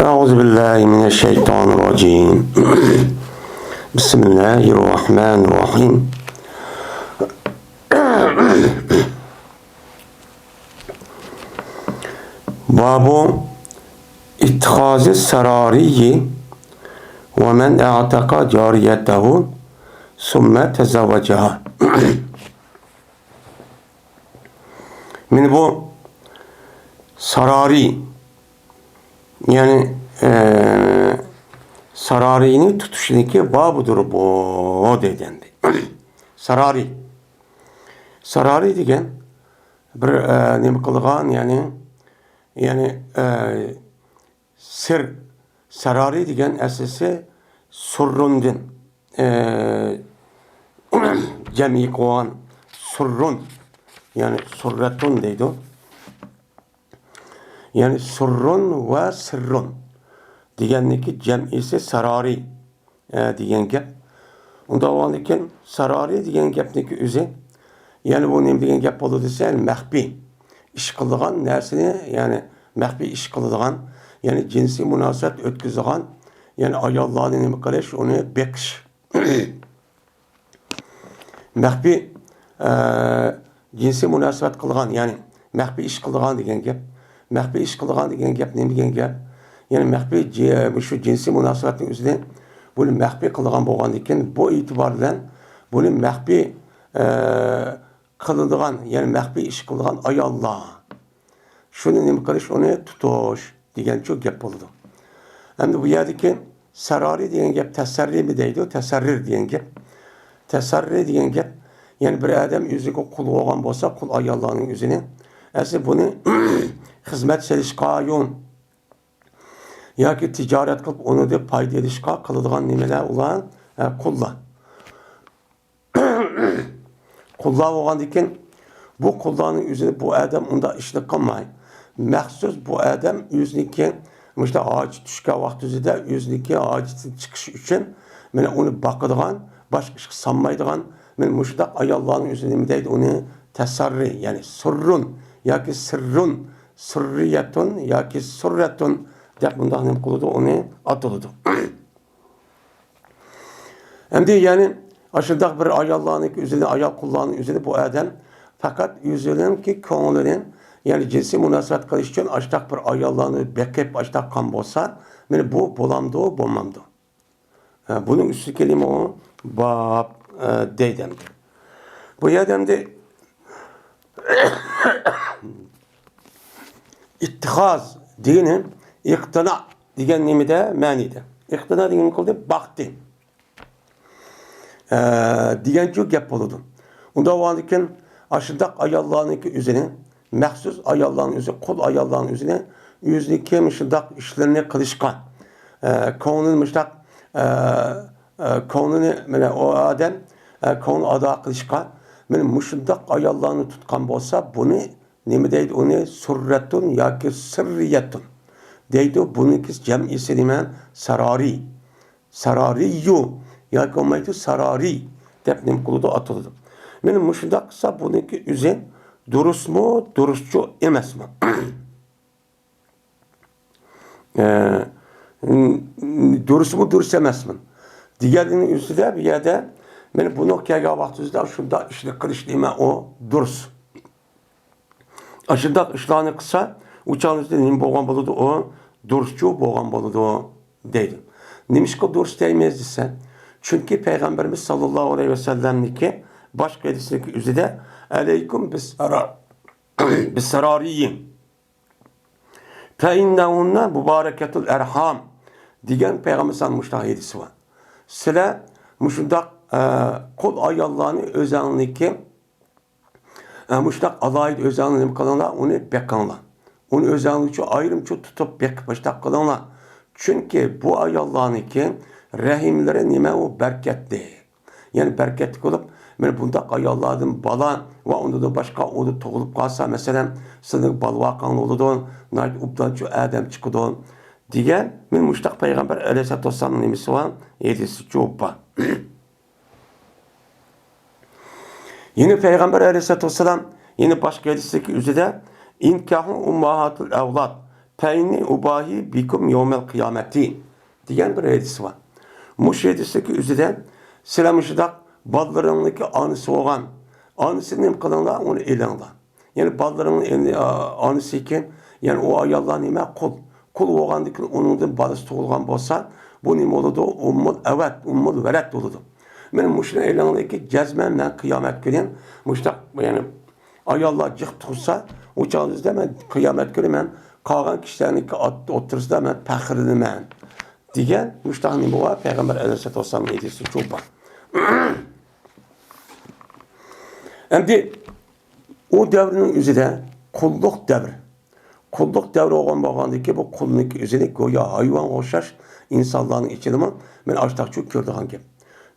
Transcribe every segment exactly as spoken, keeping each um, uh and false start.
أعوذ بالله من الشيطان الرجيم. بسم الله الرحمن الرحيم. باب اتخاذ السراري ومن اعتق جاريته ثم تزوجها. مانا بۇ سارارىي، يەنى، ئە، سارارىينى تۇتۇشنىڭكى بابىدۇر بۇ، دەيدۇ ئەمدى. سارارىي. سارارىي دېگەن بىر، ئە، نېمە قىلغان، يەنى، يەنى، ئە، سىر، سارارىي دېگەن ئەسلىسى سۇررۇندىن، ئە، جەمئىي قىلغان سۇررۇن، يەنى سۇررەتۇن دەيدۇ. يەنى سۇررۇن ۋە سىررۇن دېگەننىڭكى جەمئىيسى سارارىي، ئە، دېگەن گەپ. ئۇنداق بولغاندىكىن سارارىي دېگەن گەپنىڭكى ئۆزى، يەنى بۇ نېمە دېگەن گەپ بولىدۇ دېسە، مەخپىي ئىش قىلىدىغان نەرسىنى، يەنى مەخپىي ئىش قىلىدىغان، يەنى جىنسىي مۇناسىۋەت ئۆتكۈزىدىغان، يەنى ئاياللارنى نېمە قىلىش، ئۇنى بېقىش. مەخپىي، ئە، جىنسىي مۇناسىۋەت قىلغان، يەنى مەخپىي ئىش قىلىدىغان دېگەن گەپ. مەخپىي ئىش قىلىدىغان دېگەن گەپ نېمە دېگەن گەپ؟ يەنى مەخپىي جى-، مۇشۇ جىنسىي مۇناسىۋەتنىڭ ئۆزىنى بۇنى مەخپىي قىلىدىغان بولغاندىكىن، بۇ ئېتىبار بىلەن بۇنى مەخپىي، ئە، قىلىدىغان، يەنى مەخپىي ئىش قىلىدىغان ئاياللار. شۇنى نېمە قىلىش، ئۇنى تۇتۇش دېگەنچۇ گەپ بولىدۇ. ئەمدى بۇ يەردىكى سارارىي دېگەن گەپ تەسەررىيمۇ دەيدۇ، تەسەررىر دېگەن گەپ. تەسەررىي دېگەن گەپ، يەنى بىر ئادەم ئۆزىگە قۇل بولغان بولسا، قۇل ئاياللارنىڭ ئۆزىنى، ئەسلى بۇنى خىزمەت سېلىشقا يۇ-، ياكى تىجارەت قىلىپ، ئۇنىڭدىن پايدا ئېلىشقا قىلىدىغان نېمىلەر ئۇلار؟ ھە، قۇللار. قۇللار بولغاندىكىن، بۇ قۇللارنىڭ ئۆزىنى بۇ ئادەم ئۇنداق ئىشنى قىلماي، مەخسۇس بۇ ئادەم ئۆزىنىڭكى مۇشۇنداق ھاجىتى چۈشكەن ۋاقتىدا ئۆزىنىڭكى ھاجىتىدىن چىقىش ئۈچۈن، مانا، ئۇنى باقىدىغان، باشقا ئىشقا سالمايدىغان، مانا، مۇشۇنداق ئاياللارنىڭ ئۆزىنى نېمە دەيدۇ؟ ئۇنى تەسەررى، يەنى سۇررۇن ياكى سىررۇن، سۇررىيەتۇن ياكى سۇررەتۇن دەپ مۇنداق نېمە قىلىدۇ؟ ئۇنى ئاتىلىدۇ. ئەمدى يەنى ئاشۇنداق بىر ئاياللارنىڭكى ئۆزىنى، ئايال قۇللارنىڭ ئۆزىنى بۇ ئادەم پەقەت ئۆزىنىڭكى كۆڭلىنى، يەنى جىنسىي مۇناسىۋەت قىلىش ئۈچۈن ئاشۇنداق بىر ئاياللارنى بېقىپ ئاشۇنداق قىلغان بولسا، مانا بۇ بولامدۇ، بولمامدۇ؟ ھە، بۇنىڭ ئۈستىگە كېلىمۇ باب، ئە، دەيدۇ ئەمدى. بۇ يەردە ئەمدى ئىتتىخاز دېگىنى ئىقتىنا دېگەن نېمىدە، مەنىدە. ئىقتىنا دېگەن قىلدى، باقتى. ئە، دېگەنچۇ گەپ بولىدۇ. ئۇنداق بولغاندىكىن، ئاشۇنداق ئاياللارنىڭكى ئۆزىنى، مەخسۇس ئاياللارنىڭ ئۆزى، قۇل ئاياللارنىڭ ئۆزىنى، ئۆزىنىڭكى مۇشۇنداق ئىشلىرىنى قىلىشقا، ئە، كۆڭلىنى مۇشۇنداق، ئە، ئە، كۆڭلىنى، مانا، ئۇ ئادەم، ئە، كۆڭلىنى ئادا قىلىشقا، مانا، مۇشۇنداق ئاياللارنى تۇتقان بولسا، بۇنى نېمە دەيدۇ ئۇنى؟ سۇررەتۇن ياكى سىررىيەتۇن دەيدۇ. بۇنىڭكى جەمئىسى نېمە؟ سارارىي. سارارىيۇ ياكى بولمايدۇ سارارىي دەپ نېمە قىلىدۇ؟ ئاتىلىدۇ. مانا مۇشۇنداق قىلسا، بۇنىڭكى ئۆزى دۇرۇسمۇ، دۇرۇسچۇ ئەمەسمۇ؟ ئە، دۇرۇسمۇ، دۇرۇس ئەمەسمۇ؟ دېگەننىڭ ئۈستىدە بۇ يەردە، مانا بۇنىڭ كەلگەن ۋاقتىمىزدا شۇنداق ئىشنى قىلىش نېمە ئۇ؟ دۇرۇس. ئاشۇنداق ئىشلارنى قىلسا، ئۇ چاغدا نېمە بولغان بولىدۇ؟ ئۇ دۇرۇسچۇ بولغان بولىدۇ، دەيدۇ. نېمىشقا دۇرۇس دەيمىز دېسە، چۈنكى پەيغەمبىرىمىز ساللاللاھۇ ئەلەيھى ۋەسەللەمنىڭكى باشقا ھەدىسىنىڭكى ئۆزىدە، ئەلەيكۇم بىسسارا-، بىسسارارىيي، فەئىننەھۇننە مۇبارەكەتۇل ئەرھام دېگەن پەيغەمبەر ساللاللاھۇ ئەلەيھى ۋەسەللەم مۇشۇنداق ھەدىسى بار. سىلەر مۇشۇنداق، ئە، قۇل ئاياللارنى ئۆزەڭلىكى ئە، مۇشۇنداق ئالاھىدە ئۆزەڭلار نېمە قىلىڭلار، ئۇنى بېقىڭلار. ئۇنى ئۆزەڭلار ئۈچۈن ئايرىمچە تۇتۇپ بېقىپ مۇشۇنداق قىلىڭلار. چۈنكى بۇ ئاياللارنىڭكى رەھىملىرى نېمە ئۇ؟ بەرىكەتلىك. يەنى بەرىكەتلىك بولۇپ، مانا بۇنداق ئاياللاردىن بالا ۋە ئۇندىن باشقا ئۇنى تۇغۇلۇپ قالسا، مەسىلەن، سىزنىڭ بالىۋاقىڭ بولىدۇ، ناھايىتى ئوبدانچۇ ئادەم چىقىدۇ دېگەن، مانا مۇشۇنداق پەيغەمبەر ئەلەيھىسسالاتۇ ۋەسسالامنىڭ نېمىسى بار؟ ھەدىسى جۇۋاب بار. يەنە پەيغەمبەر ئەلەيھىسسالاتۇ ۋەسسالام يەنە باشقا ھەدىستىكى ئۆزىدە، «ئىنكاھۇ ئۇمماھاتۇل ئەۋلاد، فإني أباهي بكم يوم القيامة دېگەن بىر ھەدىسى بار. مۇشۇ ھەدىستىكى ئۆزىدە سىلەر مۇشۇنداق بالىلىرىڭنىڭكى ئانىسى بولغان، ئانىسىنى نېمە قىلىڭلار، ئۇنى ئېلىڭلار. يەنى بالىلىرىڭنىڭ ئېنى-، ئا-، ئانىسى ئىكەن، يەنى ئۇ ئاياللار نېمە؟ قۇل. قۇل بولغاندىن كېيىن ئۇنىڭدىن بالىسى تۇغۇلغان بولسا، بۇ نېمە بولىدۇ؟ ئۇممۇل ئەۋەت، ئۇممۇل ۋەلەد بولىدۇ. مانا مۇشۇنى ئېلىڭلاركى جەزمەن مەن قىيامەت كۈنى مۇشۇنداق، يەنى ئاياللار جىق تۇغسا، ئۇ چاغدا مەن قىيامەت كۈنى مەن قالغان كىشىلەرنىڭكى ئوت-، ئوتتۇرىسىدا مەن پەخىرلىنىمەن دېگەن مۇشۇنداق نېمە بار؟ پەيغەمبەر ئەلەيھىسسالاتۇ ۋەسسالامنىڭ ھەدىسى شۇ بار. ئەمدى ئۇ دەۋرنىڭ ئۆزىدە قۇللۇق دەۋر. قۇللۇق دەۋرى بولغان بولغاندىكىن، بۇ قۇلنىڭكى ئۆزىنى گويا ھايۋانغا ئوخشاش ئىنسانلارنىڭ ئىچىدىمۇ مەن ئاشتاقچۇ كۆرىدىغان گەپ.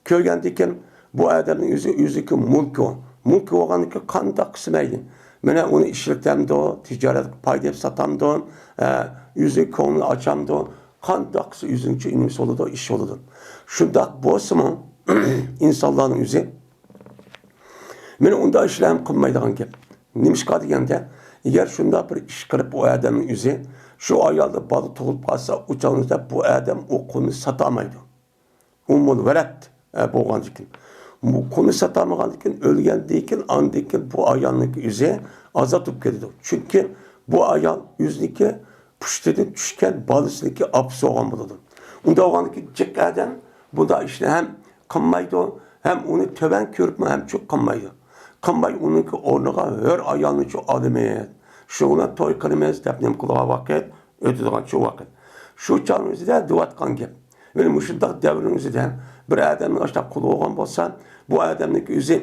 كۆرگەندىكىن، بۇ ئادەمنىڭ ئۆزى، ئۆزىنىڭكى مۈلكى. مۈلكى بولغاندىكىن قانداق قىلسا مەيلى. مانا ئۇنى ئىشلىتەمدۇ، تىجارەتكە پايدا ئېلىپ ساتامدۇ، ئە، ئۆزىنىڭ كۆڭلىنى ئاچامدۇ، قانداق قىلسا ئۆزىنىڭچە نېمىسى بولىدۇ، ئىش بولىدۇ. شۇنداق بولسىمۇ، ئىنسانلارنىڭ ئۆزى مانا ئۇنداق ئىشلارنى قىلمايدىغان گەپ. نېمىشقا دېگەندە، ئەگەر شۇنداق بىر ئىش قىلىپ، ئۇ ئادەمنىڭ ئۆزى شۇ ئايالدا بالا تۇغۇلۇپ قالسا، ئۇ چاغدا بۇ ئادەم ئۇ قۇلنى ساتالمايدۇ. ئۇممۇل ۋەلەد، ئە، بولغاندىكىن. بۇ قۇلنى ساتالمىغاندىكىن، ئۆلگەندىكىن، ئاندىكىن بۇ ئايالنىڭكى ئۆزى ئازاد بولۇپ كېتىدۇ. چۈنكى بۇ ئايال ئۆزىنىڭكى پۇشتىدىن چۈشكەن بالىسىنىڭكى ئاپىسى بولغان بولىدۇ. ئۇنداق بولغاندىكىن جىق ئادەم بۇنداق ئىشنى ھەم قىلمايدۇ، ھەم ئۇنى تۆۋەن كۆرۈپمۇ ھەم چوق قىلمايدۇ. قىلماي ئۇنىڭكى ئورنىغا ھۆر ئايالنى چوق ئالىمىز، شۇ بىلەن توي قىلىمىز دەپ نېمە قىلىدىغان ۋاقىت، ئۆتىدىغان شۇ ۋاقىت. شۇ چاغنىڭ ئۆزىدە دېيىۋاتقان گەپ. مانا مۇشۇنداق دەۋرنىڭ ئۆزىدە بىر ئادەمنىڭ ئاشۇنداق قۇلى بولغان بولسا، بۇ ئادەمنىڭكى ئۆزى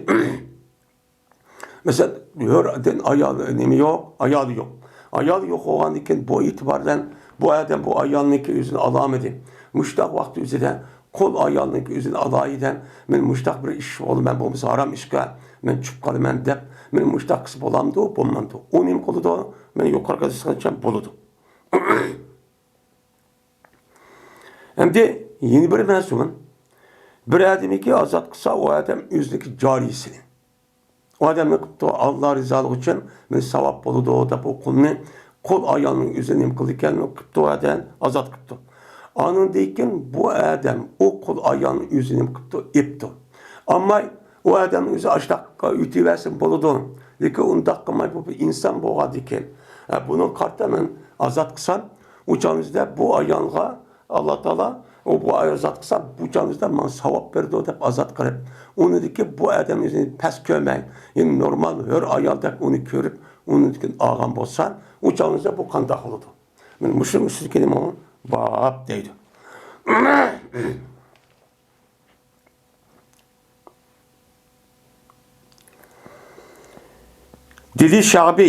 مەسىلەن، ھۆر ئايالى نېمە يوق؟ ئايالى يوق. ئايالى يوق بولغاندىكىن، بۇ ئېتىبار بىلەن بۇ ئادەم بۇ ئايالنىڭكى ئۆزىنى ئالالمىدى. مۇشۇنداق ۋاقىت ئۆزىدە قۇل ئايالنىڭكى ئۆزىنى ئالايدۇ، مەن مۇشۇنداق بىر ئىش بولدى، مەن بولمىسا ھارام ئىشقا مەن چۈشۈپ قالىمەن دەپ، مەن مۇشۇنداق قىلسا بولامدۇ، بولمامدۇ؟ ئۇ نېمە قىلىدۇ؟ مەن يۇقىرىقىدا دېسەمچە بولىدۇ. ئەمدى يەنە بىر مەزمۇن، بىر ئادەمنىكى ئازاد قىلسا، ئۇ ئادەم ئۆزىنىڭكى جارىيسىنى. ئۇ ئادەم نېمە قىپتۇ؟ ئاللا رىزالىقى ئۈچۈن مېنى ساۋاب بولىدۇ دەپ، ئۇ قۇلنى، قۇل ئايالنىڭ ئۆزى نېمە قىلىدىكەن؟ نېمە قىپتۇ؟ ئۇ ئادەم ئازاد قىپتۇ. ئاندىن كېيىن بۇ ئادەم ئۇ قۇل ئايالنىڭ ئۆزى نېمە قىپتۇ؟ ئېپتۇ. ئەمما ئۇ ئادەمنىڭ ئۆزى ئاشۇنداق ئۆتۈۋەرسىمۇ بولىدۇ. لېكىن ئۇنداق قىلماي، بۇ بىر ئىنسان بولغاندىكىن، ھە، بۇنىڭغا قارىتا مەن ئازاد قىلسام، ئۇ چاغنىڭ ئۆزىدە بۇ ئايالغا ئاللا تائالا، ئۇ بۇ ئايال ئازاد قىلسا، بۇ چاغنىڭ ئۆزىدە ماڭا ساۋاب بېرىدۇ دەپ ئازاد قىلىپ، ئۇنىڭدىكى بۇ ئادەم ئۆزىنى پەس كۆرمەي، يەنى نورمال ھۆر ئايالدەك ئۇنى كۆرۈپ، ئۇنىڭدىكىن ئالغان بولسا، ئۇ چاغنىڭ ئۆزىدە بۇ قانداق بولىدۇ؟ مانا مۇشۇنىڭ ئۈستىدىكى نېمە؟ باب دەيدۇ. دېدى شەئبى،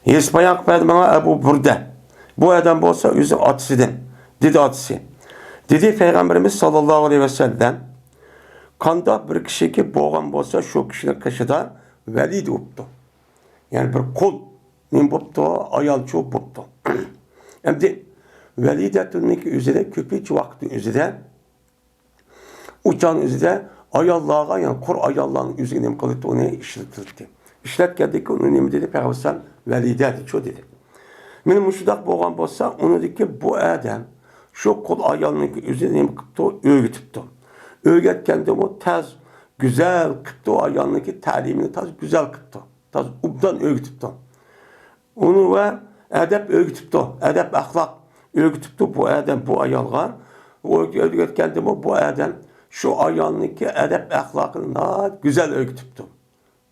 ھېس بايان قىلىپ بەردى ماڭا ئەبۇ بۇردە. بۇ ئادەم بولسا ئۆزى ئاتىسىدىن. دېدى ئاتىسى. دېدى پەيغەمبىرىمىز ساللاللاھۇ ئەلەيھى ۋەسەللەم، قانداق بىر كىشىكى بولغان بولسا، شۇ كىشىنىڭ قېشىدا ۋەلىدە بوپتۇ. يەنى بىر قۇل نېمە بوپتۇ؟ ئايالچۇ بوپتۇ. ئەمدى ۋەلىدەتۇننىڭكى ئۆزىدە كۆپىنچە ۋاقىتنىڭ ئۆزىدە ئۇ چاغنىڭ ئۆزىدە ئاياللارغا، يەنى قۇر ئاياللارنىڭ ئۆزىگە نېمە قىلاتتى؟ ئۇنى ئىشلىتىلاتتى. ئىشلەتكەندىن كېيىن ئۇنى نېمە دېدى؟ پەيغەمبەر ئەلەيھىسسالام ۋەلىدە دېدىچۇ دېدى. مانا مۇشۇنداق بولغان بولسا، ئۇنىڭدىكى بۇ ئادەم شۇ قۇل ئايالنىڭكى ئۆزىنى نېمە قىپتۇ؟ ئۆگىتىپتۇ. ئۆگەتكەندىمۇ تەز، گۈزەل قىپتۇ، ئايالنىڭكى تەلىمىنى تاز گۈزەل قىپتۇ. تاز ئوبدان ئۆگىتىپتۇ. ئۇنى ۋە ئەدەپ ئۆگىتىپتۇ، ئەدەپ ئەخلاق ئۆگىتىپتۇ بۇ ئادەم بۇ ئايالغا. ئۆگەتكەندىمۇ بۇ ئادەم شۇ ئايالنىڭكى ئەدەپ ئەخلاقىنى ناھايىتى گۈزەل ئۆگىتىپتۇ.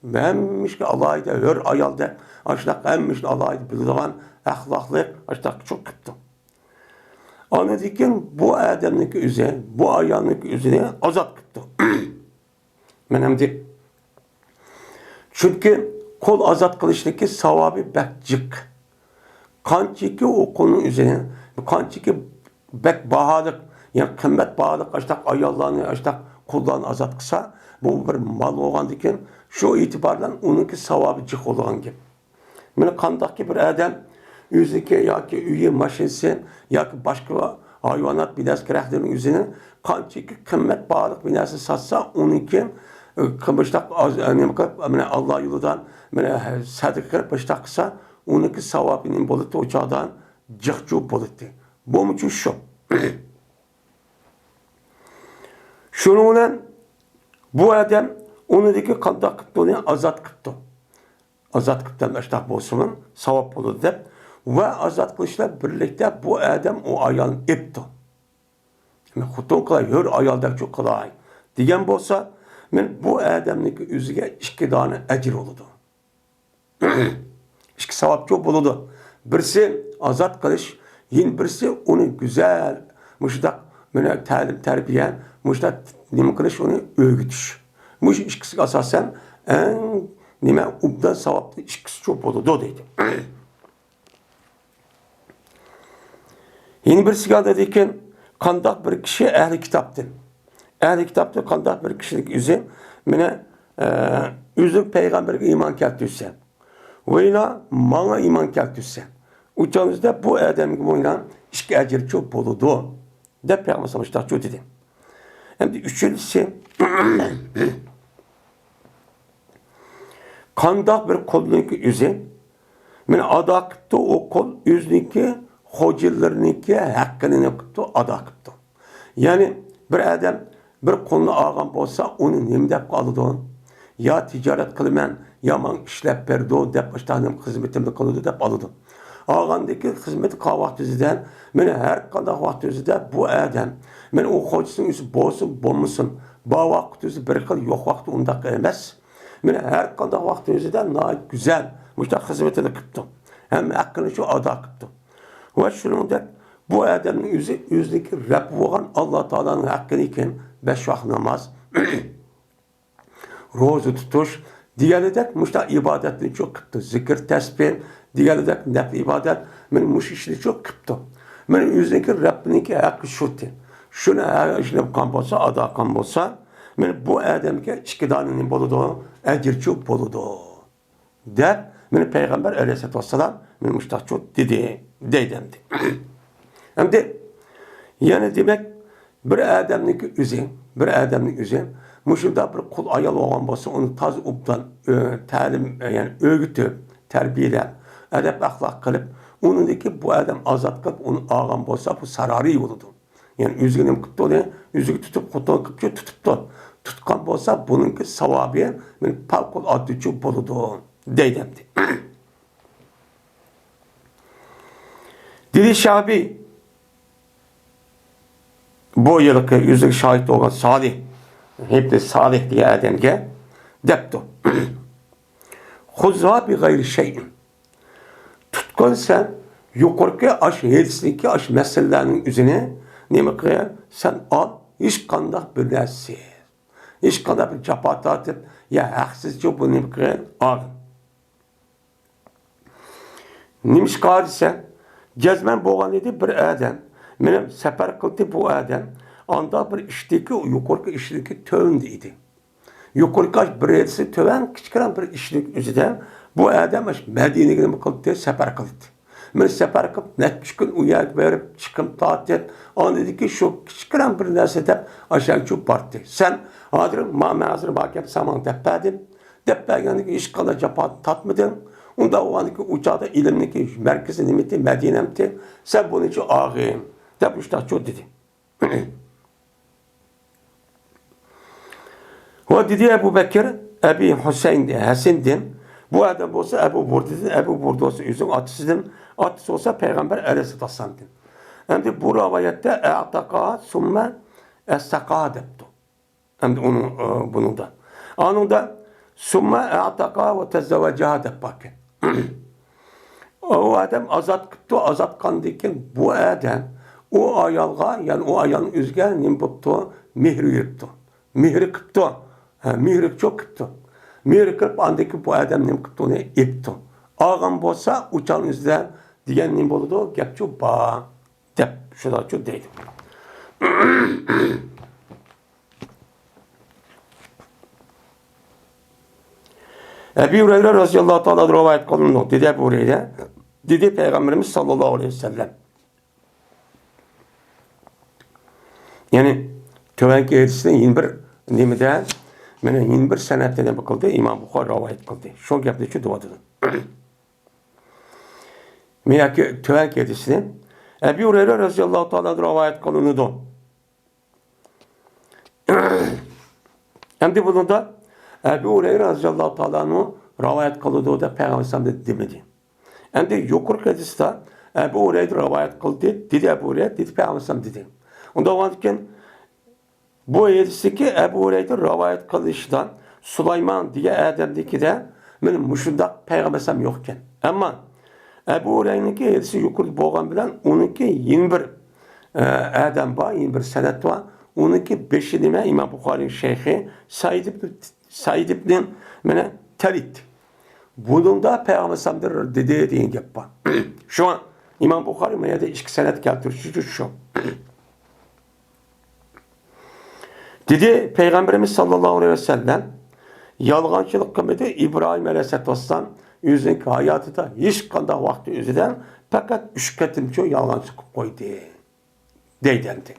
ھەممە ئىشكە ئالاھىدە ھۆر ئايالدەك، ئاشۇنداق ھەممە ئىشنى ئالاھىدە بىلىدىغان ئەخلاقلىق، ئاشۇنداق چوق قىپتۇ. ئاندىن كېيىن بۇ ئادەمنىڭكى ئۆزى، بۇ ئايالنىڭكى ئۆزىنى ئازاد قىپتۇ. مەن ئەمدى، چۈنكى قۇل ئازاد قىلىشنىڭكى ساۋابى بەك جىق. قانچىكى ئۇ قۇلنىڭ ئۆزىنى، قانچىكى بەك باھالىق، يەنى قىممەت باھالىق ئاشتاق ئاياللارنى، ئاشتاق قۇللارنى ئازاد قىلسا، بۇ بىر مال بولغاندىكىن، شۇ ئېتىبار بىلەن ئۇنىڭكى ساۋابى جىق بولىدىغان گەپ. مانا قانداقكى بىر ئادەم ئۆزىنىڭكى ياكى ئۆيى، ماشىنىسى ياكى باشقا ھايۋانات بىناسى كېرەكلىرىنىڭ ئۆزىنى قانچىكى قىممەت باھالىق بىناسى ساتسا، ئۇنىڭكى، ئى، قىلمىشلىق ئاز، ئى، نېمە قىلىپ، مانا ئاللا يولىدا، مانا سەدىقە قىلىپ مۇشۇنداق قىلسا، ئۇنىڭكى ساۋابى نېمە بولىدۇ؟ ئۇ چاغدا جىقچۇ بولىدۇ. بۇمۇچۇ شۇ. شۇنىڭ بىلەن بۇ ئادەم ئۇنىڭدىكى قانداق قىپتۇ، ئۇنى ئازاد قىپتۇ. ئازاد قىپتۇ، ئاشتاق بولسىمۇ ساۋاب بولىدۇ دەپ، ۋە ئازاد قىلىش بىلەن بىرلىكتە بۇ ئادەم ئۇ ئايالنى ئېپتۇ. مەن خوتۇن قىلاي، ھۆر ئايالدەكچۇ قىلاي دېگەن بولسا، مەن بۇ ئادەمنىڭكى ئۆزىگە ئىككى دانە ئەجىر بولىدۇ. ئىككى ساۋابچۇ بولىدۇ. بىرسى ئازاد قىلىش، يەنە بىرسى ئۇنى گۈزەل، مۇشۇنداق مانا تەلىم تەربىيە، مۇشۇنداق نېمە قىلىش، ئۇنى ئۆگىتىش. مۇشۇ ئىككىسىگە ئاساسەن ئەڭ نېمە ئوبدان ساۋابلىق ئىككىسىچۇ بولىدۇ دەيدۇ. يەنە بىرسىگە دېدىكەن، قانداق بىر كىشى ئەھلى كىتابتىن، ئەھلى كىتابتىن قانداق بىر كىشىلىك ئۆزى، مانا، ئە، ئۆزى پەيغەمبەرگە ئىمان كەلتۈرسە، ۋەيلا ماڭا ئىمان كەلتۈرسە، ئۇچانىزدا بۇ ئادەمگە بۇ ئىككى ئەجىرچۇ بولىدۇ، دەپ پەيغەمبەر ساللاللاھۇ ئەلەيھى ۋەسەللەم شۇنداق دېدى. ئەمدى ئۈچىنچىسى، قانداق بىر قۇلنىڭكى ئۆزى، مانا ئادا قىپتۇ، ئۇ قۇل ئۆزىنىڭكى خوجىلىرىنىڭكى ھەققىنى نېمە قىپتۇ، ئادا قىپتۇ. يەنى بىر ئادەم بىر قۇلنى ئالغان بولسا، ئۇنى نېمە دەپ ئالىدۇ؟ يا تىجارەت قىلىمەن، يا ماڭا ئىشلەپ بېرىدۇ دەپ، ئاشۇنداق نېمە خىزمىتىمنى قىلىدۇ دەپ ئالىدۇ. ئالغاندىكى خىزمىتى قالغان ۋاقتى ئۆزىدە، مانا ھەر قانداق ۋاقىت ئۆزىدە بۇ ئادەم، مانا ئۇ خوجىسىنىڭ ئۆزى بولسۇن، بولمىسۇن، بار ۋاقىت ئۆزى بىر خىل، يوق ۋاقىت ئۇنداق ئەمەس. مانا ھەر قانداق ۋاقىت ئۆزىدە ناھايىتى گۈزەل مۇشۇنداق خىزمىتىنى قىپتۇ. ھەممە ھەققىنى شۇ ئادا قىپتۇ. ۋە شۇنىڭدەك بۇ ئادەمنىڭ ئۆزى ئۆزىنىڭكى رەببى بولغان ئاللا تائالانىڭ ھەققىنى كېيىن بەش ۋاق ناماز، روزا تۇتۇش دېگەنلىدەك مۇشۇنداق ئىبادەتنى شۇ قىپتۇ. زىكىر، تەسبىھ دېگەنلىدەك نەپلى ئىبادەت، مانا مۇشۇ ئىشنى شۇ قىپتۇ. مانا ئۆزىنىڭكى رەببىنىڭكى ھەققى شۇتى. شۇنى ھە، ئىشلەپ قىلغان بولسا، ئادا قىلغان بولسا، مانا بۇ ئادەمگە ئىككى دانە نېمە بولىدۇ؟ ئەجىرچۇ بولىدۇ. دەپ، مانا پەيغەمبەر ئەلەيھىسسالاتۇ ۋەسسالام مانا مۇشۇنداقچۇ دېدى، دەيدۇ ئەمدى. ئەمدى يەنە دېمەك، بىر ئادەمنىڭكى ئۆزى، بىر ئادەمنىڭ ئۆزى مۇشۇنداق بىر قۇل ئايال بولغان بولسا، ئۇنى تازا ئوبدان، ئۆ، تەلىم، يەنى ئۆگىتىپ، تەربىيەلەپ، ئەدەپ-ئەخلاق قىلىپ، ئۇنىڭدىكى بۇ ئادەم ئازاد قىلىپ، ئۇنى ئالغان بولسا، بۇ سارارىي بولىدۇ. يەنى ئۆزىگە نېمە قىپتۇ ئۇنى؟ ئۆزىگە تۇتۇپ، خوتۇن قىپچۇ تۇتۇپتۇ. تۇتقان بولسا، بۇنىڭكى ساۋابى مانا پەۋقۇلئاددىچۇ بولىدۇ، دەيدۇ ئەمدى. دېدى شەئبى، بۇ ھېلىقى ئۆزىگە شاھىت بولغان سالىھ، ئىبنى سالىھ دېگەن ئادەمگە دەپتۇ. خۇزھا بىغەيرى شەيئىن. تۇتقىن سەن يۇقىرىقى ئاش ھېدىسىدىكى ئاش مەسىلىلەرنىڭ ئۆزىنى نېمە قىل؟ سەن ئال، ھېچقانداق بىر نەرسىسىز. ھېچقانداق بىر جاپا تارتىپ، يا ھەقسىزچە بۇ نېمە قىل؟ ئال. نېمىشقا دېسە، جەزمەن بولغان ئىدى بىر ئادەم. مېنى سەپەر قىلدى بۇ ئادەم. ئاندا بىر ئىشتىكى، يۇقىرىقى ئىشتىكى تۆۋەندە ئىدى. يۇقىرىقى بىر ھېدىسى تۆۋەن، كىچىككىنە بىر ئىشتىك ئۆزىدە بۇ ئادەم ئاشۇ مەدىنىگە نېمە قىلدى؟ سەپەر قىلدى. مېنى سەپەر قىلىپ، نەچچە كۈن ئۇ يەرگە بېرىپ، چىقىم تارتىپ، ئاندىن كېيىن شۇ كىچىككىنە بىر نەرسە دەپ، ئاشۇ يەرگە بارتتى. سەن ھازىر ما-، مەن ھازىر بار گەپ سامان دەپ بەردىم. دەپ بەرگەندىن كېيىن ھېچقانداق جاپا تارتمىدىڭ. ئۇنداق بولغاندىن كېيىن ئۇ چاغدا ئىلىمنىڭكى مەركىزى نېمىتى؟ مەدىنەمتى؟ سەن بۇنى شۇ ئاغىم دەپ مۇشۇنداق شۇ دېدى. ۋە دېدى ئەبۇ بەكىر، ئەبى ھۈسەيىن، ھەسەندىن، بۇ ئادەم بولسا ئەبۇ بۇردىدىن، ئەبۇ بۇردە بولسا ئۆزىنىڭ ئاتىسىدىن، ئاتىسى بولسا پەيغەمبەر ئەلەيھىسسالاتۇ ۋەسسالامدىن. ئەمدى بۇ رىۋايەتتە ئەتەقا سۇممە ئەستەقا دەپتۇ. ئەمدى ئۇنىڭ، ئە، بۇنىڭدا. ئانىڭدا سۇممە ئەتەقا ۋە تەززەۋەجەھا دەپ باركەن. ئۇ ئادەم ئازاد قىپتۇ، ئازاد قىلغاندىن كېيىن بۇ ئادەم ئۇ ئايالغا، يەنى ئۇ ئايالنىڭ ئۆزىگە نېمە بوپتۇ؟ مېھرى بېرىپتۇ. مېھرى قىپتۇ. ھە، مېھرى چوق قىپتۇ. مېھرى قىلىپ، ئاندىن كېيىن بۇ ئادەم نېمە قىپتۇ؟ ئۇنى ئېپتۇ. ئالغان بولسا، ئۇ چاغنىڭ ئۆزىدە دېگەن نېمە بولىدۇ؟ گەپچۇ بار دەپ شۇنداقچۇ دەيدۇ. ئەبى ھۇرەيرە رەزىياللاھۇ تائالا رىۋايەت قىلىنىدۇ. دېدى ئەبۇ ھۇرەيرە، دېدى پەيغەمبىرىمىز ساللاللاھۇ ئەلەيھى ۋەسەللەم. يەنى تۆۋەنكى ھەدىسنى يەنە بىر نېمىدە، مانا يەنە بىر سەنەدتە نېمە قىلدى؟ ئىمام بۇخارى رىۋايەت قىلدى. شۇ گەپنى شۇ دەۋاتىدۇ. ياكى تۆۋەنكى ھەدىسنى ئەبۇ ھۇرەيرە رەزىياللاھۇ تائالا ئەنھۇدىن رىۋايەت قىلىنىدۇ. ئەمدى بۇنىڭدا ئەبۇ ھۇرەيرە رەزىياللاھۇ تائالا ئەنھۇ رىۋايەت قىلىدۇ دەپ پەيغەمبەر ئەلەيھىسسالام دېمىدى. ئەمدى يۇقىرىقى ھەدىستە ئەبۇ ھۇرەيرە رىۋايەت قىلدى، دېدى ئەبۇ ھۇرەيرە، دېدى پەيغەمبەر ئەلەيھىسسالام دېدى. ئۇنداق بولغاندىكىن، بۇ ھەدىستىكى ئەبۇ ھۇرەيرە رىۋايەت قىلىشىدا سۇلايمان دېگەن ئادەمدىكىدە مانا مۇشۇنداق پەيغەمبەر ئەلەيھىسسالام يوقكەن. ئەمما ئەبۇ ھۇرەيرىنىڭكى ھەدىسى يۇقىرىدا بولغان بىلەن ئۇنىڭكى يەنە بىر، ئە، ئادەم بار، يەنە بىر سەنەد بار. ئۇنىڭكى بېشى نېمە؟ ئىمام بۇخارىنىڭ شەيخى سەئىد ئىبن، سەئىد ئىبن مانا تەلىت. بۇنىڭدا پەيغەمبەر ئەلەيھىسسالام دېدى دېگەن گەپ بار. شۇڭا ئىمام بۇخارىي ما يەردە ئىككى سەنەد كەلتۈرۈشى شۇ. دېدى، پەيغەمبىرىمىز ساللاللاھۇ ئەلەيھى ۋەسەللەم يالغانچىلىق قىلمىدى. ئىبراھىم ئەلەيھىسسالاتۇ ۋەسسالام ئۆزىنىڭ ھاياتىدا ھېچقانداق ۋاقتى ئۆزىدە پەقەت ئۈچ قېتىمچۇ يالغانچىلىق قىلىپ قويدى، دەيدۇ ئەمدى.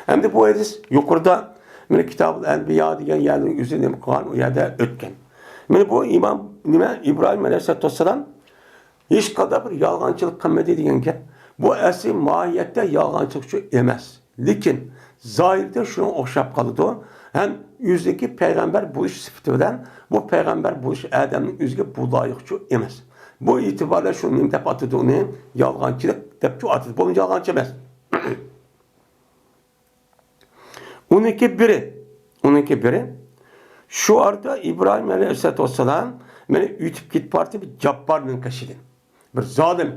ئەمدى بۇ ھەدىس يۇقىرىدا مانا كىتابۇل ئەنبىيا دېگەن يەرنىڭ ئۆزى نېمە قىلغان، ئۇ يەردە ئۆتكەن. مانا بۇ ئىمام نېمە، ئىبراھىم ئەلەيھىسسالاتۇ ۋەسسالام ھېچقانداق بىر يالغانچىلىق قىلمىدى دېگەن گەپ. بۇ ئەسلى ماھىيەتتە يالغانچىلىقچۇ ئەمەس. لېكىن زاھىرىدا شۇنىڭغا ئوخشاپ قالىدۇ. ھەم ئۆزىنىڭكى پەيغەمبەر بولۇش سۈپىتى بىلەن بۇ پەيغەمبەر بولۇش ئادەمنىڭ ئۆزىگە بۇ لايىقچۇ ئەمەس. بۇ ئېتىباردا شۇ نېمە دەپ ئاتىدۇ ئۇنى؟ يالغانچىلىق دەپچۇ ئاتىدۇ. بۇمۇ يالغانچى ئەمەس. ئۇنىڭكى بىرى، ئۇنىڭكى بىرى، شۇ ئارىدا ئىبراھىم ئەلەيھىسسالاتۇ ۋەسسالام مانا ئۆتۈپ كېتىپ باراتتى بىر جاببارنىڭ قېشىدىن. بىر زالىم،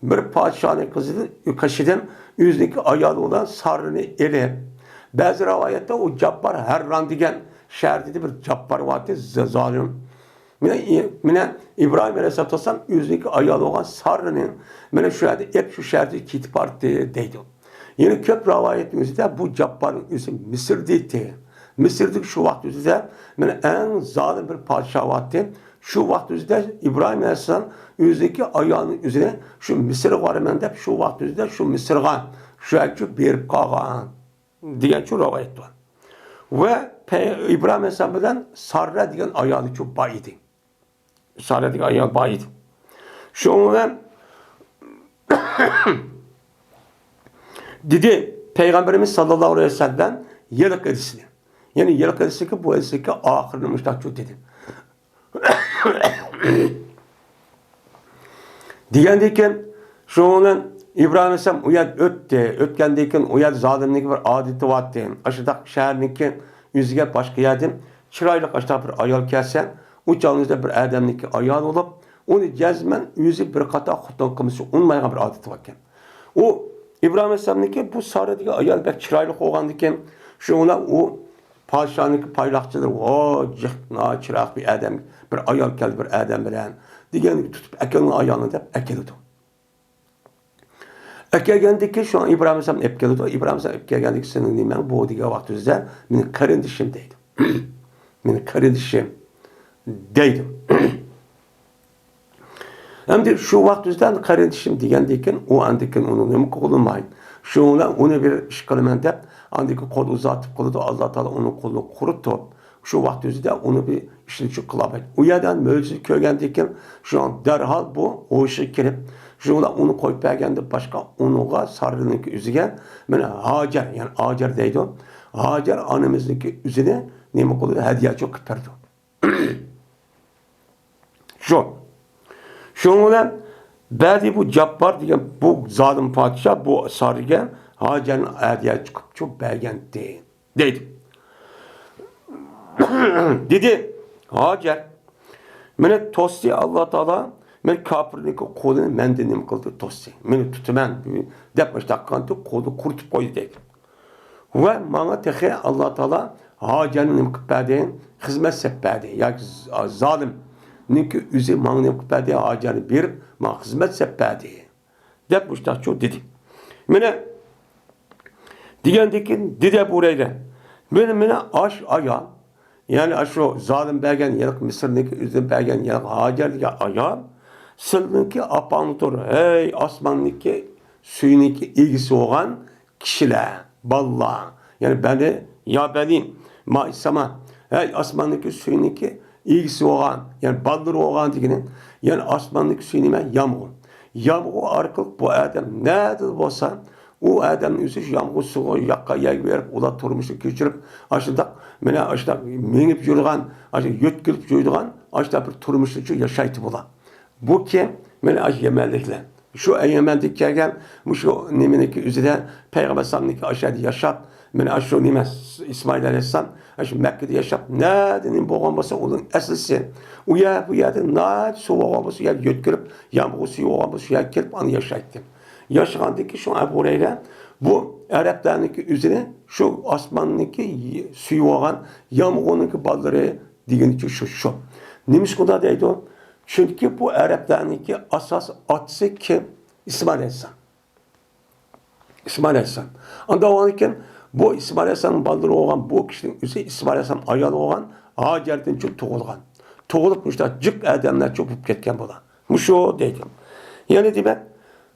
بىر پادىشاھنىڭ قىزىدىن، قېشىدىن ئۆزىنىڭكى ئايالى بىلەن سارىنى ئېلىپ، بەزى رىۋايەتتە ئۇ جاببار ھەرران دېگەن شەھەردە بىر جاببار بارتى، ز-، زالىم. مانا ئى-، مانا ئىبراھىم ئەلەيھىسسالاتۇ ۋەسسالام ئۆزىنىڭكى ئايالى بولغان سارىنى مانا شۇ يەردە ئېلىپ، شۇ شەھەردىن كېتىپ باراتتى دەيدۇ. يەنە كۆپ رىۋايەتنىڭ ئۆزىدە بۇ جاببارنىڭ ئۆزى مىسىردا ئىدى. مىسىردىكى شۇ ۋاقىت ئۆزىدە مانا ئەڭ زالىم بىر پادىشاھ بارتتى. شۇ ۋاقىت ئۆزىدە ئىبراھىم ئەلەيھىسسالام ئۆزىنىڭكى ئايالىنىڭ ئۆزىنى شۇ مىسىرغا بارىمەن دەپ، شۇ ۋاقىت ئۆزىدە شۇ مىسىرغا شۇ يەرگە بېرىپ قالغان دېگەن شۇ رىۋايەت بار. ۋە پەي-، ئىبراھىم ئەلەيھىسسالام بىلەن ساررا دېگەن ئايالى شۇ بار ئىدى. سارا دېگەن ئايال بار ئىدى. شۇنىڭ بىلەن دېدى، پەيغەمبىرىمىز ساللاللاھۇ ئەلەيھى ۋەسەللەم ھېلىقى ھەدىسىنى. يەنى ھېلىقى ھەدىسىدىكى بۇ ھەدىسىدىكى ئاخىرىنى مۇشۇنداقچۇ دېدى. دېگەندىن كېيىن، شۇنىڭ بىلەن ئىبراھىم ئەلەيھىسسالام ئۇ يەردىن ئۆتتى. ئۆتكەندىن كېيىن، ئۇ يەردە زالىمنىڭكى بىر ئادىتى بارتتى. ئاشۇنداق شەھەرنىڭكى ئۆزىگە باشقا يەردىن چىرايلىق ئاشۇنداق بىر ئايال كەلسە، ئۇ چاغنىڭدا بىر ئادەمنىڭكى ئايالى بولۇپ، ئۇنى جەزمەن ئۆزى بىر قاتار خوتۇن قىلمىسا ئۇنىمايدىغان بىر ئادىتى باركەن. ئۇ ئىبراھىم ئەلەيھىسسالامنىڭكى بۇ سارا دېگەن ئايال بەك چىرايلىق بولغاندىكىن، شۇنىڭ بىلەن ئۇ پادىشاھنىڭكى پايلاقچىلىرى، ۋاي، جىق، ناھايىتى چىرايلىق بىر ئادەم، بىر ئايال كەلدى بىر ئادەم بىلەن، دېگەندىكىن تۇتۇپ ئەكەلگىن ئايالنى دەپ ئەكېلىدۇ. ئەكەلگەندىكىن شۇ ئىبراھىم ئەلەيھىسسالام ئەپ كېلىدۇ. ئىبراھىم ئەلەيھىسسالام ئەپ كەلگەندىكىن سېنىڭ نېمەڭ بۇ دېگەن ۋاقىت ئۆزىدە مېنىڭ قېرىندىشىم دەيدۇ. مېنىڭ قېرىندىشىم دەيدۇ. ئەمدى شۇ ۋاقىت ئۆزىدە قېرىندىشىم دېگەندىن كېيىن ئۇ ئاندىن كېيىن ئۇنى نېمە قىلالماي، شۇنىڭ بىلەن ئۇنى بىر ئىش قىلىمەن دەپ ئاندىن كېيىن قول ئۇزارتىپ قىلىدۇ. ئاللا تائالا ئۇنىڭ قولىنى قۇرۇتۇپ، شۇ ۋاقىت ئۆزىدە ئۇنى بىر ئىشنى شۇ قىلالمايدۇ. ئۇ يەردە مۆجىزە كۆرگەندىن كېيىن شۇ دەرھال بۇ ھوشىغا كېلىپ، شۇ بىلەن ئۇنى قويۇپ بەرگەندىن باشقا ئۇنىڭغا سارىنىڭكى ئۆزىگە مانا ھاجەر، يەنى ھاجەر دەيدۇ. ھاجەر ئانىمىزنىڭكى ئۆزىنى نېمە قىلىدۇ؟ ھەدىيەچۇ قىلىپ بەردى. شۇ. شۇنىڭ بىلەن بەدى بۇ جاببار دېگەن بۇ زالىم پادىشاھ بۇ سارىگە ھاجەرنى ھەدىيە چىقىپچۇ بەرگەنتى دەيدۇ. دېدى، ھاجەر مېنى توستى، ئاللا تائالا مەن كاپىرنىڭكى قولىنى مەندىن نېمە قىلدى، توستى. مېنى تۇتىمەن دەپ مۇشۇنداق قىلغانتى، قولىنى قۇرۇتۇپ قويدى دەيدۇ. ۋە ماڭا تېخى ئاللا تائالا ھاجەرنى نېمە قىلىپ بەردى؟ خىزمەت سەپ بەردى. ياكى ز-، زالىمنىڭكى ئۆزى ماڭا نېمە قىلىپ بەردى؟ ھاجەرنى بېرىپ، ماڭا خىزمەت سەپ بەردى. دەپ مۇشۇنداقچۇ دېدى. مانا دېگەندىن كېيىن دېدى ئەبۇ ھۇرەيرە، مانا، مانا ئاش ئايال، يەنى ئاشۇ زالىم بەرگەن ھېلىقى مىسىرنىڭكى ئۆزىدىن بەرگەن ھېلىقى ھاجەر دېگەن ئايال سىلىنىڭكى ئاپاڭدۇر، ھەي ئاسماننىڭكى، سۈينىڭكى ئىگىسى بولغان كىشىلەر، بالىلار، يەنى بەنى، يا بەنى مائىسساما، ھەي ئاسماننىڭكى، سۈينىڭكى ئىگىسى بولغان، يەنى بالىلىرى بولغان دېگىنى، يەنى ئاسماننىڭكى سۈيى نېمە؟ يامغۇر. يامغۇر ئارقىلىق بۇ ئادەم نەدە بولسا، ئۇ ئادەمنىڭ ئۆزى شۇ يامغۇر سۇغا ياققان يەرگە بېرىپ، ئۇلار تۇرمۇشىنى كۆچۈرۈپ، ئاشۇنداق، مانا ئاشۇنداق مېڭىپ يۈرىدىغان، ئاشۇ يۆتكىلىپ يۈرىدىغان، ئاشۇنداق بىر تۇرمۇشنى شۇ ياشايتتى بۇلار. بۇ كىم؟ مانا ئاشۇ يەمەنلىكلەر. شۇ يەمەندىن كەلگەن مۇشۇ نېمىنىڭكى ئۆزىدە پەيغەمبەر ئەلەيھىسسالامنىڭكى ئاشۇ يەردە ياشاپ، مانا ئاشۇ نېمە، ئىسمائىل ئەلەيھىسسالام ئاشۇ مەككىدە ياشاپ، نەدە نېمە بولغان بولسا، ئۇنىڭ ئەسلىسى، ئۇ يەر، بۇ يەردە ناھايىتى سۇ بولغان بولسا، يەر يۆتكىلىپ، يامغۇر سۈيى بولغان بولسا، شۇ يەرگە كېلىپ، ئانا ياشايتتى. ياشىغاندىن كېيىن شۇ ئەبۇ ھۇرەيرە بۇ ئەرەبلەرنىڭكى ئۆزىنى شۇ ئاسماننىڭكى سۈيى بولغان يامغۇرنىڭكى بالىلىرى دېگىنىچۇ شۇ، شۇ. نېمىشقا ئۇنداق دەيدۇ؟ چۈنكى بۇ ئەرەبلەرنىڭكى ئاساس ئاتىسى كىم؟ ئىسمائىل ئەلەيھىسسالام. ئىسمائىل ئەلەيھىسسالام. ئانداق بولغاندىكىن، بۇ ئىسمائىل ئەلەيھىسسالامنىڭ بالىلىرى بولغان، بۇ كىشىنىڭ ئۆزى ئىسمائىل ئەلەيھىسسالام ئايالى بولغان ھاجەردىنچۇ تۇغۇلغان. تۇغۇلۇپ، مۇشۇنداق جىق ئادەملەرچۇ بولۇپ كەتكەن بۇلار. مۇشۇ دەيدۇ. يەنى دېمەك،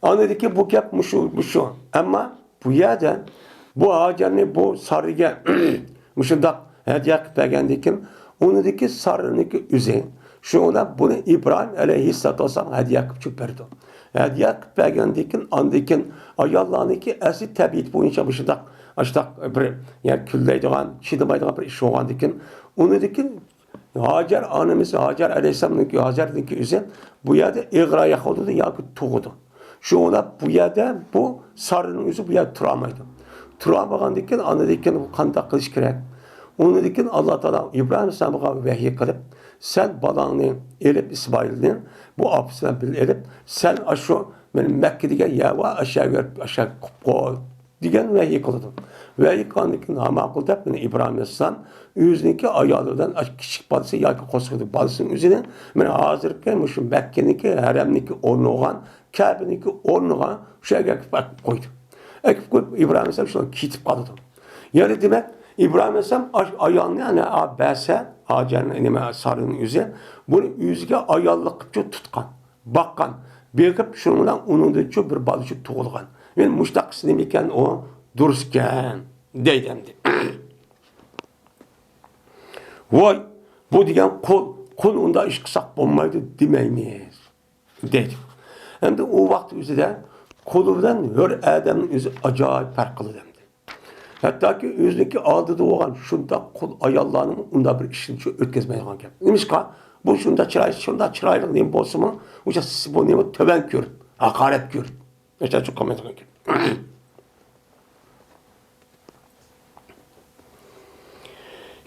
ئاندىكى بۇ گەپ مۇشۇ، مۇشۇ. ئەمما بۇ يەردە بۇ ھاجەرنى بۇ سارىگە مۇشۇنداق ھەدىيە قىلىپ بەرگەندىن كېيىن، ئۇنىڭدىكى سارىنىڭكى ئۆزى، شۇڭا بۇنى ئىبراھىم ئەلەيھىسسالاتۇ ۋەسسالام ھەدىيە قىلىپ چۈشۈرۈپ بەردى. ھەدىيە قىلىپ بەرگەندىن كېيىن، ئاندىن كېيىن ئاياللارنىڭكى ئەسلى تەبىئىتى بويىچە مۇشۇنداق، ئاشۇنداق بىر، يەنى كۈنلەيدىغان، چىدىمايدىغان بىر ئىش بولغاندىن كېيىن، ئۇنىڭدىن كېيىن ھاجەر ئانىمىز، ھاجەر ئەلەيھىسسالامنىڭكى، ھاجەرنىڭكى ئۆزى بۇ يەردە ئېغىر ئاياق بولدى ياكى تۇغىدۇ. شۇڭا بۇ يەردە بۇ سارىنىڭ ئۆزى بۇ يەردە تۇرالمايدۇ. تۇرالمىغاندىن كېيىن، ئاندىن كېيىن قانداق قىلىش كېرەك؟ ئۇنىڭدىن كېيىن ئاللا تائالا ئىبراھىم ئەلەيھىسسالامغا ۋەھىي قىلىپ، سەن بالاڭنى ئېلىپ، ئىسمائىلنى بۇ ئاپىسى بىلەن بىللە ئېلىپ، سەن ئاشۇ مەككە دېگەن يەر بار، ئاشۇ يەرگە، ئاشۇ يەرگە قويۇپ قوي، دېگەن ۋەھىي قىلىدۇ. ۋەھىي قىلغاندىن كېيىن، ھا، ماقۇل دەپ، مانا ئىبراھىم ئەلەيھىسسالام ئۆزىنىڭكى ئايالى بىلەن كىچىك بالىسى ياكى قورسىقىدىكى بالىسىنىڭ ئۆزىنى، مانا ھازىرقى مۇشۇ مەككىنىڭكى ھەرەمنىڭكى ئورنى بولغان كەبىنىڭكى ئورنىغا شۇ يەرگە ئەكىپ، ئەكىپ قويدى. ئەكىپ قويۇپ، ئىبراھىم ئەلەيھىسسالام شۇ كېتىپ قالىدۇ. يەنى دېمەك، ئىبراھىم ئەلەيھىسسالام ئاش-، ئايالنى، يەنى، ئا، بەرسە، ھاجەرنى، نېمە، سارىنىڭ ئۆزى، بۇنى ئۆزىگە ئاياللىق قىلىپ تۇتقان. باققان، بېقىپ، شۇنىڭ بىلەن ئۇنىڭدىنچۇ بىر بالىچۇ تۇغۇلغان. مەن مۇشۇنداق قىلسا نېمىكەن ئۇ؟ دۇرۇسكەن، دەيدۇ ئەمدى. ۋاي، بۇ دېگەن قۇل، قۇل ئۇنداق ئىش قىلساق بولمايدۇ دېمەيمىز، دەيدۇ. ئەمدى ئۇ ۋاقىت ئۆزىدە قۇل بىلەن ھۆر ئادەمنىڭ ئۆزى ئاجايىپ پەرق قىلىدۇ ئەمدى. ھەتتاكى ئۆزىنىڭكى ئالدىدا بولغان شۇنداق قۇل ئاياللارنىمۇ ئۇنداق بىر ئىشنى ئۆتكۈزمەيدىغان گەپ. نېمىشقا؟ بۇ شۇنداق چىراي-، شۇنداق چىرايلىق نېمە بولسىمۇ، ئۇ بۇنى تۆۋەن كۆرۈپ، ھاقارەت كۆرۈپ، ھېچ قىلمايدىغان گەپ.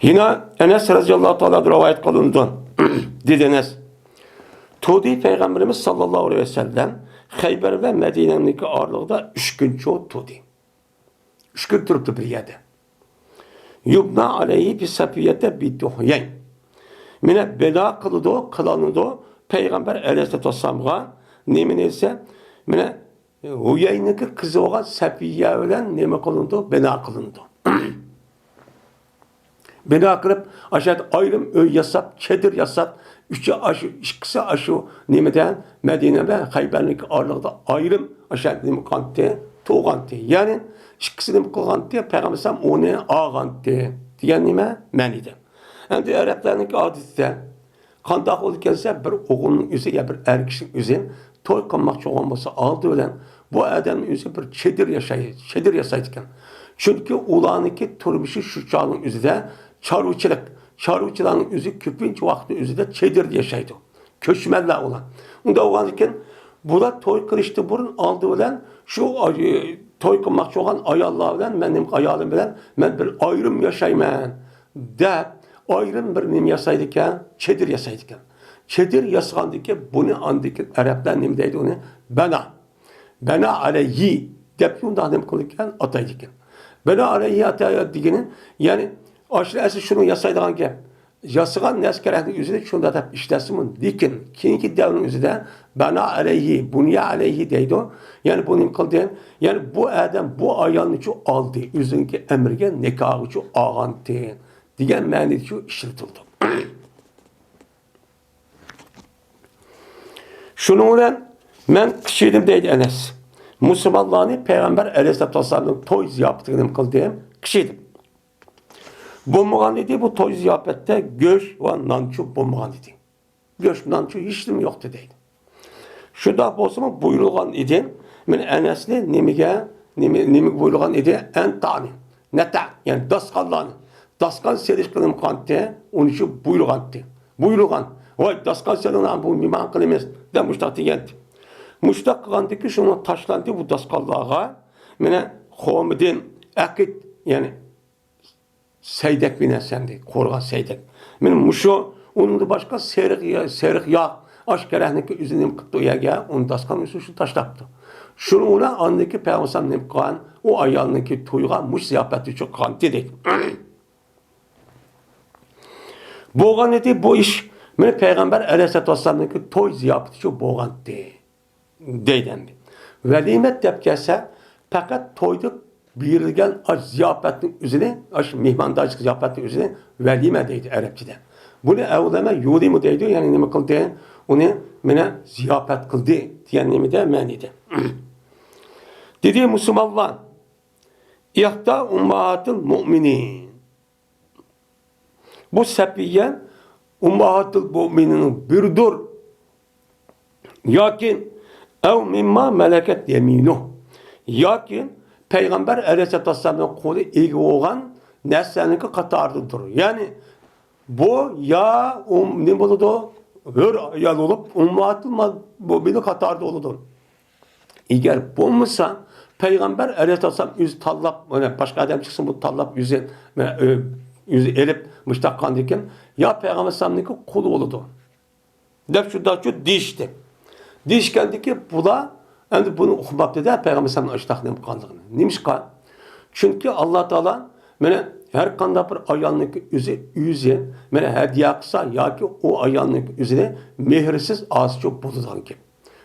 يەنە ئەنەس رەزىياللاھۇ تائالا رىۋايەت قىلىنىدۇ. دېدى ئەنەس، تۇردى پەيغەمبىرىمىز ساللاللاھۇ ئەلەيھى ۋەسەللەم خەيبەر ۋە مەدىنەنىڭكى ئارىلىقىدا ئۈچ كۈنچە تۇردى. ئۈچ كۈن تۇرۇپتۇ بىر يەردە. يۇبنى ئەلەيھى بى سەفىييەتە بىنتى ھۇيەي. مانا بىنا قىلىدۇ، قىلىنىدۇ. پەيغەمبەر ئەلەيھىسسالاتۇ ۋەسسالامغا نېمىنى دېسە، مانا ھۇيەينىڭكى قىزى بولغان سەپىيە بىلەن نېمە قىلىنىدۇ؟ بىنا قىلىنىدۇ. بىنا قىلىپ، ئاشۇ يەردە ئايرىم ئۆي ياساپ، چېدىر ياساپ، ئۈچى ئاشۇ، ئىككىسى ئاشۇ نېمىدە، مەدىنە ۋە خەيبەرنىڭكى ئارىلىقىدا ئايرىم ئاشۇ يەردە نېمە قىلغانتى؟ تۇغانتى. يەنى ئىككىسى نېمە قىلغانتى؟ پەيغەمبەر ئەلەيھىسسالام ئۇنى ئالغانتى دېگەن نېمە مەنىدە. ئەمدى ئەرەبلەرنىڭكى ئادىتىدە قانداق بولىدىكەن دېسە، بىر ئوغۇلنىڭ ئۆزى يا بىر ئەر كىشىنىڭ ئۆزى توي قىلماقچى بولغان بولسا، ئالدى بىلەن بۇ ئادەمنىڭ ئۆزى بىر چېدىر ياشاي-، چېدىر ياسايدىكەن. چۈنكى ئۇلارنىڭكى تۇرمۇشى شۇ چاغنىڭ ئۆزىدە چارۋىچىلىق، چارۋىچىلارنىڭ ئۆزى كۆپىنچە ۋاقىتنىڭ ئۆزىدە چېدىردا ياشايدۇ. كۆچمەنلەر ئۇلار. ئۇنداق بولغاندىكىن، بۇلار توي قىلىشتىن بۇرۇن ئالدى بىلەن شۇ ئاي-، توي قىلماقچى بولغان ئاياللار بىلەن، مەن نېمە، ئايالىم بىلەن مەن بىر ئايرىم ياشايمەن دەپ، ئايرىم بىر نېمە ياسايدىكەن، چېدىر ياسايدىكەن. چېدىر ياسىغاندىن كېيىن بۇنى ئاندىن كېيىن ئەرەبلەر نېمە دەيدۇ ئۇنى؟ بەنا. بەنا ئەلەيھى دەپ شۇنداق نېمە قىلىدىكەن، ئاتايدىكەن. بەنا ئەلەيھى ئاتا دېگىنى، يەنى ئاشۇ ئەسلى شۇنى ياسايدىغان گەپ. ياسىغان نەرسە كېرەكلىك ئۆزىدە شۇنداق دەپ ئىشلەتسىمۇ، لېكىن كېيىنكى دەۋرنىڭ ئۆزىدە بەنا ئەلەيھى، بۇنيە ئەلەيھى دەيدۇ. يەنى بۇ نېمە قىلدى؟ يەنى بۇ ئادەم بۇ ئايالنىچۇ ئالدى، ئۆزىنىڭكى ئەمرىگە نىكاھىچۇ ئالغانتى دېگەن مەنىدىچۇ ئىشلىتىلىدۇ. شۇنىڭ بىلەن مەن قىچىدىم دەيدۇ ئەنەس. مۇسۇلمانلارنى پەيغەمبەر ئەلەيھىسسالاتۇ ۋەسسالامنىڭ توي زىياپىتىگە نېمە قىلدىم؟ قىچىدىم. بولمىغان ئىدى بۇ توي زىياپەتتە گۆش ۋە نانچۇ بولمىغان ئىدى. گۆش، نانچۇ ھېچنېمە يوقتى دەيدۇ. شۇنداق بولسىمۇ بۇيرۇلغان ئىدى. مەن ئەنەسنى نېمىگە، نېمە، نېمىگە بۇيرۇلغان ئىدى؟ ئەنتانى، نەتەق، يەنى داستىخانلارنى. داستىخان سېلىشقا نېمە قىلغانتى؟ ئۇنى شۇ بۇيرۇغانتى. بۇيرۇغان. ۋاي، داستىخان سېلىڭلار، بۇ مېھمان قىلىمىز، دەپ مۇشتاق دېگەنتى. مۇشتاق قىلغاندىكى شۇنىڭ تاشلاندى بۇ داستىخانلارغا. مانا خورمىدىن ئەقىد، يەنى سەيدەك بىنەسەندى، قورۇغان سەيدەك. مانا مۇشۇ، ئۇنىڭدىن باشقا سېرىق يا-، سېرىق ياغ، ئاشكەرەكنىڭكى ئۆزى نېمە قىپتۇ ئۇ يەرگە؟ ئۇنى داستىخان ئۈستىگە شۇ تاشلاپتۇ. شۇنىڭ بىلەن ئاندىن كېيىن پەيغەمبەر ئەلەيھىسسالام نېمە قىلغان؟ ئۇ ئايالنىڭكى تويىغا مۇشۇ زىياپەت ئۈچۈن قىلغان دېدى. بولغان ئىدى بۇ ئىش. مانا پەيغەمبەر ئەلەيھىسسالاتۇ ۋەسسالامنىڭكى توي زىياپىتى شۇ بولغانتى. دەيدۇ ئەمدى. ۋەلىمە دەپ كەلسە، پەقەت تويدا بېرىلگەن ئاش زىياپەتنىڭ ئۆزىنى، ئاش مېھماندارچىلىق زىياپەتنىڭ ئۆزىنى ۋەلىمە دەيدۇ ئەرەبچىدە. بۇنى ئەۋلەمە يۇلىمۇ دەيدۇ، يەنى نېمە قىلدى؟ ئۇنى مانا زىياپەت قىلدى دېگەن نېمىدە، مەنىدە. دېدى مۇسۇلمانلار، ئىھدا ئۇمماھاتىل مۇئمىنىن. بۇ سەپىيە ئۇمماھاتۇل مۇئمىنىنىڭ بىرىدۇر. ياكى ئەۋ مىمما مەلەكەت يەمىنۇ. ياكى پەيغەمبەر ئەلەيھىسسالاتۇ ۋەسسالامنىڭ قولى ئىگە بولغان نەرسىلەرنىڭكى قاتارىدىدۇر. يەنى بۇ يا ئۇم-، نېمە بولىدۇ؟ ھۆر ئايال بولۇپ، ئۇمماھاتۇل مۇئمىنىن قاتارىدا بولىدۇ. ئەگەر بولمىسا، پەيغەمبەر ئەلەيھىسسالام ئۆزى تاللاپ، مانا باشقا ئادەم چىقسۇن، بۇ تاللاپ ئۆزى، مانا، ئۆ-، ئۆزى ئېلىپ، مۇشۇنداق قىلغاندىكىن، يا پەيغەمبەر ئەلەيھىسسالامنىڭكى قۇلى بولىدۇ، دەپ شۇنداقچۇ دېيىشتى. دېيىشكەندىكى، بۇلار ئەمدى بۇنى ئۇقماپتۇ-دە، پەيغەمبەر ئەلەيھىسسالامنىڭ ئاشۇنداق نېمە قىلغانلىقىنى. نېمىشقا؟ چۈنكى ئاللا تائالا، مانا، ھەر قانداق بىر ئايالنىڭكى ئۆزى، ئۆزى، مانا، ھەدىيە قىلسا ياكى ئۇ ئايالنىڭكى ئۆزىنى مېھرىسىز ئالسىچۇ بولىدىغان گەپ.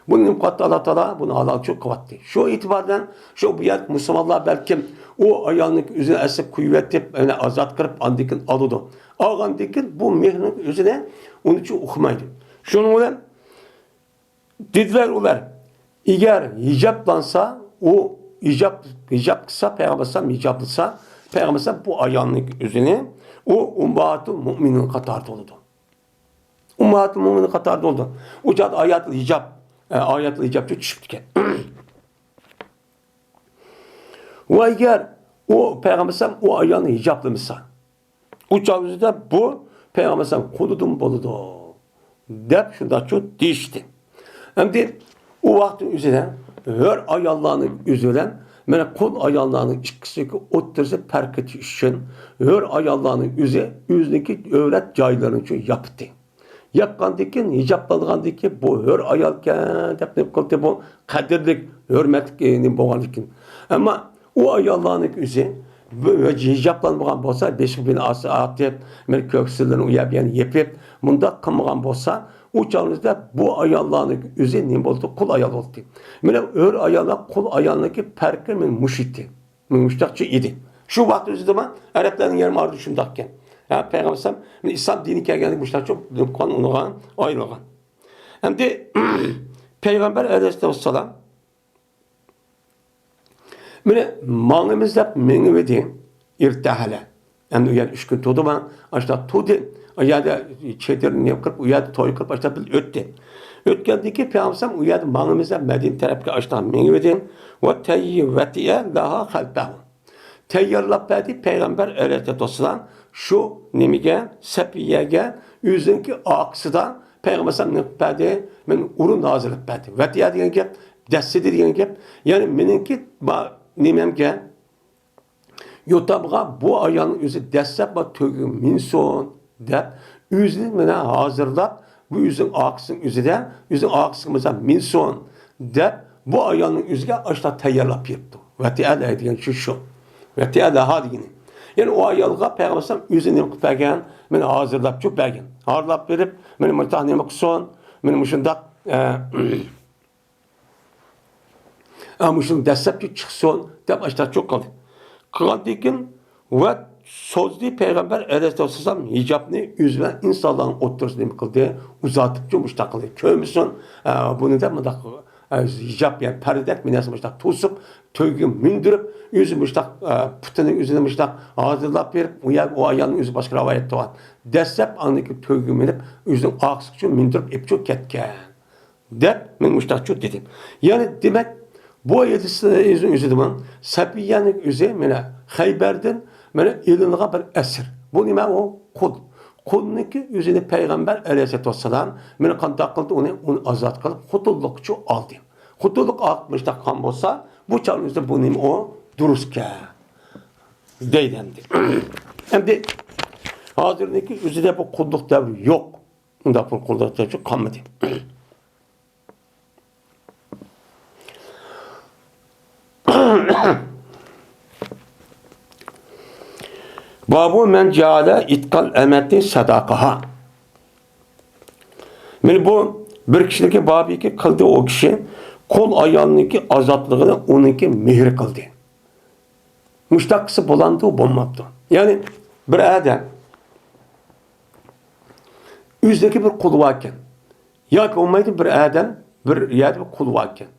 بۇنى نېمە قىلىۋاتتى؟ ئاللا تائالا بۇنى ھالالچۇ قىلىۋاتتى. شۇ ئېتىبار بىلەن شۇ بۇ يەردىكى مۇسۇلمانلار بەلكىم ئۇ ئايالنىڭكى ئۆزىنى ئەسلى قويۇۋېتىپ، يەنە ئازاد قىلىپ، ئاندىن كېيىن ئالىدۇ. ئالغاندىن كېيىن بۇ مېھرىنىڭ ئۆزىنى ئۇنچە ئۇقمايدۇ. شۇنىڭ بىلەن دېدىلەر ئۇلار، ئەگەر ھىجابلانسا، ئۇ ھىجاب، ھىجاب قىلسا، پەيغەمبەر ئەلەيھىسسالام ھىجابلىسا، پەيغەمبەر ئەلەيھىسسالام بۇ ئايالنىڭكى ئۆزىنى ئۇ ئۇمماھاتۇل مۇئمىنىن قاتارىدا بولىدۇ. ئۇمماھاتۇل مۇئمىنىن قاتارىدا بولىدۇ. ئۇ چاغدا ئاياتۇل ھىجاب، ئە، ئاياتۇل ھىجابچۇ چۈشۈپتىكەن. ۋە ئەگەر ئۇ پەيغەمبەر ئەلەيھىسسالام ئۇ ئايالنى ھىجابلىمىسا، ئۇ چاغدا بۇ پەيغەمبەر ئەلەيھىسسالام قۇلىدىن بولىدۇ، دەپ شۇنداقچۇ دېيىشتى. ئەمدى ئۇ ۋاقىتنىڭ ئۆزىدە ھۆر ئاياللارنىڭ ئۆزى بىلەن مانا قۇل ئاياللارنىڭ ئىككىسىنىڭكى ئوتتۇرىسى پەرق قىلىش ئۈچۈن ھۆر ئاياللارنىڭ ئۆزى ئۆزىنىڭكى ئۆۋرەت جايلىرىنى ياپتى. ياپقاندىن كېيىن، ھىجابلانغاندىن كېيىن، بۇ ھۆر ئايالكەن دەپ نېمە قىلدى، بۇ قەدىرلىك، ھۆرمەتلىك، ئى، نېمە بولغاندىن كېيىن. ئەمما ئۇ ئاياللارنىڭ ئۆزى بۇ ھىجابلانمىغان بولسا، بېشى بىلەن ئاستى ئارتىپ، مانا كۆكسىلىرىنى ئۇ يەر بۇ يەرنى يېپىپ، مۇنداق قىلمىغان بولسا، ئۇ چاغلىرىدا بۇ ئاياللارنىڭ ئۆزى نېمە بولدى؟ قۇل ئايال بولدى. مانا ھۆر ئاياللار، قۇل ئايالنىڭكى پەرقى مانا مۇشۇ ئىدى. مۇشۇنداقچە ئىدى. شۇ ۋاقىت ئۆزىدىمۇ ئەرەبلەرنىڭ يېرىم ئارىدا شۇنداق ئىكەن. ھە، پەيغەمبەر ئەلەيھىسسالام ئىسلام دىنى كەلگەندىن بۇيان مۇشۇنداقچە قان ئۇنىغا ئايرىلغان. ئەمدى پەيغەمبەر ئەلەيھىسسالام، مانا ماڭىمىز دەپ مېڭىۋىدى، ئىرتەھەلە. ئەمدى ئۇ يەردە ئۈچ كۈن تۇردىمۇ؟ ئاشۇنداق تۇردى. ئۇ يەردە چېدىرنى نېمە قىلىپ، ئۇ يەردە توي قىلىپ، ئاشۇنداق بىر ئۆتتى. ئۆتكەندىن كېيىن پەيغەمبەر ئەلەيھىسسالام ئۇ يەردە ماڭىمىز دەپ مەدىنە تەرەپكە ئاشۇنداق مېڭىۋىدى. ۋە تەييىۋەتىئە لەھا خەلپەھۇ. تەييارلاپ بەردى پەيغەمبەر ئەلەيھىسسالاتۇ ۋەسسالام شۇ نېمىگە، سەپىيەگە ئۆزىنىڭكى ئارقىسىدا پەيغەمبەر ئەلەيھىسسالام نېمە قىلىپ بەردى؟ مانا ئورۇن ھازىرلاپ بەردى. ۋەتىئە دېگەن گەپ، دەسسىدى دېگەن گەپ. يەنى مېنىڭكى با-، نېمەمگە، يوتامغا بۇ ئايالنىڭ ئۆزى دەسسەپ بار تۆگىگە مىنسۇن دەپ، ئۆزىنى مانا ھازىرلاپ، بۇ ئۆزىنىڭ ئارقىسىنىڭ ئۆزىدە، ئۆزىنىڭ ئارقىسىغا مىنسۇن دەپ، بۇ ئايالنىڭ ئۆزىگە ئاشۇنداق تەييارلاپ بېرىپتۇ. ۋەتىئە دەيدىگەن شۇ، شۇ. ۋەتىئە لەھا دېگىنى. يەنى ئۇ ئايالغا پەيغەمبەر ئەلەيھىسسالام ئۆزى نېمە قىلىپ بەرگەن؟ مانا ھازىرلاپچۇ بەرگەن. ھازىرلاپ بېرىپ، مانا مۇنداق نېمە قىلسۇن؟ مانا مۇشۇنداق، ئە، ئە، مۇشۇنى دەسسەپكە چىقسۇن دەپ ئاشۇنداق چوق قىلدى. قىلغاندىن كېيىن ۋە سوزدى پەيغەمبەر ئەلەيھىسسالام ھىجابنى ئۆزى بىلەن ئىنسانلارنىڭ ئوتتۇرىسىدا نېمە قىلدى؟ ئۇزارتىپچۇ مۇشۇنداق قىلدى. كۆرمىسۇن، ئە، بۇنى دەپ مۇنداق، ئە، ھىجاب، يەنى پەردىدەك بىر نەرسە مۇشۇنداق توسۇپ، تۆگىگە مىندۈرۈپ، ئۆزى مۇشۇنداق، ئە، پۇتىنى ئۆزىنى مۇشۇنداق ھازىرلاپ بېرىپ، ئۇ يەر، ئۇ ئايالنىڭ ئۆزى باشقا رىۋايەتتە بار. دەسسەپ ئاندىن كېيىن تۆگىگە مىنىپ، ئۆزىنىڭ ئارقىسىغا مىندۈرۈپ ئېلىپ چىقىپ كەتكەن. دەپ، مەن مۇشۇنداقچۇ دېدىم. يەنى دېمەك، بۇ ھەدىسنىڭ ئۆزىدىمۇ سەپىيەنىڭ ئۆزى مانا خەيبەردىن مانا ئېلىنغان بىر ئەسىر. بۇ نېمە ئۇ؟ قۇل. قۇلنىڭكى ئۆزىنى پەيغەمبەر ئەلەيھىسسالاتۇ ۋەسسالام مانا قانداق قىلدى؟ ئۇنى، ئۇنى ئازاد قىلىپ، خوتۇنلۇققىچۇ ئالدى. خوتۇنلۇق ئالمىشتاق قىلغان بولسا، بۇ چاغنىڭ ئۆزىدە بۇ نېمە ئۇ؟ دۇرۇسكەن دەيدۇ ئەمدى. ئەمدى ھازىرنىڭكى ئۆزىدە بۇ قۇللۇق دەۋرى يوق. ئۇنداق بىر قۇللۇق دەۋرى قالمىدى. بابۇ مەن جەئەلە ئىتقەل ئەمەتى سەداقىھا. مانا بۇ بىر كىشىنىڭكى بابىكى قىلدى، ئۇ كىشى قۇل ئايالنىڭكى ئازادلىقىنى ئۇنىڭكى مېھرى قىلدى. مۇشتاق قىلسا بولامدۇ، بولمامدۇ؟ يەنى بىر ئادەم ئۆزىنىڭكى بىر قۇلى باركەن. ياكى بولمايدۇ، بىر ئادەم بىر يەردە بىر قۇلى باركەن.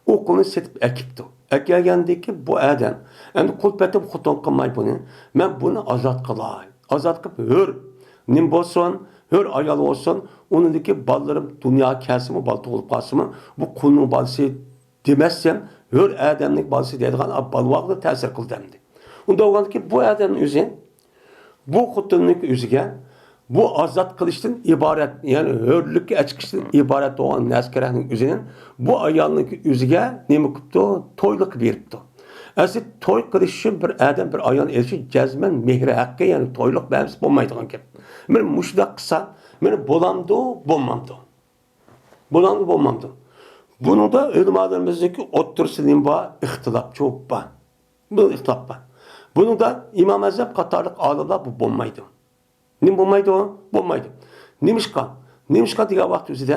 ئۇ قۇلنى سېتىپ ئەكىپتۇ. ئەكەلگەندىن كېيىن بۇ ئادەم ئەمدى قۇل پېتىپ خوتۇن قىلماي بۇنى، مەن بۇنى ئازاد قىلاي. ئازاد قىلىپ ھۆر نېمە بولسۇن، ھۆر ئايال بولسۇن، ئۇنىڭدىكى بالىلىرىم دۇنياغا كەلسىمۇ، بالا تۇغۇلۇپ قالسىمۇ، بۇ قۇلنىڭ بالىسى دېمەسسەن، ھۆر ئادەمنىڭ بالىسى دەيدىغان بالا بارغۇ تەسىر قىلدى ئەمدى. ئۇنداق بولغاندىكىن بۇ ئادەمنىڭ ئۆزى بۇ خوتۇننىڭ ئۆزىگە بۇ ئازاد قىلىشتىن ئىبارەت، يەنى ھۆرلۈككە ئەچىقىشتىن ئىبارەت بولغان نەرسە كېرەكنىڭ ئۆزىنى بۇ ئايالنىڭ ئۆزىگە نېمە قىپتۇ؟ تويلۇق بېرىپتۇ. ئەسلى توي قىلىش ئۈچۈن بىر ئادەم بىر ئايال ئېلىشى جەزمەن مېھرى ھەققى، يەنى تويلۇق بەرمىسە بولمايدىغان گەپ. مانا مۇشۇنداق قىلسا، مانا بولامدۇ، بولمامدۇ؟ بولامدۇ، بولمامدۇ؟ بۇنىڭدا ئۆلىمالىرىمىزنىڭكى ئوتتۇرىسىدا نېمە بار؟ ئىختىلاپچۇ بار. بۇ ئىختىلاپ بار. بۇنىڭدا ئىمام ئەزەم قاتارلىق ئالىملار بۇ بولمايدۇ. نېمە بولمايدۇ؟ بولمايدۇ. نېمىشقا؟ نېمىشقا دېگەن ۋاقىت ئۆزىدە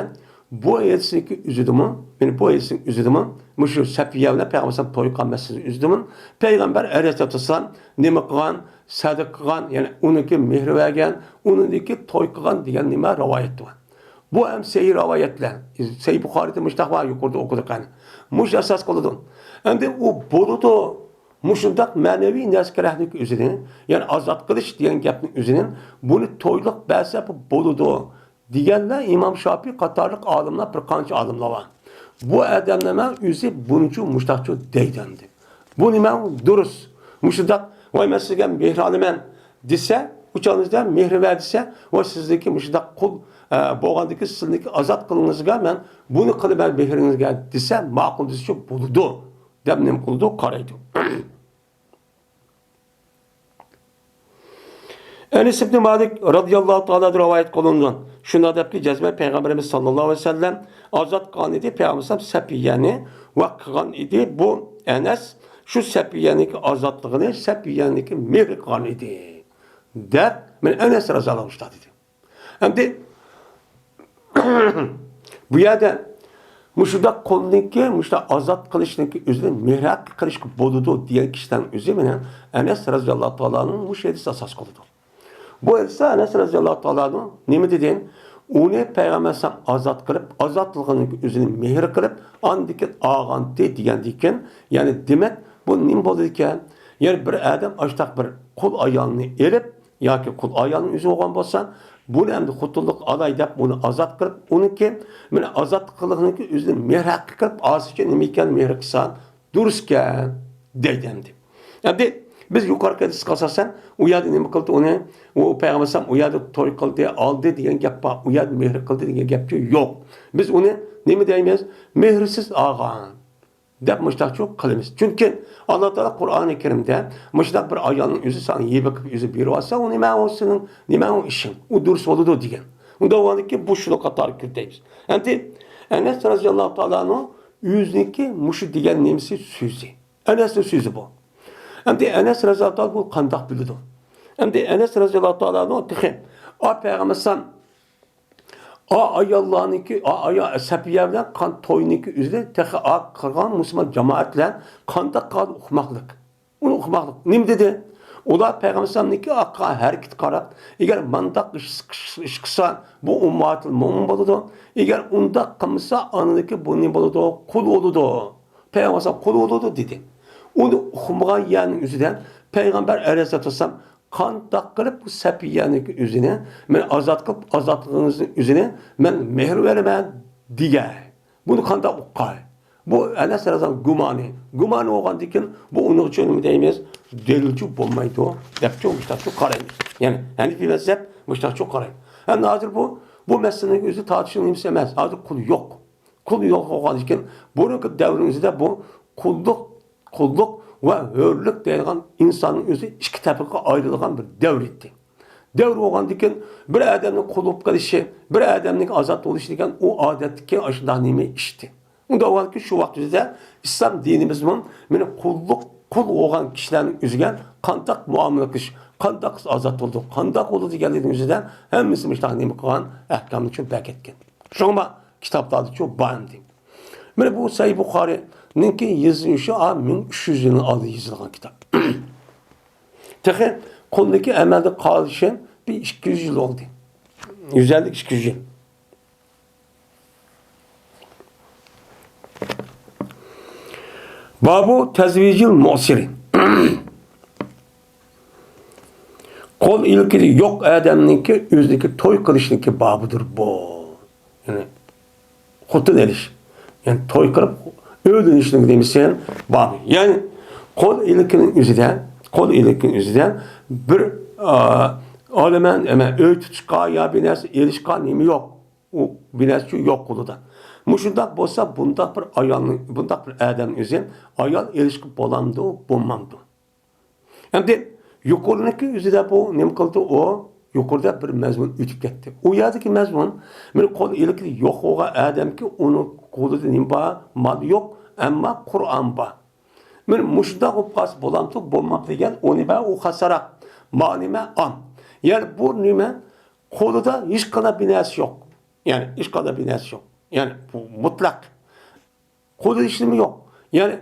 بۇ ھەدىسنىڭكى ئۆزىدىمۇ، يەنى بۇ ھەدىسنىڭ ئۆزىدىمۇ، مۇشۇ سەپىيە بىلەن پەيغەمبەر ئەلەيھىسسالام توي قىلغان مەسىلىسى ئۆزىدىمۇ، پەيغەمبەر ئەلەيھىسسالام نېمە قىلغان، سەدىقە قىلغان، يەنى ئۇنىڭكى مېھرى بەرگەن، ئۇنىڭدىكى توي قىلغان دېگەن نېمە رىۋايەت بار. بۇ ھەم سەھىھ رىۋايەتلەر. سەھىھ بۇخارىيدا مۇشۇنداق بار، يۇقىرىدا ئوقۇدۇق قېنى. مۇشۇ ئاساس قىلىدۇ. ئەمدى ئۇ بولىدۇ، مۇشۇنداق مەنىۋى نەرسە كېرەكلىك ئۆزىنى، يەنى ئازاد قىلىش دېگەن گەپنىڭ ئۆزىنى، بۇنى تويلۇق بەرسە بۇ بولىدۇ دېگەنلەر ئىمام شاپىي قاتارلىق ئالىملار، بىر قانچە ئالىملار بار. بۇ ئادەملەرنىڭ ئۆزى بۇنىچۇ مۇشتاقچۇ دەيدۇ ئەمدى. بۇ نېمە؟ دۇرۇس. مۇشۇنداق، ۋاي، مەن سىزگە مېھىر ئالىمەن دېسە، ئۇ چاغدا مېھىر بەر دېسە، ۋاي، سىزنىڭكى مۇشۇنداق قۇل، ئە، بولغاندىكىن سىزنىڭكى ئازاد قىلىڭىزغا مەن بۇنى قىلىمەن مېھرىڭىزگە دېسە، ماقۇل دېسىچۇ بولىدۇ دەپ نېمە قىلىدۇ؟ قارايدۇ. ئەنەس ئىبنى مالىك رازىياللاھۇ تائالا رىۋايەت قىلىنىدۇ. شۇنداق دەپتۇ، جەزمەن پەيغەمبىرىمىز ساللاللاھۇ ئەلەيھى ۋەسەللەم ئازاد قىلغان ئىدى، پەيغەمبەر سەپىيەنى ۋە قىلغان ئىدى. بۇ ئەنەس شۇ سەپىيەنىڭكى ئازادلىقىنى سەپىيەنىڭكى مېھرى قىلغان ئىدى دەپ، مانا ئەنەس رازىياللاھۇ ئەنھۇ دېدى. ئەمدى بۇ يەردە مۇشۇنداق قۇلنىڭكى، مۇشۇنداق ئازاد قىلىشنىڭكى ئۆزىنى مېھرى ھەققى قىلىشقا بولىدۇ دېگەن كىشىلەرنىڭ ئۆزى مانا ئەنەس رازىياللاھۇ تائالانىڭ مۇشۇ ھەدىسى ئاساس قىلىدۇ. بۇ ھەدىستە ئەنەس رازىياللاھۇ تائالانىڭ نېمە دېدى؟ ئۇنى پەيغەمبەر ئەلەيھىسسالام ئازاد قىلىپ، ئازادلىقىنىڭ ئۆزىنى مېھىر قىلىپ، ئاندىن كېيىن ئالغانتى دېگەندىكىن، يەنى دېمەك، بۇ نېمە بولىدىكەن؟ يەنى بىر ئادەم ئاشتاق بىر قۇل ئايالنى ئېلىپ، ياكى قۇل ئايالنىڭ ئۆزى بولغان بولسا، بۇنى ئەمدى خوتۇنلۇق ئالاي دەپ، ئۇنى ئازاد قىلىپ، ئۇنىڭكى مانا ئازاد قىلىقنىڭكى ئۆزىنى مېھىر ھەققى قىلىپ، ئازىچە نېمە ئىكەن، مېھىر قىلسا، دۇرۇسكەن دەيدۇ ئەمدى. ئەمدى بىز يۇقىرىقى ھەدىسكە ئاساسەن، ئۇ يەردە نېمە قىلدى ئۇنى؟ ئۇ پەيغەمبەر ئەلەيھىسسالام ئۇ يەردە توي قىلدى، ئالدى دېگەن گەپ بار. ئۇ يەردە مېھىر قىلدى دېگەن گەپچۇ يوق. بىز ئۇنى نېمە دەيمىز؟ مېھىرسىز ئالغان دەپ مۇشۇنداقچۇ قىلىمىز. چۈنكى ئاللا تائالا قۇرئانى كەرىمدە مۇشۇنداق بىر ئايالنىڭ ئۆزى ساڭا ھەدىيە قىلىپ ئۆزى بېرىۋالسا، ئۇ نېمە ئۇ سېنىڭ، نېمە ئۇ ئىشىڭ، ئۇ دۇرۇس بولىدۇ دېگەن. ئۇنداق بولغاندىكىن بۇ شۇنىڭ قاتارىغا كىرىدۇ دەيمىز. ئەمدى ئەنەس رازىياللاھۇ تائالا ئەنھۇ ئۆزىنىڭكى مۇشۇ دېگەن نېمىسى سۆزى. ئەنەسنىڭ سۆزى بۇ. ئەمدى ئەنەس رازىياللاھۇ تائالا بۇ قانداق بىلىدۇ؟ ئەمدى ئەنەس رازىياللاھۇ تائالا ئەنھۇ تېخى ئا پەيغەمبەر ئەلەيھىسسالام ئا ئاياللارنىڭكى، ئا ئايال سەپىيە بىلەن قان توينىڭكى ئۆزىدە تېخى ئا قىلغان مۇسۇلمان جامائەت بىلەن قانداق قىلغان ئۇقماقلىق. ئۇنى ئۇقماقلىق. نېمە دېدى؟ ئۇلار پەيغەمبەر ئەلەيھىسسالامنىڭكى ئا قىلغان ھەرىكىتىگە قاراپ، ئەگەر مانداق ئىش، ئىش، ئىش قىلسا، بۇ ئۇممەتۇل مۆمىن بولىدۇ. ئەگەر ئۇنداق قىلمىسا، ئاندىكى بۇ نېمە بولىدۇ؟ قۇل بولىدۇ. پەيغەمبەر ئەلەيھىسسالام قۇل بولىدۇ دېدى. ئۇنى ئۇقمىغان يەرنىڭ ئۆزىدە پەيغەمبەر ئەلەيھىسسالاتۇ ۋەسسالام قانداق قىلىپ بۇ سەپىيەنىڭكى ئۆزىنى مەن ئازاد قىلىپ، ئازادلىقىڭىزنىڭ ئۆزىنى مەن مېھىر بېرىمەن دېگەن. بۇنى قانداق ئۇققاي؟ بۇ ئەنەس رەزىياللاھۇ گۇمانى. گۇمانى بولغاندىن كېيىن، بۇ ئۇنىڭ ئۈچۈن نېمە دەيمىز؟ دەلىلچۇ بولمايدۇ، دەپچۇ مۇشتاقچۇ قارايمىز. يەنى ھەنىفىي مەزھەپ مۇشتاقچۇ قارايدۇ. ھەم ھازىر بۇ، بۇ مەسىلىنىڭ ئۆزى تارتىشنىڭ نېمىسى ئەمەس. ھازىر قۇل يوق. قۇل يوق بولغاندىن كېيىن، بۇرۇنقى دەۋرنىڭ ئۆزىدە بۇ قۇللۇق، قۇللۇق ۋە ھۆرلۈك دەيدىغان ئىنساننىڭ ئۆزى ئىككى تەبىقىگە ئايرىلغان بىر دەۋر ئىدى. دەۋر بولغاندىن كېيىن، بىر ئادەمنىڭ قۇل بولۇپ قېلىشى، بىر ئادەمنىڭ ئازاد بولۇشى دېگەن ئۇ ئادەتتىكى ئاشۇنداق نېمە ئىش ئىدى. ئۇنداق بولغاندىكىن، شۇ ۋاقىت ئۆزىدە ئىسلام دىنىمىزمۇ مېنى قۇللۇق، قۇل بولغان كىشىلەرنىڭ ئۆزىگە قانداق مۇئامىلە قىلىش، قانداق قىلسا ئازاد بولىدۇ، قانداق بولىدۇ دېگەنلىكىنىڭ ئۆزىدە ھەممىسى مۇشۇنداق نېمە قىلغان، ئەھكامنى چۈشۈرۈپ بەرگەن. شۇڭا كىتابلاردا چۇ بار ئەمدى. مانا بۇ سەھىھ بۇخارىينىڭكى يېزىلىشى، ئا، مىڭ ئۈچ يۈز يىلنىڭ ئالدىدا يېزىلغان كىتاب. تېخى قولدىكى ئەمەلدە قالىشى بىر ئىككى يۈز يىل بولدى. يۈز ئەللىك، ئىككى يۈز يىل. بابۇ تەزۋىجىل مۇسىرى. قول ئىلكىدە يوق ئادەمنىڭكى ئۆزىنىڭكى توي قىلىشنىڭكى بابىدۇر بۇ. يەنى خوتۇن ئېلىش. يەنى توي قىلىپ ئۆيلىنىشنىڭ نېمىسى بابى. يەنى قول ئىلكىنىڭ ئۆزىدە، قول ئىلكىنىڭ ئۆزىدە بىر، ئا، ئالىمەن، ئەمە، ئۆي تۇتۇشقا يا بىر نەرسە ئېلىشقا نېمە يوق. ئۇ بىر نەرسە يوق قولىدا. مۇشۇنداق بولسا، بۇنداق بىر ئايالنىڭ، بۇنداق بىر ئادەمنىڭ ئۆزى ئايال ئېلىشقا بولامدۇ، بولمامدۇ؟ ئەمدى يۇقىرىنىڭكى ئۆزىدە بۇ نېمە قىلدى؟ ئۇ يۇقىرىدا بىر مەزمۇن ئۆتۈپ كەتتى. ئۇ يەردىكى مەزمۇن، مانا قول ئىلكىدە يوق بولغان ئادەمكى، ئۇنىڭ قولىدا نېمە بار؟ مال يوق، ئەمما قۇرئان بار. مانا مۇشۇنداق بولۇپ قالسا بولامدۇ، بولمامدۇ دېگەن، ئۇ نېمە؟ ئۇ خاسراق. ما نېمە؟ ئام. يەنى بۇ نېمە؟ قولىدا ھېچقانداق بىر نەرسە يوق. يەنى ھېچقانداق بىر نەرسە يوق. يەنى بۇ مۇتلەق. قولىدا ھېچنېمە يوق. يەنى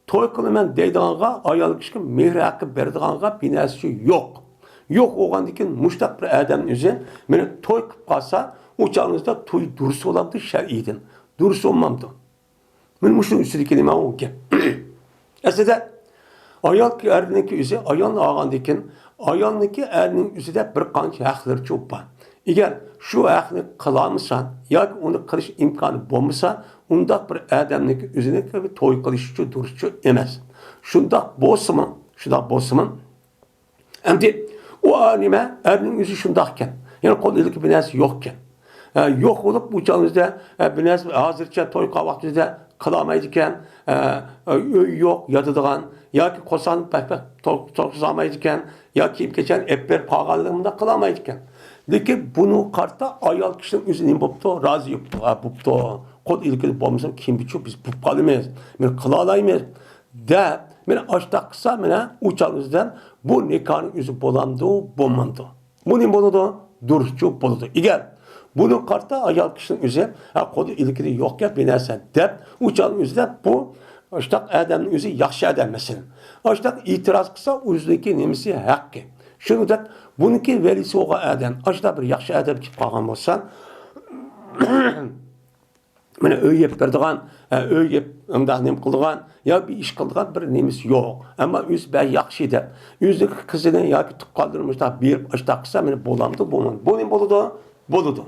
توي قىلىمەن دەيدىغانغا، ئايال كىشىگە مېھىر ھەققى بېرىدىغانغا بىر نەرسە يوق. يوق بولغاندىن كېيىن مۇشۇنداق بىر ئادەمنىڭ ئۆزى مانا توي قىلىپ قالسا، ئۇ چاغىڭىزدا توي دۇرۇس بولامدۇ شەرئىيدىن؟ دۇرۇس بولمامدۇ؟ مانا مۇشۇنىڭ ئۈستىدىكى نېمە ئۇ گەپ؟ ئەسلىدە ئايال ئەرنىڭكى ئۆزى، ئايالنى ئالغاندىن كېيىن، ئايالنىڭكى ئەرنىڭ ئۆزىدە بىر قانچە ھەقلىرى چوپ بار. ئەگەر شۇ ھەقنى قىلالمىسا ياكى ئۇنى قىلىش ئىمكانى بولمىسا، ئۇنداق بىر ئادەمنىڭكى ئۆزىنىڭكى توي قىلىشىچۇ دۇرۇسچۇ ئەمەس. شۇنداق بولسىمۇ، شۇنداق بولسىمۇ، ئەمدى ئۇ نېمە؟ ئەرنىڭ ئۆزى شۇنداق ئىكەن. يەنى قول ئىلكى بىر نەرسە يوق ئىكەن. ئە، يوق بولۇپ، ئۇ چاغىمىزدا، ئە، بىر نەرسە ھازىرچە توي قىلغان ۋاقتىمىزدا قىلالمايدىكەن. ئە، ئۆي يوق، ياتىدىغان ياكى قورساقنى پەك-پەك تو-، توقۇزالمايدىكەن، يا كىيىم-كېچەكنى ئېلىپ بېرىپ قالغانلىقى مۇنداق قىلالمايدىكەن. لېكىن بۇنىڭغا قارىتا ئايال كىشىنىڭ ئۆزى نېمە بوپتۇ؟ رازى بوپتۇ. ھە، بوپتۇ. قول ئىلكىدە بولمىسا كىيىم-كېچەك بىز بوپ قالىمىز. مانا قىلالايمىز. دەپ، مانا ئاشتاق قىلسا، مانا ئۇ چاغ ئۆزىدىن بۇ نىكاھنىڭ ئۆزى بولامدۇ، بولمامدۇ؟ بۇ نېمە بولىدۇ؟ دۇرۇسچۇ بولىدۇ. ئەگەر بۇنى قارىتا ئايال كىشىنىڭ ئۆزى، ھە، قولى ئىلكىدە يوقكەن بىر نەرسە دەپ، ئۇ چاغ ئۆزىدە بۇ ئاشتاق ئادەمنىڭ ئۆزى ياخشى ئادەم مەسىلەن. ئاشتاق ئېتىراز قىلسا، ئۆزىنىڭكى نېمىسى ھەققى. شۇنىڭدەك بۇنىڭكى ۋەلىسى بولغان ئادەم، ئاشتاق بىر ياخشى ئادەم كېلىپ قالغان بولسا، مانا ئۆي يەپ بېرىدىغان، ئە، ئۆي يەپ، ئۇنداق نېمە قىلىدىغان، يا بىر ئىش قىلىدىغان بىر نېمىسى يوق. ئەمما ئۆزى بەك ياخشى دەپ، ئۆزىنىڭ قىزىنى ياكى تۇغقانلىرىنى مۇشۇنداق بېرىپ، ئاشتاق قىلسا، مانا بولامدۇ، بولمامدۇ؟ بۇ نېمە بولىدۇ؟ بولىدۇ.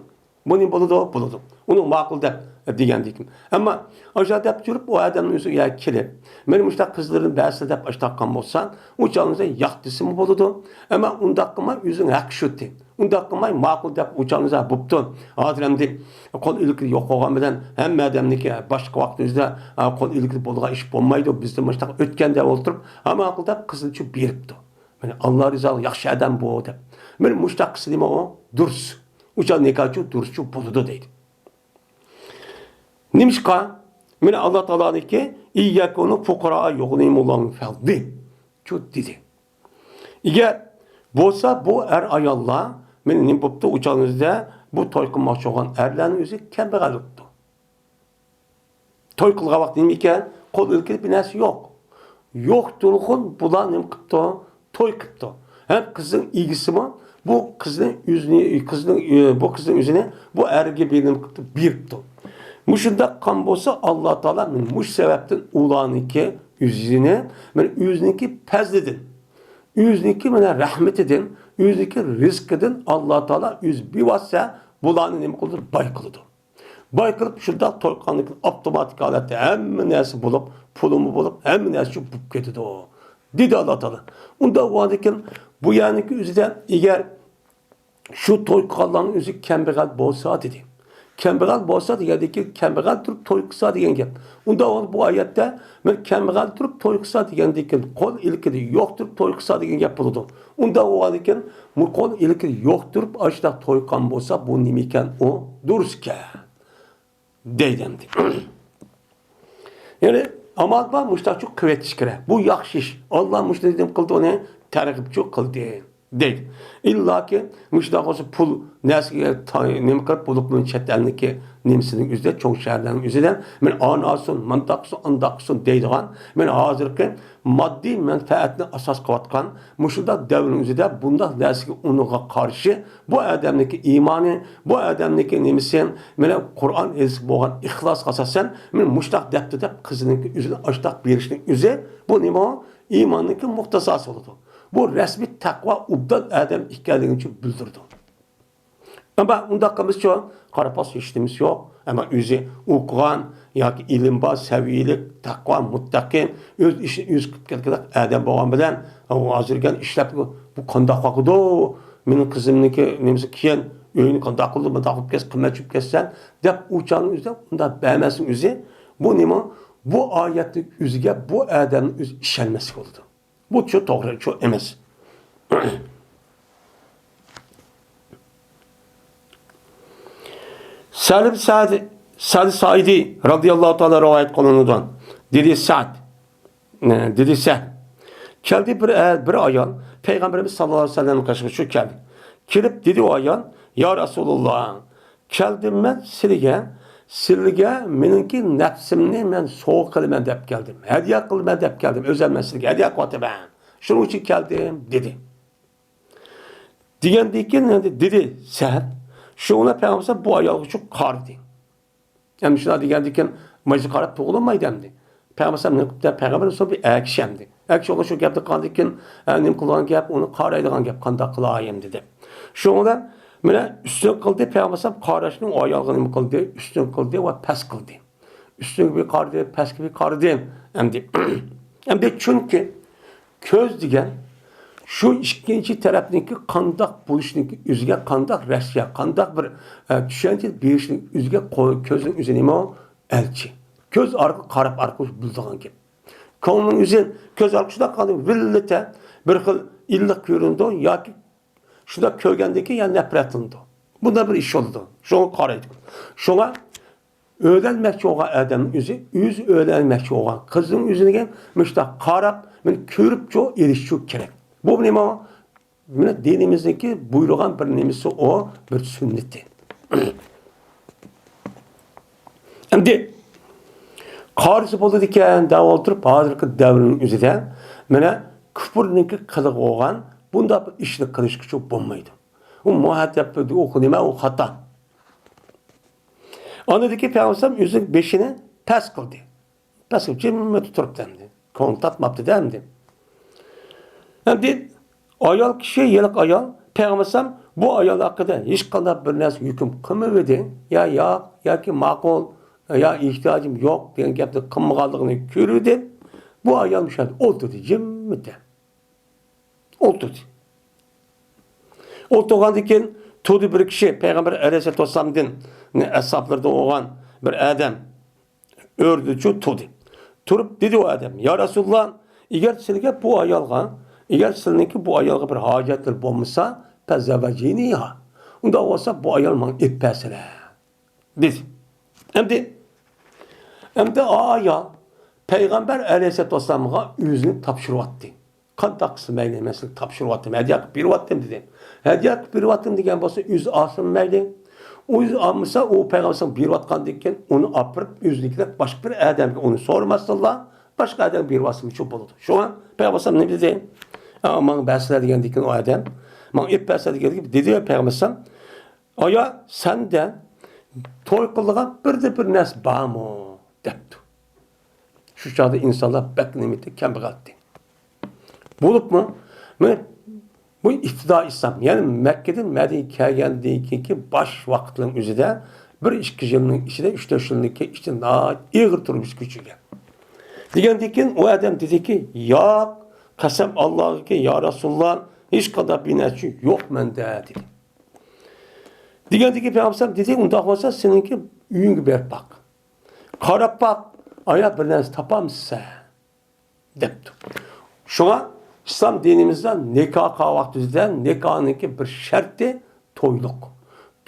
بۇ نېمە بولىدۇ؟ بولىدۇ. ئۇنى ماقۇل دەپ دېگەندىكىن. ئەمما ئاشۇنداق دەپ يۈرۈپ، ئۇ ئادەمنىڭ ئۆزىگە كېلىپ، مانا مۇشۇنداق قىزلىرىنى بەرسە دەپ ئاشتاق قىلغان بولسا، ئۇ چاغدا ياق دېسىمۇ بولىدۇ. ئەمما ئۇنداق قىلماي، ئۆزىنىڭ ھەققى شۇتى. ئۇنداق قىلماي، ماقۇل دەپ ئۇچالمىسا بوپتۇ. ھازىر ئەمدى قول ئىلكى يوق بولغان بىلەن ھەممە ئادەمنىڭكى باشقا ۋاقىت ئۆزىدە، ئە، قول ئىلكى بولىدىغان ئىش بولمايدۇ. بىزدە مۇشۇنداق ئۆتكەن دەپ ئولتۇرۇپ، ھە، ماقۇل دەپ قىزنى چۈ بېرىپتۇ. مانا، ئاللا رىزالىق ياخشى ئادەم بۇ دەپ. مانا مۇشۇنداق قىلسا نېمە ئۇ؟ دۇرۇس. ئۇچال نىكاھچۇ دۇرۇسچۇ بولىدۇ دەيدۇ. نېمىشقا؟ مانا ئاللا تائالانىڭكى، «ئىن يەكۇنۇ فۇقەراء يۇغنىھىمۇللاھۇ مىن فەزلىھ» چۇ دېدى. ئەگەر بولسا بۇ ئەر-ئاياللار، مانا نېمە بوپتۇ، ئۇ چاغنىڭ ئۆزىدە بۇ توي قىلماقچى بولغان ئەرلەرنىڭ ئۆزى كەمبەغەل بوپتۇ. توي قىلغان ۋاقتى نېمە ئىكەن؟ قول ئىلكىدە بىر نەرسە يوق. يوق تۇرغۇن بۇلار نېمە قىپتۇ؟ توي قىپتۇ. ھەم قىزنىڭ ئىگىسىمۇ بۇ قىزنىڭ ئۆزىنى، قىزنىڭ، ئى، بۇ قىزنىڭ ئۆزىنى بۇ ئەرگە بىر نېمە قىپتۇ؟ بېرىپتۇ. مۇشۇنداق قىلغان بولسا، ئاللا تائالا مۇشۇ سەۋەبتىن ئۇلارنىڭكى ئۆزىنى، مانا ئۆزىنىڭكى پەزلىدىن، ئۆزىنىڭكى مانا رەھمىتىدىن، ئۆزىنىڭكى رىزقىدىن ئاللا تائالا ئۆزى بىۋاسىتە بۇلارنى نېمە قىلىدۇ؟ باي قىلىدۇ. باي قىلىپ شۇنداق توي قىلغاندىن كېيىن ئاپتوماتىك ھالەتتە ھەممە نەرسە بولۇپ، پۇلىمۇ بولۇپ، ھەممە نەرسە شۇ بولۇپ كېتىدۇ، دېدى ئاللا تائالا. ئۇنداق بولغاندىن كېيىن بۇ يەرنىڭكى ئۆزىدە ئەگەر شۇ توي قىلغانلارنىڭ ئۆزى كەمبەغەل بولسا دېدى. كەمبەغەل بولسا دېگەندىن كېيىن كەمبەغەل تۇرۇپ توي قىلسا دېگەن گەپ. ئۇنداق بولغاندا بۇ ئايەتتە مەن كەمبەغەل تۇرۇپ توي قىلسا دېگەندىن كېيىن قول ئىلكىدە يوق تۇرۇپ توي قىلسا دېگەن گەپ بولىدۇ. ئۇنداق بولغاندىن كېيىن بۇ قول ئىلكىدە يوق تۇرۇپ ئاشۇنداق توي قىلغان بولسا بۇ نېمىكەن ئۇ؟ دۇرۇس ئىكەن. دەيدۇ ئەمدى. يەنى ئامال بار مۇشتاقچۇ قىلىۋېتىش كېرەك. بۇ ياخشى ئىش. ئاللا مۇشۇنى نېمە قىلدى، ئۇنى تەرغىبچۇ قىلدى دەيدۇ. ئىللاكى مۇشۇنداق بولسا پۇل نەرسىگە تا-، نېمە قىلىپ بولۇپمۇ چەت ئەلنىڭكى نېمىسىنىڭ ئۆزىدە، چوڭ شەھەرلەرنىڭ ئۆزىدە مەن ئانا ئالسۇن، مانداق قىلسۇن، ئانداق قىلسۇن دەيدىغان، مەن ھازىرقى ماددىي مەنپەئەتنى ئاساس قىلىۋاتقان مۇشۇنداق دەۋرنىڭ ئۆزىدە بۇنداق نەرسىگە ئۇنىڭغا قارشى بۇ ئادەمنىڭكى ئىمانى، بۇ ئادەمنىڭكى نېمىسى، مانا قۇرئان ھەدىسكە بولغان ئىخلاسقا ئاساسەن، مانا مۇشۇنداق دەپتۇ دەپ قىزىنىڭكى ئۆزىنى ئاشۇنداق بېرىشنىڭ ئۆزى، بۇ نېمە؟ ئىماننىڭكى مۇقتەزاسى بولىدۇ. بۇ رەسمىي تەقۋا ئوبدان ئادەم ئىكەنلىكىنى بىلدۈرىدۇ. ئەمما ئۇنداق قىلمىسىچۇ، قاراپ باقسا ھېچ نېمىسى يوق. ئەمما ئۆزى ئوقۇغان ياكى ئىلىم بار، سەۋىيىلىك، تەقۋا، مۇتتەقىي، ئۆز ئىشىنى ئۆزى قىلىپ كەتكەندەك ئادەم بولغان بىلەن، ئۇ ھازىرگىن ئىشلەپ، بۇ قانداق قىلىدۇ؟ مېنىڭ قىزىمنىڭكى نېمىسى كېيىن، ئۆينى قانداق قىلىدۇ، مۇنداق قىلىپ كەتسە، قىممەت چۈشۈپ كەتسەن، دەپ ئۇ چاغنىڭ ئۆزىدە ئۇنداق بەرمەسنىڭ ئۆزى، بۇ نېمە؟ بۇ ئايەتنىڭ ئۆزىگە بۇ ئادەمنىڭ ئۆزى ئىشەنمەسلىك بولىدۇ. بۇ چۇ توغرا چۇ ئەمەس. سەلىم سەدى، سەدى سائىدى رازىياللاھۇ تائالا رىۋايەت قىلىنىدۇ. دېدى سەد، دېدى سەد. كەلدى بىر ئە-، بىر ئايال پەيغەمبىرىمىز ساللاللاھۇ ئەلەيھى ۋەسەللەمنىڭ قېشىغا شۇ كەلدى. كېلىپ دېدى ئۇ ئايال، يا رەسۇلاللا، كەلدىم مەن سىلىگە، سىلىگە مېنىڭكى نەپسىمنى مەن سوۋغا قىلىمەن دەپ كەلدىم. ھەدىيە قىلىمەن دەپ كەلدىم. ئۆزۈم مەن سىلىگە ھەدىيە قىلىۋاتىمەن. شۇنىڭ ئۈچۈن كەلدىم، دېدى. دېگەندىن كېيىن ئەمدى دېدى سەھەر. شۇڭا پەيغەمبەر بۇ ئايالغا شۇ قارىدى. ئەمدى شۇنداق دېگەندىن كېيىن مايسا قاراپ تۇغۇلمايدۇ ئەمدى. پەيغەمبەر نېمە قىپتۇ؟ پەيغەمبەر سوڭ بىر ئەكىشى ئەمدى. ئەكىشى ئوغلى شۇ گەپنى قىلغاندىن كېيىن، ئە، نېمە قىلغان گەپ، ئۇنى قارايدىغان گەپ، قانداق قىلايىن دېدى. شۇنىڭ بىلەن مانا ئۈستۈن قىلدى، پەيغەمبەر قاراشنى ئايالغا نېمە قىلدى؟ ئۈستۈن قىلدى ۋە پەس قىلدى. ئۈستۈنگە بىر قارىدى، پەسكە بىر قارىدى. ئەمدى، ئەمدى چۈنكى كۆز دېگەن شۇ ئىككىنچى تەرەپنىڭكى قانداق بولۇشىنىڭكى ئۆزىگە قانداق رەسىيە، قانداق بىر، ئە، چۈشەنچە بېرىشنىڭ ئۆزىگە قو-، كۆزنىڭ ئۆزى نېمە ئۇ؟ ئەلچى. كۆز ئارقىلىق قاراپ ئارقىلىق بىلىدىغان گەپ. كۆڭۈلنىڭ ئۆزى كۆز ئارقىلىق شۇنداق قالدى، ۋىللىتە بىر خىل ئىللىق كۆرۈنىدۇ ياكى شۇنداق كۆرگەندىن كېيىن يەنە نەپرەتلىنىدۇ. بۇنداق بىر ئىش بولىدۇ. شۇڭا قارايدۇ. شۇڭا ئۆيلەنمەكچى بولغان ئادەمنىڭ ئۆزى، ئۆزى ئۆيلەنمەكچى بولغان قىزنىڭ ئۆزىگە مۇشۇنداق قاراپ، مانا كۆرۈپچۇ ئېلىشچۇ كېرەك. بۇ نېمە؟ مانا دىنىمىزنىڭكى بۇيرۇغان بىر نېمىسى ئۇ، بىر سۈننىتى. ئەمدى قارىسا بولىدىكەن دەپ ئولتۇرۇپ، ھازىرقى دەۋرنىڭ ئۆزىدە مانا كۇپۇرنىڭكى قىلىقى بولغان بۇنداق بىر ئىشنى قىلىشقىچۇ بولمايدۇ. ئۇ مۇھەددەپ ئۇ نېمە، ئۇ خاتا. ئاندىن كېيىن پەيغەمبەر ئۆزىنىڭ بېشىنى پەس قىلدى. پەس قىلىپ جىممىدە تۇرۇپتۇ ئەمدى. كۆڭلى تارتماپتىدە ئەمدى. ئەمدى ئايال كىشى، ھېلىقى ئايال، پەيغەمبەر بۇ ئايال ھەققىدە ھېچقانداق بىر نەرسە ھۆكۈم قىلمىۋىدى. يا ياق، ياكى ماقۇل، يا ئېھتىياجىم يوق دېگەن گەپنى قىلمىغانلىقىنى كۆرۈۋىدى. بۇ ئايال مۇشۇ يەردە ئولتۇردى، جىممىدە. ئولتۇردى. ئولتۇرغاندىن كېيىن تۇردى بىر كىشى، پەيغەمبەر ئەلەيھىسسالاتۇ ۋەسسالامدىن، ئەسھابلىرىدىن بولغان بىر ئادەم ئۆردىچۇ تۇردى. تۇرۇپ دېدى ئۇ ئادەم، يا رەسۇلاللا، ئەگەر سىلىگە بۇ ئايالغا، ئەگەر سىلىنىڭكى بۇ ئايالغا بىر ھاجەتلىرى بولمىسا، پەزەۋەجىنىھا. ئۇنداق بولسا بۇ ئايال ماڭا ئېلىپ بەرسىلە. دېدى. ئەمدى، ئەمدى ئايال پەيغەمبەر ئەلەيھىسسالاتۇ ۋەسسالامغا ئۆزىنى تاپشۇرۇۋاتتى. قانداق قىلسا مەيلى، مەن سىزگە تاپشۇرۇۋاتتىم، ھەدىيە قىلىپ بېرىۋاتتىم دېدى. ھەدىيە قىلىپ بېرىۋاتتىم دېگەن بولسا ئۆزى ئالسىمۇ مەيلى. ئۆزى ئالمىسا ئۇ پەيغەمبەر بېرىۋاتقاندىن كېيىن ئۇنى ئاپىرىپ ئۆزىنىڭكىدەك باشقا بىر ئادەمگە ئۇنى سورىماستىنلا باشقا ئادەمگە بېرىۋاتسىمۇچۇ بولىدۇ. شۇڭا پەيغەمبەر نېمە دېدى؟ ئا، ماڭا بەرسىلە دېگەندىن كېيىن ئۇ ئادەم، ماڭا ئېلىپ بەرسىلە دېگەندىن كېيىن دېدى پەيغەمبەر ئايا، سەندە توي قىلىدىغان بىردە بىر نەرسە بارمۇ؟ دەپتۇ. شۇ چاغدا ئىنسانلار بەك نېمىتى كەمبەغەلتى. بولۇپمۇ، مانا بۇ ئىپتىدا ئىسلام، يەنى مەككىدىن مەدىنىگە كەلگەندىن كېيىنكى باش ۋاقىتلىرىنىڭ ئۆزىدە بىر ئىككى يىلنىڭ ئىچىدە، ئۈچ تۆت يىلنىڭ ئىچىدە ناھايىتى ئېغىر تۇرمۇش كەچۈرگەن. دېگەندىن كېيىن ئۇ ئادەم دېدىكى، ياق، قەسەم ئاللاغىكى، يا رەسۇلۇللا، ھېچقانداق بىر نەرسە يوق مەندە، دېدى. دېگەندىن كېيىن پەيغەمبەر دېدى، ئۇنداق بولسا سېنىڭكى ئۆيۈڭگە بېرىپ باق. قاراپ باق، ئايا بىر نەرسە تاپامسەن؟ دەپتۇ. شۇڭا ئىسلام دىنىمىزدا نىكاھ قىلغان ۋاقتىمىزدا نىكاھنىڭكى بىر شەرتى تويلۇق.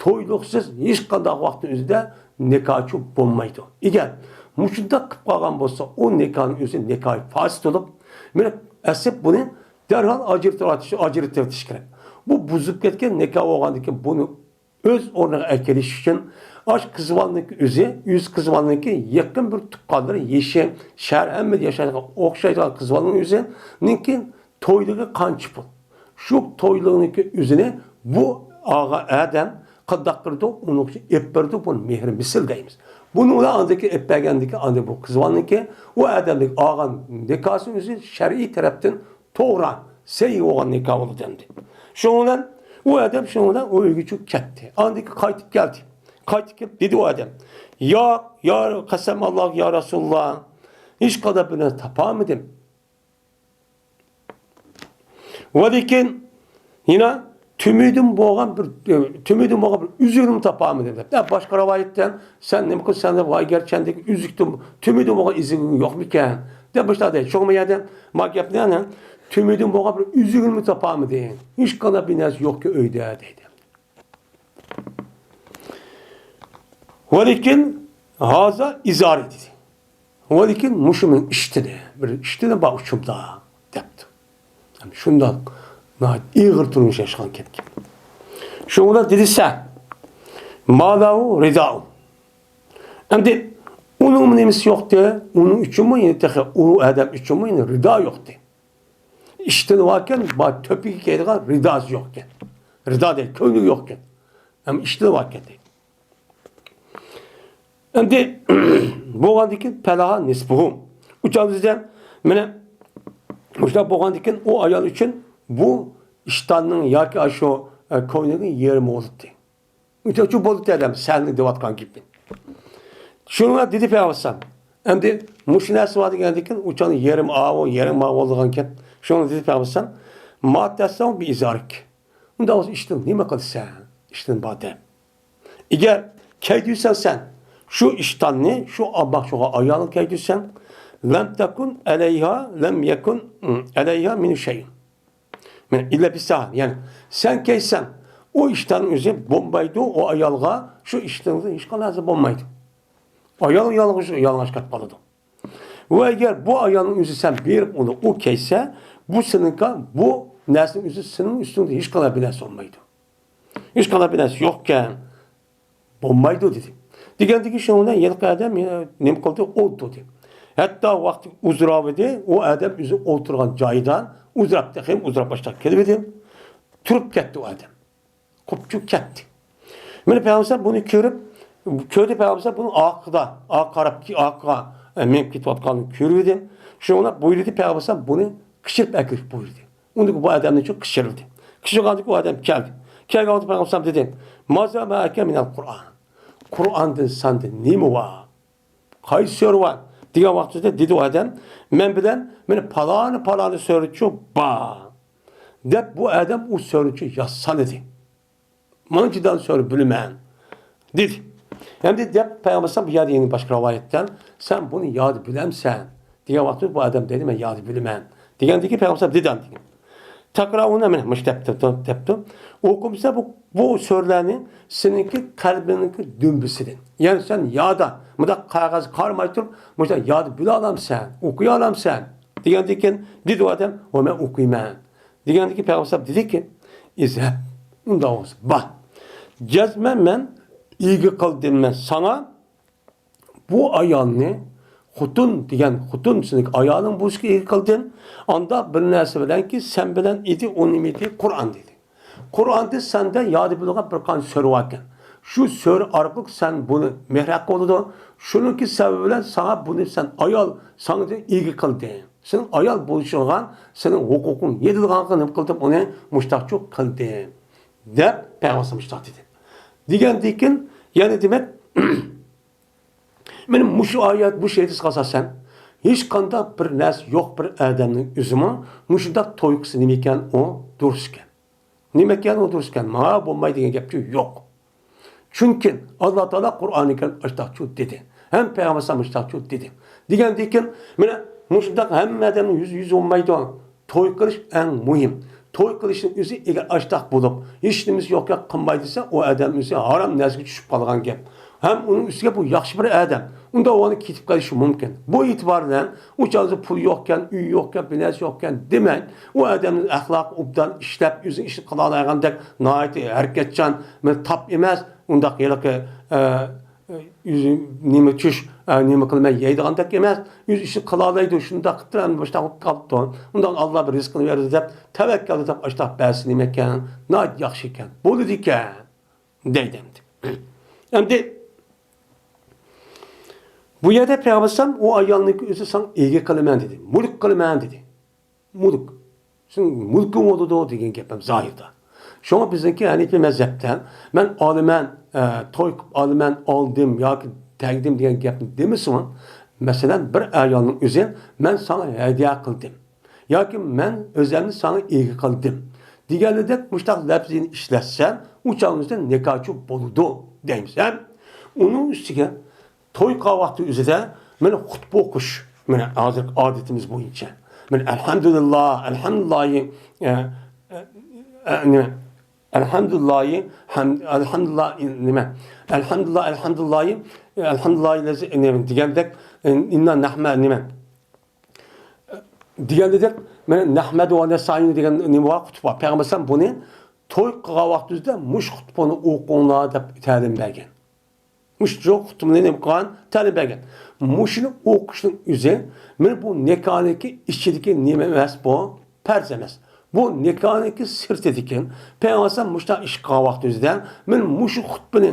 تويلۇقسىز ھېچقانداق ۋاقىتنىڭ ئۆزىدە نىكاھچۇ بولمايدۇ. ئەگەر مۇشۇنداق قىلىپ قالغان بولسا، ئۇ نىكاھنىڭ ئۆزى نىكاھى فاسىد بولۇپ، مېنى ئەسىپ بۇنى دەرھال ئاجرىتىۋېتىش، ئاجرىتىۋېتىش كېرەك. بۇ بۇزۇپ كەتكەن نىكاھ بولغاندىن كېيىن بۇنى ئۆز ئورنىغا ئەكېلىش ئۈچۈن ئاش قىز بالىنىڭكى ئۆزى، ئۆز قىز بالىنىڭكى يېقىن بىر تۇغقانلىرى، يېشى، شەھەر ھەممە ياشايدىغان، ئوخشايدىغان قىز بالىنىڭ ئۆزىنىڭكى تويلۇقى قانچە پۇل؟ شۇ تويلۇقنىڭكى ئۆزىنى بۇ ئالغان ئادەم قانداق قىلىدۇ؟ ئۇنىڭ ئۈچۈن ئېلىپ بېرىدۇ، بۇنى مېھرى مىسىل دەيمىز. بۇنى ئۇلار ئاندىن كېيىن ئېلىپ بەرگەندىن كېيىن، ئاندىن بۇ قىز بالىنىڭكى، ئۇ ئادەمنىڭ ئالغان نىكاھىنىڭ ئۆزى شەرئىي تەرەپتىن توغرا، سەھىھ بولغان نىكاھ بولىدۇ ئەمدى. شۇنىڭ بىلەن ئۇ ئادەم شۇنىڭ بىلەن ئۇ ئۆيگە چۈشۈپ كەتتى. ئاندىن كېيىن قايتىپ كەلدى. قايتىپ كېلىپ دېدى ئۇ ئادەم، ياق، يا قەسەم ئاللاغا، يا رەسۇلۇللا، ھېچقانداق بىر نەرسە تاپالمىدىم. ۋە لېكىن يەنە تۈمىدىن بولغان بىر، تۈمىدىن بولغان بىر ئۈزۈكنىمۇ تاپالمىدىم دەپ. باشقا رىۋايەتتە سەن نېمە قىلساڭ دەپ، ۋاي گەرچەندىكى ئۈزۈكتىن، تۈمىدىن بولغان ئۈزۈكۈڭ يوقمىكەن دەپ مۇشۇنداق دەيدۇ. شۇڭا بۇ يەردە ما گەپنى يەنە تۈمىدىن بولغان بىر ئۈزۈكنىمۇ تاپالمىدىم. ھېچقانداق بىر نەرسە يوقكەن ئۆيدە دەيدۇ. ۋە لېكىن ھازا ئىزارى دېدى. ۋە لېكىن مۇشۇ مېنىڭ ئىشتىنى، بىر ئىشتىنى بار ئۇچۇمدا دەپتۇ. شۇنداق ناھايىتى ئېغىر تۇرمۇش ياشىغان كەپكەن. شۇنىڭ بىلەن دېدى سەن، ما لەھۇ رىدائۇ. ئەمدى ئۇنىڭمۇ نېمىسى يوقتى؟ ئۇنىڭ ئۈچۈنمۇ يەنە تېخى ئۇ ئادەم ئۈچۈنمۇ يەنە رىدا يوقتى. ئىشتىنى باركەن، بار تۆپىگە كىيىدىغان رىداسى يوقكەن. رىدا دەيدۇ، كۆينىكى يوقكەن. ئەمما ئىشتىنى باركەن دەيدۇ. ئەمدى بولغاندىن كېيىن پەلەھا نىسپۇھۇ. ئۇچالدىزە مانا مۇشۇنداق بولغاندىن كېيىن ئۇ ئايال ئۈچۈن بۇ ئىشتاننىڭ ياكى شۇ، ئە، كوينىنىڭ يېرىمى بولدى. ئۇچۇ بولدى ئادەم سەننى دەۋاتقان گېپى. شۇنىڭغا دېدى پەيغەمبەر ئەمدى مۇشۇ نەرسە بار دېگەندىن كېيىن ئۇچاننىڭ يېرىمى ئاۋۇ، يېرىمى ماۋۇ بولىدىغان گەپ. شۇڭا دېدى پەيغەمبەر، ما تەسنەئۇ بى ئىزارىك. ئۇنداق بولسا ئىشتىن نېمە قىلىسەن؟ ئىشتىن بار دەپ. ئەگەر كىيدۈرسەڭ سەن شۇ ئىشتاننى، شۇ ئامماق شۇغا ئايالىڭ كىيدۈرسەڭ، لەم تەكۇن ئەلەيھا، لەم يەكۇن ئەلەيھا مىنھۇ شەيئۇن. مەن ئىللە بىسا، يەنى سەن كىيسەڭ، ئۇ ئىشتاننىڭ ئۆزى بولمايدۇ، ئۇ ئايالغا شۇ ئىشتىنىڭدىن ھېچقانداق نەرسە بولمايدۇ. ئايال يالغۇز، يالىڭاچ قېلىپ قالىدۇ. ۋە ئەگەر بۇ ئايالنىڭ ئۆزى سەن بېرىپ ئۇنى ئۇ كىيسە، بۇ سېنىڭكى، بۇ نەرسىنىڭ ئۆزى سېنىڭ ئۈستۈڭدە ھېچقانداق بىر نەرسە بولمايدۇ. ھېچقانداق بىر نەرسە يوقكەن، بولمايدۇ دېدى. دېگەندىن كېيىن شۇنىڭ بىلەن ھېلىقى ئادەم يەنە نېمە قىلدى؟ ئولتۇردى. ھەتتا ۋاقتى ئۇزىراۋىدى، ئۇ ئادەم ئۆزى ئولتۇرغان جايىدا ئۇزىراپ، تېخىمۇ ئۇزىراپ باشلاپ كېلىۋىدى. تۇرۇپ كەتتى ئۇ ئادەم. قوپچۇ كەتتى. مانا پەيغەمبەر بۇنى كۆرۈپ، كۆردى پەيغەمبەر بۇنىڭ ئارقىدا، ئارقا قاراپ، ئارقىغا، ئە، مېڭىپ كېتىۋاتقانلىقىنى كۆرۈۋىدى. شۇنىڭ بىلەن بۇيرۇدى پەيغەمبەر بۇنى قىچىرىپ ئەكىرىش بۇيرۇدى. ئۇنىڭ بۇ ئادەمنى چۈ قىچىرىدى. قىچىرغاندىكى ئۇ ئادەم كەلدى. كەلگەن ۋاقىتتا پەيغەمبەر دېدى، مازا مەئەكە مىنەل قۇرئان. قۇرئاندىن سەندە نېمە بار؟ قايسى سۈرە بار؟ دېگەن ۋاقتىدا دېدى ئۇ ئادەم، مەن بىلەن مانا پالانى، پالانى سۈرىچۇ بار دەپ بۇ ئادەم ئۇ سۈرىچۇ يازسان ئىدى. مانا جىدان سۈرە بىلىمەن دېدى. ئەمدى دەپ پەيغەمبەر بۇ يەردە يەنە باشقا رىۋايەتتە، سەن بۇنى ياد بىلەمسەن؟ دېگەن ۋاقتىدا بۇ ئادەم دېدى، مەن ياد بىلىمەن. دېگەندىكى پەيغەمبەر دېدى دېگەن. تەقرەئۇنە مانا مۇشۇ دەپتۇ، دەپتۇ. ئوقۇمسا بۇ، بۇ سۈرىلەرنى سېنىڭكى قەلبىڭنىڭكى دۈمبىسىدىن. يەنى سەن يادا، مۇنداق قەغەزگە قارىماي تۇرۇپ، مۇشۇنداق ياد بىلالامسەن، ئوقۇيالامسەن؟ دېگەندىن كېيىن دېدى ئۇ ئادەم، ۋە مەن ئوقۇيمەن. دېگەندىكى پەيغەمبەر دېدىكى، ئىزھەب، ئۇنداق بولسا بار. جەزمەن مەن ئىگە قىلدىم مەن ساڭا بۇ ئايالنى، خوتۇن دېگەن خوتۇن سېنىڭ ئايالىڭ بولۇشقا ئىگە قىلدىم. ئاندا بىر نەرسە بىلەنكى سەن بىلەن ئىدى، ئۇ نېمە ئىدى؟ قۇرئان دېدى. قۇرئاندا سەندە ياد بىلىدىغان بىر قانچە سۈرە باركەن. شۇ سۈرە ئارقىلىق سەن بۇنى مېھرەك بولىدۇ. شۇنىڭكى سەۋەبى بىلەن ساڭا بۇنى سەن ئايال، ساڭا ئىگە قىلدىم. سېنىڭ ئايال بولۇشۇڭغا سېنىڭ ھوقۇقۇڭ يېتىدىغانلىقىنى نېمە قىلدىم، ئۇنى مۇشتاقچۇ قىلدىم دەپ پەيغەمبەر مۇشتاق دېدى. دېگەندىن كېيىن يەنە دېمەك، مانا مۇشۇ ئايەت، مۇشۇ ھەدىسكە ئاساسەن، ھېچقانداق بىر نەرسە يوق بىر ئادەمنىڭ ئۆزىمۇ مۇشۇنداق توي قىلسا نېمە ئىكەن، ئۇ دۇرۇس ئىكەن. نېمە ئىكەن، ئۇ دۇرۇس ئىكەن، ماڭا بولمايدۇ دېگەن گەپچۇ يوق. چۈنكى ئاللا تائالا قۇرئانى كەرىم ئاشتاقچۇ دېدى. ھەم پەيغەمبەر ئەلەيھىسسالام ئاشتاقچۇ دېدى. دېگەندىكىن، مانا مۇشۇنداق ھەممە ئادەمنىڭ يۈزى يۈز بولمايدۇ. توي قىلىش ئەڭ مۇھىم. توي قىلىشنىڭ ئۆزى ئەگەر ئاشتاق بولۇپ، ھېچ نېمىسى يوقكەن قىلماي دېسە، ئۇ ئادەم ئۆزى ھارام نەرسىگە چۈشۈپ قالغان گەپ. ھەم ئۇنىڭ ئۈستىگە بۇ ياخشى بىر ئادەم. ئۇنداق ئۇنى كېتىپ قېلىشى مۇمكىن. بۇ ئېتىبار بىلەن ئۇ چاغدا پۇل يوقكەن، ئۆي يوقكەن، بىر نەرسە يوقكەن دېمەي، ئۇ ئادەمنىڭ ئەخلاقى ئوبدان ئىشلەپ، ئۆزىنىڭ ئىشىنى قىلالايدىغاندەك ناھايىتى ھەرىكەتچان، مانا تاپ ئەمەس، ئۇنداق ھېلىقى، ئە، ئۆزى نېمە چۈش، ئە، نېمە قىلماي يەيدىغاندەك ئەمەس، ئۆز ئىشىنى قىلالايدۇ، شۇنداق قىلىپ تۇرۇپ، مۇشۇنداق بولۇپ قاپتۇ. ئۇنداق ئاللا بىر رىزقىنى بېرىدۇ دەپ، تەۋەككەل دەپ ئاشتاق بەرسە نېمە ئىكەن؟ ناھايىتى ياخشى ئىكەن. بولىدىكەن. دەيدۇ ئەمدى. ئەمدى بۇ يەردە پەيغەمبەر ئەلەيھىسسالام ئۇ ئايالنىڭكى ئۆزى ساڭا ئىگە قىلىمەن دېدى، مۈلۈك قىلىمەن دېدى. مۈلۈك. سېنىڭ مۈلكۈڭ بولىدۇ دېگەن گەپ ھەم زاھىردا. شۇڭا بىزنىڭكى ھەنىپىي مەزھەپتە مەن ئالىمەن، ئە، توي قىلىپ ئالىمەن، ئالدىم ياكى تەگدىم دېگەن گەپنى دېمىسىمۇ، مەسىلەن، بىر ئايالنىڭ ئۆزى مەن ساڭا ھەدىيە قىلدىم. ياكى مەن ئۆزەمنى ساڭا ئىگە قىلدىم دېگەنلىدەك مۇشتاق لەپزىنى ئىشلەتسە، ئۇ چاغنىڭدا نىكاھچۇ بولىدۇ دەيمىز. ھەم ئۇنىڭ ئۈستىگە توي قىلغان ۋاقتى ئۆزىدە مانا خۇتبە ئوقۇش، مانا ھازىرقى ئادىتىمىز بويىچە، مانا ئەلھەمدۇلىللا، ئەلھەمدۇلىللاھى، ئە، ئە، ئە، نېمە؟ ئەلھەمدۇلىللاھى، ھەم، ئەلھەمدۇلىللا، نېمە؟ ئەلھەمدۇلىللا، ئەلھەمدۇلىللاھى، ئەلھەمدۇلىللاھى لەززى، نېمە دېگەندەك، ئىننا نەھمە، نېمە؟ دېگەندەك، مانا نەھمەدۇ ۋە نەستەئىنۇ دېگەن نېمە بار، خۇتبە بار. پەيغەمبەر ئەلەيھىسسالام بۇنى توي قىلغان ۋاقتىمىزدا مۇشۇ خۇتبىنى ئوقۇڭلار دەپ تەلىم بەرگەن. مۇشۇ خۇتبىنى نېمە قىلغان؟ تەلىم بەرگەن. مۇشۇنى ئوقۇشنىڭ ئۆزى، مانا بۇ نىكاھنىڭكى ئىچىدىكى نېمە ئەمەس بۇ؟ پەرز ئەمەس. بۇ نىكاھنىڭكى سىرتىدىكى. پەيغەمبەر ئەلەيھىسسالام مۇشۇنداق ئىش قىلغان ۋاقتىمىزدا، مانا مۇشۇ خۇتبىنى،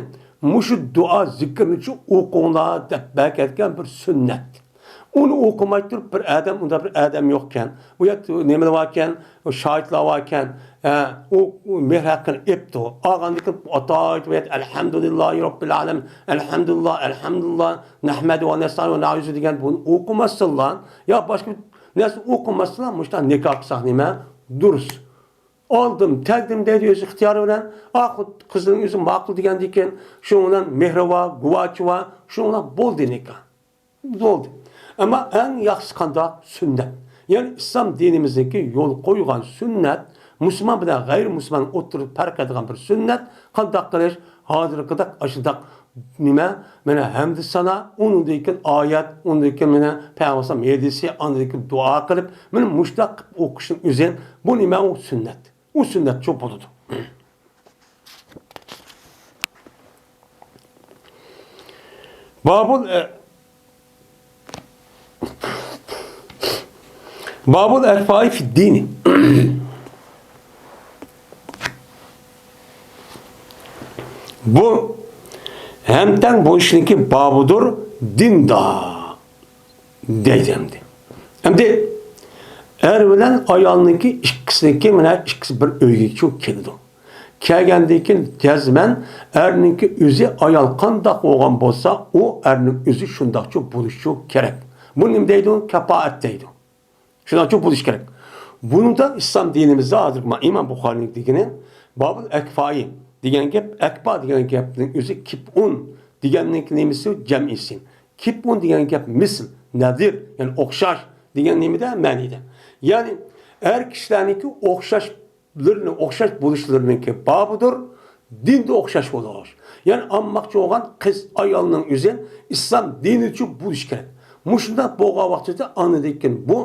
مۇشۇ دۇئا زىكىرنىچۇ ئوقۇڭلار دەپ بەرگەن بىر سۈننەت. ئۇنى ئوقۇماي تۇرۇپ بىر ئادەم، ئۇنداق بىر ئادەم يوقكەن. ئۇ يەردە نېمىلەر باركەن؟ شاھىتلار باركەن. ھە، ئۇ، ئۇ مېھىر ھەققىنى ئېپتۇ. ئالغاندىن كېيىن ئاتايىت بۇ يەردە ئەلھەمدۇلىللاھى رەببىل ئالەمىن، ئەلھەمدۇلىللا، ئەلھەمدۇلىللا، نەھمەدۇ ۋە نەستەئىن ۋە نەستەئىنۇ دېگەن بۇنى ئوقۇماستىنلا، يا باشقا بىر نەرسە ئوقۇماستىنلا، مۇشۇنداق نىكاھ قىلساق نېمە؟ دۇرۇس. ئالدىم، تەگدىم دەيدۇ ئۆز ئىختىيارى بىلەن. ئاخۇ قىزنىڭ ئۆزى ماقۇل دېگەندىن كېيىن، شۇنىڭ بىلەن مېھرى بار، گۇۋاچى بار، شۇنىڭ بىلەن بولدى نىكاھ. بولدى. ئەمما ئەڭ ياخشىسى قانداق؟ سۈننەت. يەنى ئىسلام دىنىمىزدىكى يول قويغان سۈننەت، مۇسۇلمان بىلەن غەيرىي مۇسۇلمان ئوتتۇرىدا پەرق قىلىدىغان بىر سۈننەت. قانداق قىلىش؟ ھازىرقىدەك ئاشۇنداق نېمە؟ مانا ھەمدۇ سانا، ئۇنىڭدىن كېيىن ئايەت، ئۇنىڭدىن كېيىن مانا پەيغەمبەر ھەدىسى، ئاندىن كېيىن دۇئا قىلىپ، مانا مۇشۇنداق قىلىپ ئوقۇشنىڭ ئۆزى، بۇ نېمە؟ ئۇ سۈننەت. ئۇ سۈننەتچۇ بولىدۇ. بابۇل، ئە، بابۇل ئەكفائى فىددىنى. بۇ ھەمتەڭ بولۇشنىڭكى بابىدۇر دىندا. دەيدۇ ئەمدى. ئەمدى ئەر بىلەن ئايالنىڭكى ئىككىسىنىڭكى مانا ئىككىسى بىر ئۆيگە چۇ كېلىدۇ. كەلگەندىن كېيىن جەزمەن ئەرنىڭكى ئۆزى ئايال قانداق بولغان بولسا، ئۇ ئەرنىڭ ئۆزى شۇنداقچۇ بولۇشى كېرەك. بۇ نېمە دەيدۇ؟ كاپائەت دەيدۇ. شۇنداقچۇ بولۇشى كېرەك. بۇنىڭدا ئىسلام دىنىمىزدا ھازىر مانا ئىمام بۇخارىنىڭ دېگىنى، بابۇل ئەكفائى دېگەن گەپ، ئەكفا دېگەن گەپنىڭ ئۆزى كىپئۇن دېگەننىڭ نېمىسى؟ جەمئىسى. كىپئۇن دېگەن گەپ مىسل، نەزىر، يەنى ئوخشاش دېگەن نېمىدە؟ مەنىدە. يەنى ئەر كىشىلەرنىڭكى ئوخشاشلىرىنى، ئوخشاش بولۇشلىرىنىڭكى بابىدۇر، دىندا ئوخشاش بولۇش. يەنى ئاڭلىماقچى بولغان قىز ئايالنىڭ ئۆزى ئىسلام دىنىچۇ بولۇش كېرەك. مۇشۇنداق بولغان ۋاقتىدا ئاندىن كېيىن بۇ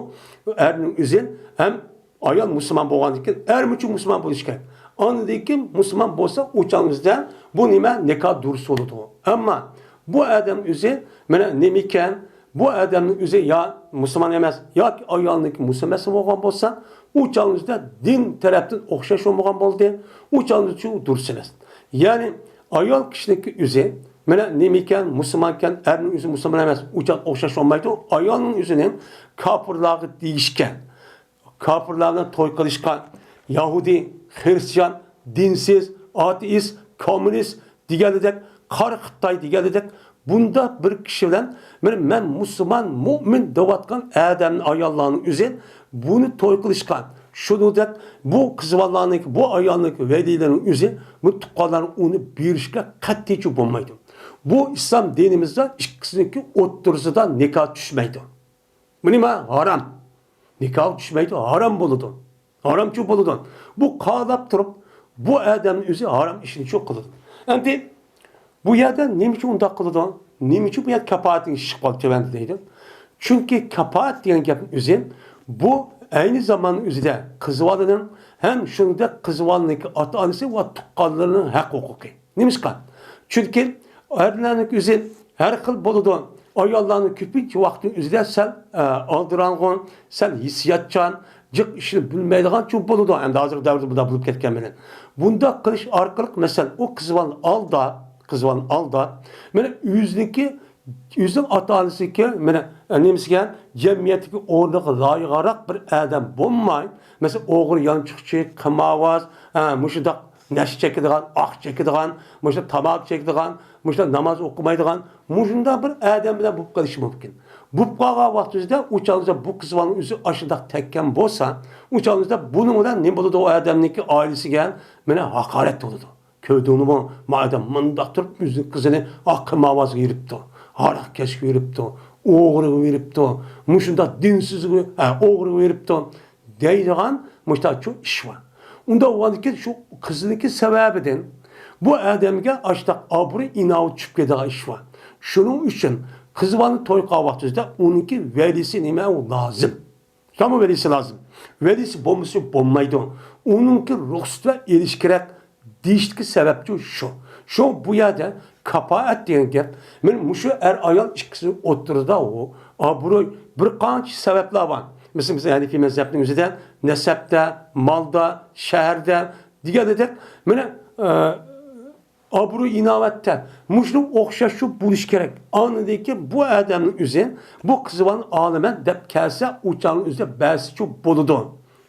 ئەرنىڭ ئۆزى ھەم ئايال مۇسۇلمان بولغاندىن كېيىن ئەرمۇچۇ مۇسۇلمان بولۇش كېرەك. ئاندىن كېيىن مۇسۇلمان بولسا، ئۇ چاغىمىزدا بۇ نېمە؟ نىكاھ دۇرۇس بولىدۇ. ئەمما بۇ ئادەم ئۆزى مانا نېمە ئىكەن؟ بۇ ئادەمنىڭ ئۆزى يا مۇسۇلمان ئەمەس ياكى ئايالنىڭكى مۇسۇلمان بولغان بولسا، ئۇ چاغىمىزدا دىن تەرەپتىن ئوخشاش بولمىغان بولدى. ئۇ چاغىمىزچۇ دۇرۇس ئەمەس. يەنى ئايال كىشىنىڭكى ئۆزى مانا نېمە ئىكەن؟ مۇسۇلمان ئىكەن، ئەرنىڭ ئۆزى مۇسۇلمان ئەمەس، ئۇ چاغ ئوخشاش بولمايدۇ. ئايالنىڭ ئۆزىنى كاپىرلارغا دېگىشكەن. كاپىرلار بىلەن توي قىلىشقا، يەھۇدىي، خرىستىيان، دىنسىز، ئاتېئىست، كوممۇنىست دېگەندەك قارا خىتاي دېگەندەك، بۇنداق بىر كىشى بىلەن مەن، مەن مۇسۇلمان، مۇئمىن دەۋاتقان ئادەمنى، ئاياللارنىڭ ئۆزى بۇنى توي قىلىشقا، شۇنىڭدەك بۇ قىز بالىلارنىڭكى، بۇ ئايالنىڭكى ۋەلىيلىرىنىڭ ئۆزى بۇ تۇغقانلارنى ئۇنى بېرىشكە قەتئىيچە بولمايدۇ. بۇ ئىسلام دىنىمىزدا ئىككىسىنىڭكى ئوتتۇرىسىدا نىكاھ چۈشمەيدۇ. بۇ نېمە؟ ھارام. نىكاھ چۈشمەيدۇ، ھارام بولىدۇ. ھارامچۇ بولىدۇ. بۇ قالاپ تۇرۇپ، بۇ ئادەمنىڭ ئۆزى ھارام ئىشنىچۇ قىلىدۇ. ئەمدى بۇ يەردە نېمە ئۈچۈن ئۇنداق قىلىدۇ؟ نېمە ئۈچۈن بۇ يەردە كاپائەتنى ئىشقا تۆۋەندە دەيدۇ؟ چۈنكى كاپائەت دېگەن گەپنىڭ ئۆزى، بۇ ئەينى زاماننىڭ ئۆزىدە قىز بالىنىڭ ھەم شۇنىڭدەك قىز بالىنىڭكى ئاتا-ئانىسى ۋە تۇغقانلىرىنىڭ ھەق ھوقۇقى. نېمىشقا؟ چۈنكى ئەرلەرنىڭ ئۆزى ھەر خىل بولىدۇ. ئاياللارنىڭ كۆپىنچە ۋاقتىنىڭ ئۆزىدە سەل، ئە، ئالدىراڭغۇ، سەل ھېسسىياتچان، جىق ئىشنى بىلمەيدىغان چوڭ بولىدۇ. ئەمدى ھازىرقى دەۋردە بۇنداق بولۇپ كەتكەن بىلەن. بۇنداق قىلىش ئارقىلىق، مەسىلەن، ئۇ قىز بالىنى ئالدا، قىز بالىنى ئالدا، مانا ئۆزىنىڭكى، ئۆزىنىڭ ئاتا-ئانىسىنىڭكى، مانا، نېمىسىگە، جەمئىيەتتىكى ئورنىغا لايىقراق بىر ئادەم بولماي، مەسىلەن، ئوغرى، يانچۇقچى، قىمارۋاز، ھە، مۇشۇنداق نەشە چېكىدىغان، ئاق چېكىدىغان، مۇشۇنداق تاماكا چېكىدىغان، مۇشۇنداق ناماز ئوقۇمايدىغان، مۇشۇنداق بىر ئادەم بىلەن بولۇپ قېلىشى مۇمكىن. بولۇپ قالغان ۋاقتىمىزدا ئۇ چاغدا بۇ قىز بالىنىڭ ئۆزى ئاشۇنداق تەككەن بولسا، ئۇ چاغدا بۇنىڭ بىلەن نېمە بولىدۇ؟ ئۇ ئادەمنىڭكى ئائىلىسىگە مانا ھاقارەت بولىدۇ. كۆردۈڭلىمۇ؟ ما ئادەم مۇنداق تۇرۇپ ئۆزىنىڭ قىزىنى ئاق قىمارۋازغا بېرىپتۇ، ھاراقكەشكە بېرىپتۇ، ئوغرىغا بېرىپتۇ، مۇشۇنداق دىنسىزگە، ھە، ئوغرىغا بېرىپتۇ. دەيدىغان مۇشۇنداق چوڭ ئىش بار. ئۇنداق بولغاندىكىن شۇ قىزنىڭكى سەۋەبىدىن بۇ ئادەمگە ئاشتاق ئابرۇي ئىناۋەت چۈشۈپ كېتىدىغان ئىش بار. شۇنىڭ ئۈچۈن قىز بالىنى توي قىلغان ۋاقتىدا ئۇنىڭكى ۋەلىسى نېمە؟ ئۇ لازىم. تامام ۋەلىسى لازىم. ۋەلىسى بولمىسا بولمايدۇ. ئۇنىڭكى رۇخسىتى بىلەن ئېلىش كېرەك. دېيىشتىكى سەۋەبچۇ شۇ. شۇ بۇ يەردە كاپائەت دېگەن گەپ، مانا مۇشۇ ئەر-ئايال ئىككىسىنىڭ ئوتتۇرىدا ئۇ ئابرۇي، بىر قانچە سەۋەبلەر بار. مىسال، بىزنىڭ ھەنىفىي مەزھەپنىڭ ئۆزىدە نەسەبتە، مالدا، شەھەردە دېگەندەك، مانا، ئە، ئابرۇي ئىناۋەتتە مۇشۇنىڭ ئوخشاش شۇ بولۇشى كېرەك. ئاندىن كېيىن بۇ ئادەمنىڭ ئۆزى بۇ قىز بالىنى ئالىمەن دەپ كەلسە، ئۇ چاغنىڭ ئۆزىدە بەزىچۇ بولىدۇ.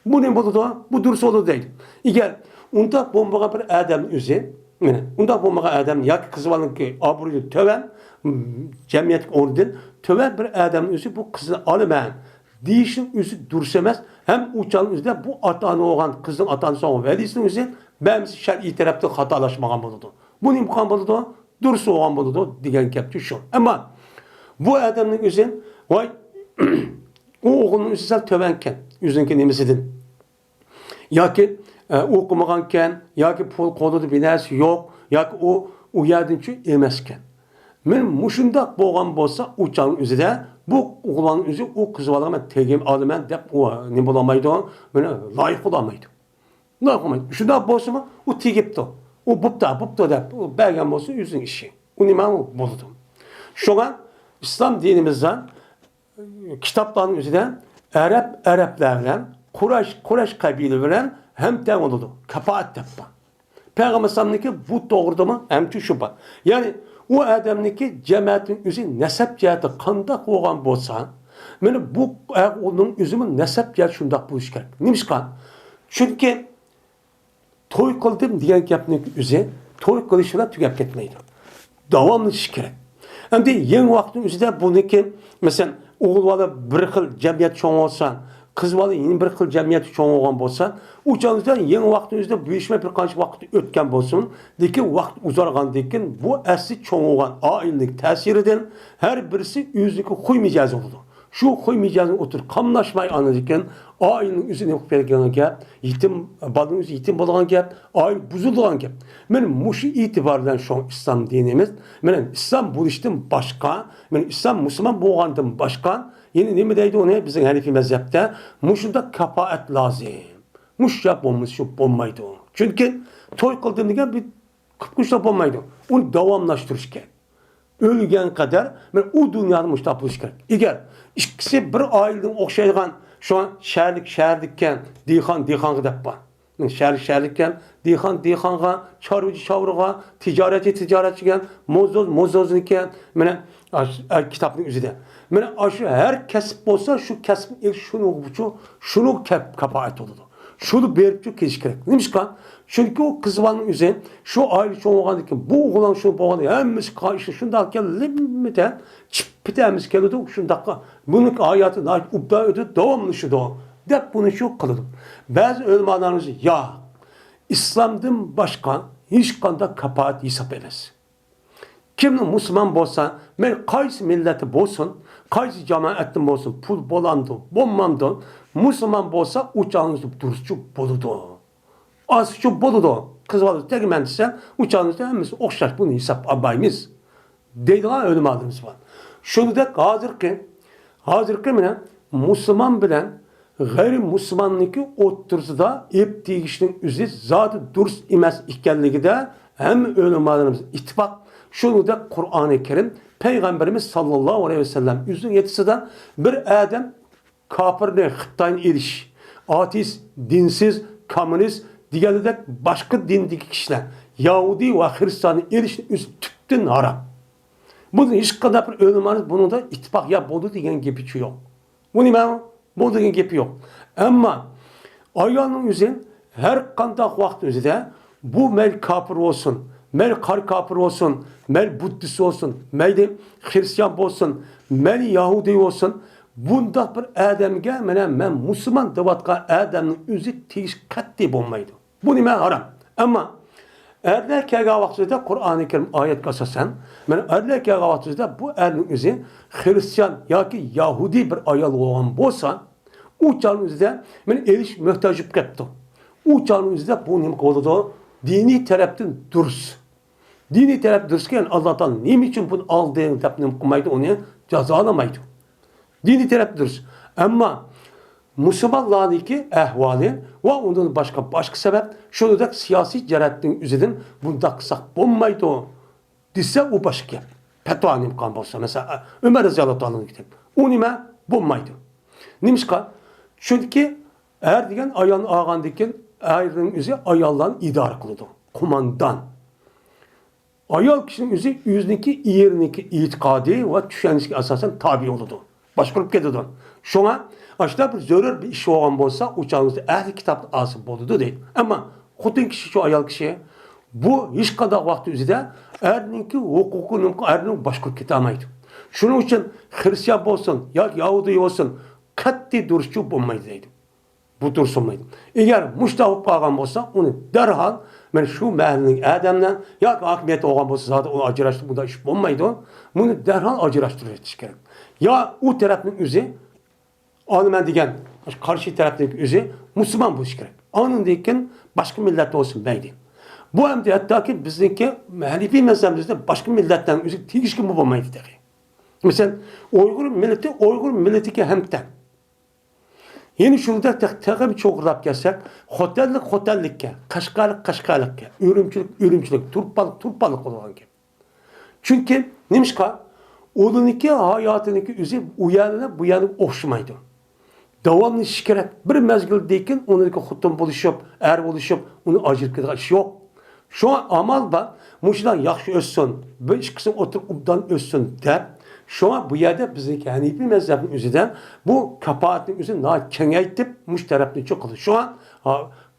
بۇ نېمە بولىدۇ؟ بۇ دۇرۇس بولىدۇ دەيدۇ. ئەگەر ئۇنداق بولمىغان بىر ئادەمنىڭ ئۆزى، مانا، ئۇنداق بولمىغان ئادەم ياكى قىز بالىنىڭكى ئابرۇيى تۆۋەن، م، جەمئىيەتتىكى ئورنىدىن تۆۋەن بىر ئادەمنىڭ ئۆزى بۇ قىزنى ئالىمەن دېيىشنىڭ ئۆزى دۇرۇس ئەمەس. ھەم ئۇ چاغنىڭ ئۆزىدە بۇ ئاتا-ئانا بولغان، قىزنىڭ ئاتا-ئانىسى بولغان ۋەلىسىنىڭ ئۆزى بەزى شەرئىي تەرەپتىن خاتالاشمىغان بولىدۇ. بۇ نېمە قىلغان بولىدۇ؟ دۇرۇس بولغان بولىدۇ دېگەن گەپچۇ شۇ. ئەمما بۇ ئادەمنىڭ ئۆزى، ۋاي، ئۇ ئوغۇلنىڭ ئۆزى سەل تۆۋەنكەن، ئۆزىنىڭكى نېمىسىدىن. ياكى، ئە، ئوقۇمىغانكەن، ياكى پۇل قولىدا بىر نەرسە يوق، ياكى ئۇ، ئۇ يەردىنچۇ ئەمەسكەن. مانا مۇشۇنداق بولغان بولسا، ئۇ چاغنىڭ ئۆزىدە بۇ ئوغلاننىڭ ئۆزى ئۇ قىز بالىغا مەن تېگىم ئالىمەن دەپ، ئۇ نېمە بولالمايدۇ، مانا لايىق بولالمايدۇ. لايىق بولمايدۇ. شۇنداق بولسىمۇ، ئۇ تېگىپتۇ، ئۇ بوپتۇ، بوپتۇ دەپ، ئۇ بەرگەن بولسا ئۆزىنىڭ ئىشى. ئۇ نېمە ئۇ بولىدۇ. شۇڭا ئىسلام دىنىمىزدا كىتابلارنىڭ ئۆزىدە ئەرەب ئەرەبلەر بىلەن، قۇرەش قۇرەش قەبىلە بىلەن ھەمتەڭ بولىدۇ. كاپائەت دەپ بار. پەيغەمبەر ئەلەيھىسسالامنىڭكى بۇ توغرىدىمۇ ھەمچۇ شۇ بار. يەنى ئۇ ئادەمنىڭكى جەمەتىنىڭ ئۆزى نەسەب جەھەتتە قانداق بولغان بولسا، مانا بۇ ئۇنىڭ ئۆزىمۇ نەسەب جەھەتتە شۇنداق بولۇشى كېرەك. نېمىشقا؟ چۈنكى توي قىلدىم دېگەن گەپنىڭ ئۆزى توي قىلىش بىلەن تۈگەپ كەتمەيدۇ. داۋاملىشىش كېرەك. ئەمدى يېڭى ۋاقىتنىڭ ئۆزىدە بۇنىڭكى، مەسىلەن، ئوغۇل بالا بىر خىل جەمئىيەتتە چوڭ بولسا، قىز بالا يەنە بىر خىل جەمئىيەتتە چوڭ بولغان بولسا، ئۇ چاغدا يېڭى ۋاقىتنىڭ ئۆزىدە بۇ ئىش بىلەن بىر قانچە ۋاقىت ئۆتكەن بولسۇن، لېكىن ۋاقىت ئۇزارغاندىن كېيىن بۇ ئەسلى چوڭ بولغان ئائىلىنىڭ تەسىرىدىن ھەر بىرسى ئۆزىنىڭكى خۇي مىجەزى بولىدۇ. شۇ خۇي مىجەزنى ئوتتۇرىغا قاملاشماي ئاندىن كېيىن ئائىلىنىڭ ئۆزى نېمە قىلىپ كەتكەن گەپ، يېتىم، بالىنىڭ ئۆزى يېتىم بولىدىغان گەپ، ئائىلە بۇزۇلىدىغان گەپ. مانا مۇشۇ ئېتىبار بىلەن شۇڭا ئىسلام دىنىمىز، مانا ئىسلام بولۇشتىن باشقا، مانا ئىسلام مۇسۇلمان بولغاندىن باشقا، يەنە نېمە دەيدۇ ئۇنى بىزنىڭ ھەنىفىي مەزھەپتە؟ مۇشۇنداق كاپائەت لازىم. مۇشۇ گەپ بولمىسا شۇ بولمايدۇ. چۈنكى توي قىلدىم دېگەن بىر قىپقۇچلا بولمايدۇ. ئۇنى داۋاملاشتۇرۇش كېرەك. ئۆلگەن قەدەر مانا ئۇ دۇنيادا مۇشۇنداق بولۇشى كېرەك. ئەگەر ئىككىسى بىر ئائىلىدىن ئوخشايدىغان، شۇڭا شەھەرلىك شەھەرلىككەن، دېھقان دېھقانغا دەپ بار. مانا شەھەرلىك شەھەرلىككەن، دېھقان دېھقانغا، چارۋىچى چارۋىغا، تىجارەتچى تىجارەتچىگە، موزدوز موزدوزنىكى، مانا ئاش-، ئە، كىتابنىڭ ئۆزىدە. مانا ئاشۇ ھەر كەسىپ بولسا، شۇ كەسىپنى ئېلىش شۇنىڭغىچۇ، شۇنىڭغا كەپ-، كاپائەت بولىدۇ. شۇنى بېرىپچۇ كېلىش كېرەك. نېمىشقا؟ چۈنكى ئۇ قىز بالىنىڭ ئۆزى شۇ ئائىلە چوڭ بولغاندىكىن، بۇ ئوغلان شۇ بولغاندا ھەممىسى قا-، ئىشى شۇنداق ئىكەن، لىممىتە، چىپپىتە ھەممىسى كېلىدۇ، شۇنداققا بۇنىڭ ھاياتى ناھايىتى ئوبدان ئۆتىدۇ، داۋاملىشىدۇ، دەپ بۇنى شۇ قىلىدۇ. بەزى ئۆلىمالارنىڭ ئۆزى ياق، ئىسلامدىن باشقا ھېچقانداق كاپالەت ھېساب ئەمەس. كىملا مۇسۇلمان بولسا، مەيلى قايسى مىللەتتە بولسۇن، قايسى جامائەتتىن بولسۇن، پۇل بولامدۇ، بولمامدۇ، مۇسۇلمان بولسا ئۇ چاغنىڭ دۇرۇسچۇ بولىدۇ. ئاسچۇ بولىدۇ. قىز بالا تەگمەن دېسە، ئۇ چاغنىڭ ھەممىسى ئوخشاش، بۇنى ھېساب ئالمايمىز، دەيدىغان ئۆلىمالىرىمىز بار. شۇنىڭدەك ھازىرقى، ھازىرقى مانا مۇسۇلمان بىلەن غەيرىي مۇسۇلماننىڭكى ئوتتۇرىسىدا ئېپ تېگىشنىڭ ئۆزى زادى دۇرۇس ئەمەس ئىكەنلىكىدە ھەممە ئۆلىمالىرىمىز ئىتتىپاق. شۇنىڭدەك قۇرئانى كەرىم، پەيغەمبىرىمىز ساللاللاھۇ ئەلەيھى ۋەسەللەم ئۆزىنىڭ ھەدىسىدە بىر ئادەم كاپىرنى، خىتاينى ئېلىش، ئاتېئىست، دىنسىز، كوممۇنىست دېگەندەك باشقا دىندىكى كىشىلەر، يەھۇدىي ۋە خىرىستاننى ئېلىشنى ئۆزى تۈپتىن ھارام. بۇنى ھېچقانداق بىر ئۆلىمانىڭىز بۇنىڭدا ئىتتىپاق يا بولدى دېگەن گېپىچۇ يوق. بۇ نېمە؟ بۇ دېگەن گېپى يوق. ئەمما ئايالنىڭ ئۆزى ھەر قانداق ۋاقىت ئۆزىدە بۇ مەيلى كاپىر بولسۇن، مەيلى قارا كاپىر بولسۇن، مەيلى بۇددىست بولسۇن، مەيلى خرىستىيان بولسۇن، مەيلى يەھۇدىي بولسۇن، بۇنداق بىر ئادەمگە مانا مەن مۇسۇلمان دەۋاتقان ئادەمنىڭ ئۆزى تېگىش قەتئىي بولمايدۇ. بۇ نېمە؟ ھارام. ئەمما ئەرلەر كەلگەن ۋاقتىدا قۇرئانى كەرىم ئايەتكە ئاساسەن، مانا ئەرلەر كەلگەن ۋاقتىدا بۇ ئەرنىڭ ئۆزى خرىستىيان ياكى يەھۇدىي بىر ئايال بولغان بولسا، ئۇ چاغنىڭ ئۆزىدە مانا ئېلىش موھتاج بولۇپ قېپتۇ. ئۇ چاغنىڭ ئۆزىدە بۇ نېمە بولىدۇ؟ دىنىي تەرەپتىن دۇرۇس. دىنىي تەرەپ دۇرۇسكەن، ئاللا تائالا نېمە ئۈچۈن بۇنى ئالدىڭ دەپ نېمە قىلمايدۇ، ئۇنى جازالىمايدۇ. دىنىي تەرەپ دۇرۇس. ئەمما مۇسۇلمانلارنىڭكى ئەھۋالى ۋە ئۇندىن باشقا، باشقا سەۋەب، شۇنىڭدەك سىياسىي جەھەتنىڭ ئۆزىدىن بۇنداق قىلساق بولمايدۇ دېسە، ئۇ باشقا گەپ. پەتىۋا نېمە قىلغان بولسا، مەسىلەن، ئۆمەر رەزىياللاھۇ تائالانىڭكى گەپ. ئۇ نېمە؟ بولمايدۇ. نېمىشقا؟ چۈنكى ئەر دېگەن ئايالنى ئالغاندىن كېيىن، ئەرنىڭ ئۆزى ئاياللارنى ئىدارە قىلىدۇ. قوماندان. ئايال كىشىنىڭ ئۆزى ئۆزىنىڭكى ئېرىنىڭكى ئېتىقادى ۋە چۈشەنچىسىگە ئاساسەن تابىي بولىدۇ، باشقۇرۇپ كېتىدۇ. شۇڭا ئاشۇنداق بىر زۆرۈر بىر ئىش بولغان بولسا، ئۇ چاغنىڭ ئۆزىدە ئەھلى كىتابنى ئالسا بولىدۇ دەيدۇ. ئەمما خوتۇن كىشى شۇ ئايال كىشى بۇ ھېچقانداق ۋاقىت ئۆزىدە ئەرنىڭكى ھوقۇقىنى ئەرنىڭ باشقۇرۇپ كېتەلمەيدۇ. شۇنىڭ ئۈچۈن خرىستىيان بولسۇن ياكى يەھۇدىي بولسۇن، قەتئىي دۇرۇسچۇ بولمايدۇ دەيدۇ. بۇ تۇرسۇنمايدۇ. ئەگەر مۇشۇنداق بولۇپ قالغان بولسا، ئۇنى دەرھال، مەن شۇ مەھەللىنىڭ ئادەملەر ياكى ھاكىمىيەتتە بولغان بولسا، زادى ئۇنى ئاجراشتۇرۇپ، بۇنداق ئىش بولمايدۇ. بۇنى دەرھال ئاجراشتۇرۇۋېتىش كېرەك. يا ئۇ تەرەپنىڭ ئۆزى، ئالىمەن دېگەن قارشى تەرەپنىڭ ئۆزى مۇسۇلمان بولۇشى كېرەك. ئاندىن كېيىن باشقا مىللەت بولسا مەيلى. بۇ ئەمدى ھەتتاكى بىزنىڭكى ھەنىفىي مەزھەبىمىزدە باشقا مىللەتلەرنىڭ ئۆزىگە تېگىشكىمۇ بولمايدۇ تېخى. مەسىلەن، ئۇيغۇر مىللىتى ئۇيغۇر مىللىتىگە ھەمتەڭ. يەنە شۇنداق تېخ-، تېخىمۇ چوڭقۇرلاپ كەلسەك، خوتەنلىك خوتەنلىككە، قەشقەرلىك قەشقەرلىككە، ئۈرۈمچىلىك ئۈرۈمچىلىك، تۇرپانلىق تۇرپانلىق بولىدىغان گەپ. چۈنكى نېمىشقا؟ ئۇلارنىڭكى ھاياتىنىڭكى ئۆزى ئۇ يەرلەر بۇ يەرگە ئوخشىمايدۇ. داۋاملىشىشى كېرەك. بىر مەزگىلدىن كېيىن ئۇنىڭكى خوتۇن بولۇشۇپ، ئەر بولۇشۇپ، ئۇنى ئاجرىتىپ كېتىدىغان ئىش يوق. شۇڭا ئامال بار، مۇشۇلار ياخشى ئۆتسۇن، بىر ئىككى قىسىم ئولتۇرۇپ ئوبدان ئۆتسۇن دەپ. شۇڭا بۇ يەردە بىزنىڭكى ھەنىپىي مەزھەپنىڭ ئۆزىدە بۇ كاپالەتنىڭ ئۆزىنى ناھايىتى كېڭەيتىپ، مۇشۇ تەرەپنى چوڭ قىلدى. شۇڭا، ھا،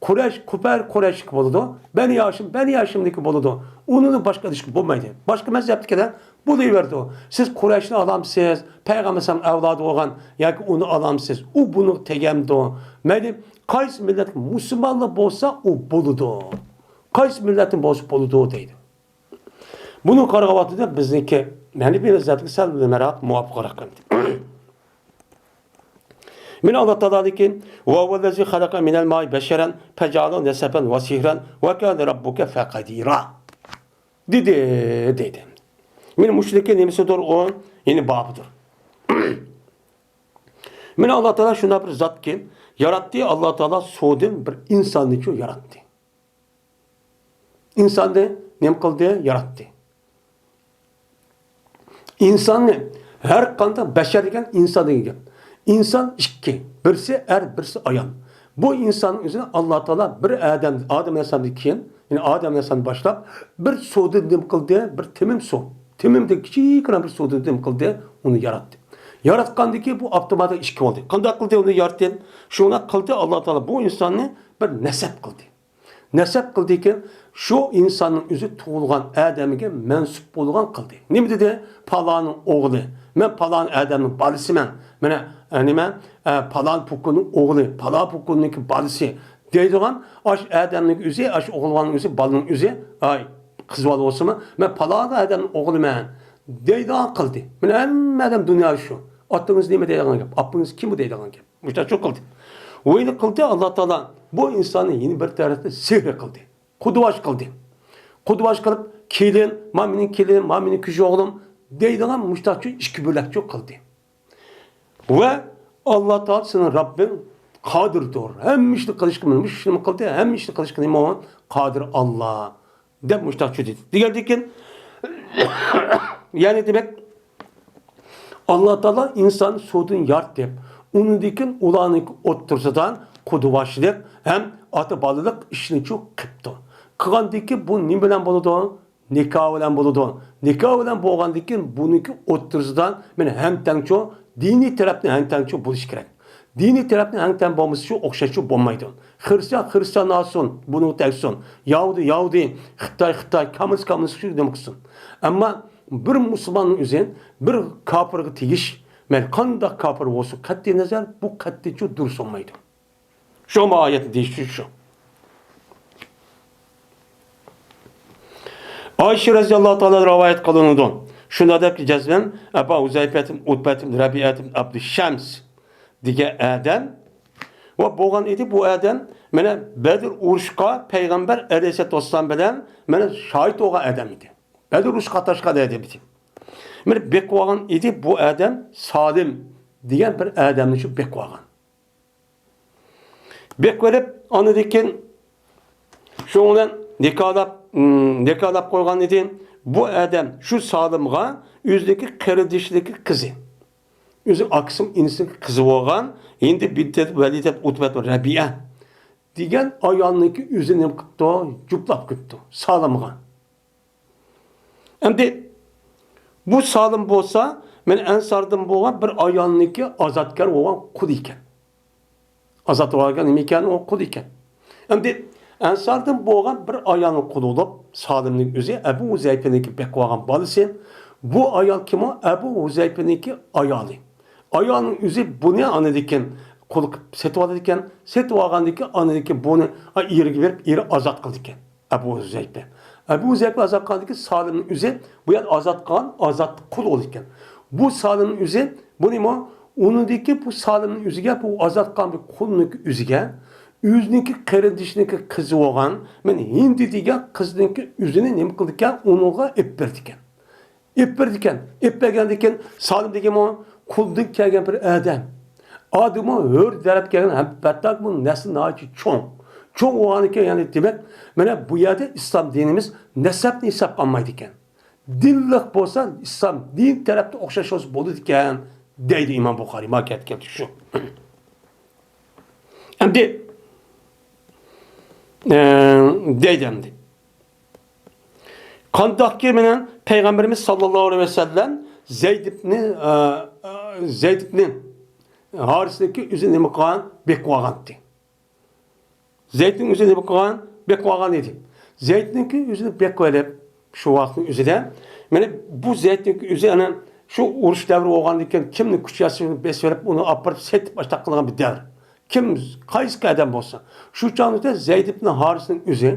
قۇرەيش، كۇپەر قۇرەيشنىڭكى بولىدۇ، بەنى ھاشىم، بەنى ھاشىمنىڭكى بولىدۇ. ئۇنىڭدىن باشقا ئىلىشكە بولمايدۇ. باشقا مەزھەپتىكىلەر بولۇۋېرىدۇ. سىز قۇرەيشنى ئالامسىز، پەيغەمبەر ئەۋلادى بولغان ياكى ئۇنى ئالامسىز، ئۇ بۇنىڭغا تەگەمدۇ؟ مەيلى، قايسى مىللەتكە مۇسۇلمانلار بولسا، ئۇ بولىدۇ. قايسى مىللەتتىن بولسا بولىدۇ دەيدۇ. بۇنى قارىغان ۋاقتىدا بىزنىڭكى ھەنىپىي مەزھەپكە سەل مۇۋاپىقراق. مانا ئاللا تائالادىكى، «ۋە ھۇۋەللەزى خەلەقە مىنەل مائى بەشەرەن فەجەئەلەھۇ نەسەبەن ۋە سىھرەن ۋە كانە رەببۇكە فەقەدىرا» دېدى، دەيدۇ. مانا مۇشۇنىڭكى نېمىسىدۇر ئۇ؟ يەنى بابىدۇر. مانا ئاللا تائالا شۇنداق بىر زاتكى، ياراتتى، ئاللا تائالا سۇدىن بىر ئىنساننىچۇ ياراتتى. ئىنساننى نېمە قىلدى؟ ياراتتى. ئىنساننى، ھەر قانداق بەشەر دېگەن ئىنسان دېگەن گەپ. ئىنسان ئىككى، بىرسى ئەر، بىرسى ئايال. بۇ ئىنساننىڭ ئۆزىنى ئاللا تائالا بىر ئادەم، ئادەم ئەلەيھىسسالامدىن كېيىن، يەنى ئادەم ئەلەيھىسسالامدىن باشلاپ، بىر سۇدىن نېمە قىلدى؟ بىر تېمىم سۇ. تېمىمدىن كىچىككىنە بىر سۇدىن نېمە قىلدى؟ ئۇنى ياراتتى. ياراتقاندىكى بۇ ئاپتوماتىك ئىككى بولدى. قانداق قىلدى ئۇنى يارىتىپ؟ شۇنداق قىلدى، ئاللا تائالا بۇ ئىنساننى بىر نەسەب قىلدى. نەسەب قىلدىكىن، شۇ ئىنساننىڭ ئۆزى تۇغۇلغان ئادەمگە مەنسۇپ بولغان قىلدى. نېمە دېدى؟ پالانىڭ ئوغلى، مەن پالان ئادەمنىڭ بالىسىمەن، مانا، ئە، نېمە، ئە، پالان پوكۇننىڭ ئوغلى، پالان پوكۇننىڭكى بالىسى دەيدىغان، ئاش ئادەمنىڭ ئۆزى، ئاش ئوغۇلۋالنىڭ ئۆزى، بالىنىڭ ئۆزى، ئاي، قىز بالا بولسىمۇ، مەن پالان ئادەمنىڭ ئوغلىمەن دەيدىغان قىلدى. مانا ھەممە ئادەم دۇنيادا شۇ. ئاتىڭىز نېمە دەيدىغان گەپ، ئاپىڭىز كىم بۇ دەيدىغان گەپ. مۇشۇنداق شۇ قىلدى. ۋەينى قىلدى، ئاللا تائالا بۇ ئىنساننى يەنە بىر تەرەپتە سېھىر قىلدى. قۇدۋاش قىلدى. قۇدۋاش قىلىپ، كېلىن، ما مېنىڭ كېلىنىم، ما مېنىڭ كۈج ئوغلۇم دەيدىغان مۇشتاقچۇ ئىككى بۆلەكچۇ قىلدى. ۋە ئاللا تائالا سېنىڭ رەببىڭ قادىردۇر. ھەممە ئىشنى قىلىشقا، مۇشۇ ئىشنى قىلدى، ھەممە ئىشنى قىلىشقا نېمە بولغان؟ قادىر ئاللا. دەپ مۇشتاقچۇ دېدى. دېگەندىكىن، يەنى دېمەك، ئاللا تائالا ئىنساننى سۇدىن يارىتىپ، ئۇنىڭدىن كېيىن ئۇلارنىڭ ئوتتۇرىسىدا قۇدۋاشلىق ھەم ئاتا بالىلىق ئىشنىچۇ قىپتۇ. قىلغاندىكىن بۇ نېمە بىلەن بولىدۇ؟ نىكاھ بىلەن بولىدۇ. نىكاھ بىلەن بولغاندىن كېيىن بۇنىڭكى ئوتتۇرىسىدا مانا ھەمتەڭچۇ، دىنىي تەرەپنى ھەمتەڭچۇ بولۇش كېرەك. دىنىي تەرەپنى ھەمتەڭ بولمىسىچۇ ئوخشاشچۇ بولمايدۇ. خىرىستىيان خىرىستىيان ئالسۇن، بۇنىڭغا تەگسۇن. ياھۇدىي ياھۇدىي، خىتاي خىتاي، كاممۇنىست كاممۇنىست شۇ نېمە قىلسۇن. ئەمما بىر مۇسۇلماننىڭ ئۆزى بىر كاپىرغا تېگىش، مەيلى قانداق كاپىر بولسۇن، قەتئىي نەزەر بۇ قەتئىيچۇ دۇرۇس بولمايدۇ. شۇ ماھىيەتنى دېيىش شۇ. ئائىشە رەزىياللاھۇ تائالا رىۋايەت قىلىنىدۇ. شۇنداق دەپتۇ، جەزمەن ئەبۇ ھۇزەيپەتىن، ئۇتبەتىن، رەبىئەتىن، ئابدۇ شەمس دېگەن ئادەم ۋە بولغان ئىدى. بۇ ئادەم مانا بەدر ئۇرۇشقا پەيغەمبەر ئەلەيھىسسالاتۇ ۋەسسالام بىلەن مانا شاھىت بولغان ئادەم ئىدى. بەدر ئۇرۇشقا قاتناشقان ئادەم ئىدى. مانا بېقىۋالغان ئىدى بۇ ئادەم سالىم دېگەن بىر ئادەمنى شۇ بېقىۋالغان. بېقىۋېلىپ، ئاندىن كېيىن شۇنىڭ بىلەن نىكاھلاپ، نىكاھلاپ قويغان ئىدى. بۇ ئادەم شۇ سالىمغا ئۆزىنىڭكى قېرىندىشىنىڭكى قىزى، ئۆزى ئاكىسىنىڭ ئىنىسىنىڭكى قىزى بولغان ھىندى بىنتى ۋەلىد ئۇتبەت رەبىئە دېگەن ئايالنىڭكى ئۆزىنى نېمە قىپتۇ؟ جۇپلاپ قويۇپتۇ سالىمغا. ئەمدى بۇ سالىم بولسا، مەن ئەنساردىن بولغان بىر ئايالنىڭكى ئازادكار بولغان قۇل ئىكەن. ئازاد بولغان نېمە ئىكەن؟ ئۇ قۇل ئىكەن. ئەمدى ئەنساردىن بولغان بىر ئايالنىڭ قۇلى بولۇپ، سالىمنىڭ ئۆزى ئەبۇ ھۇزەيپىنىڭكى بېقىۋالغان بالىسى. بۇ ئايال كىم ئۇ؟ ئەبۇ ھۇزەيپىنىڭكى ئايالى. ئايالنىڭ ئۆزى بۇنى ئاندىن كېيىن قۇل قىلىپ سېتىۋالىدىكەن. سېتىۋالغاندىن كېيىن ئاندىن كېيىن بۇنى ئېرىگە بېرىپ، ئېرى ئازاد قىلىدىكەن. ئەبۇ ھۇزەيپە. ئەبۇ ھۇزەيپە ئازاد قىلغاندىن كېيىن سالىمنىڭ ئۆزى بۇ يەردە ئازاد قىلغان ئازاد قۇل بولىدىكەن. بۇ سالىمنىڭ ئۆزى بۇ نېمە؟ ئۇنىڭدىكى بۇ سالىمنىڭ ئۆزىگە، بۇ ئازاد قىلغان بىر قۇلنىڭكى ئۆزىگە ئۆزىنىڭكى قېرىندىشىنىڭكى قىزى بولغان مەن ھىندى دېگەن قىزنىڭكى ئۆزىنى نېمە قىلىدىكەن؟ ئۇنىڭغا ئېلىپ بېرىدىكەن. ئېلىپ بېرىدىكەن. ئېلىپ بەرگەندىن كېيىن سالىم دېگەنمۇ قۇلدىن كەلگەن بىر ئادەم. ئادىمۇ ھۆر دەرەپ كەلگەن، ھەم بەتتاك بۇ نەسلى ناھايىتى چوڭ. چوڭ بولغاندىكىن، يەنى دېمەك، مانا بۇ يەردە ئىسلام دىنىمىز نەسەبنى ھېسابقا ئالمايدىكەن. دىنلىق بولسا، ئىسلام دىن تەرەپتە ئوخشاش بولسا بولىدىكەن، دەيدۇ ئىمام بۇخارىي. ما كەتكەن شۇ. ئەمدى، ئە، دەيدۇ ئەمدى. قانداقكى مېنىڭ پەيغەمبىرىمىز ساللاللاھۇ ئەلەيھى ۋەسەللەم زەيد ئىبنى، ئە، ئە، زەيد ئىبنى ھارىسنىڭكى ئۆزىنى نېمە قىلغان؟ بېقىۋالغانتى. زەيدنىڭ ئۆزىنى نېمە قىلغان؟ بېقىۋالغان ئىدى. زەيدنىڭكى ئۆزىنى بېقىۋېلىپ، شۇ ۋاقىتنىڭ ئۆزىدە، مانا بۇ زەيدنىڭكى ئۆزى ئەنە شۇ ئۇرۇش دەۋرى بولغاندىن كېيىن كىمنى كۈچ ياسىشىنى بېسىۋېلىپ، ئۇنى ئاپىرىپ سېتىپ ئاشتاق قىلغان بىر دەۋر. كىم، قايسى ئادەم بولسا، شۇ چاغدا زەيد ئىبن ھارىسنىڭ ئۆزى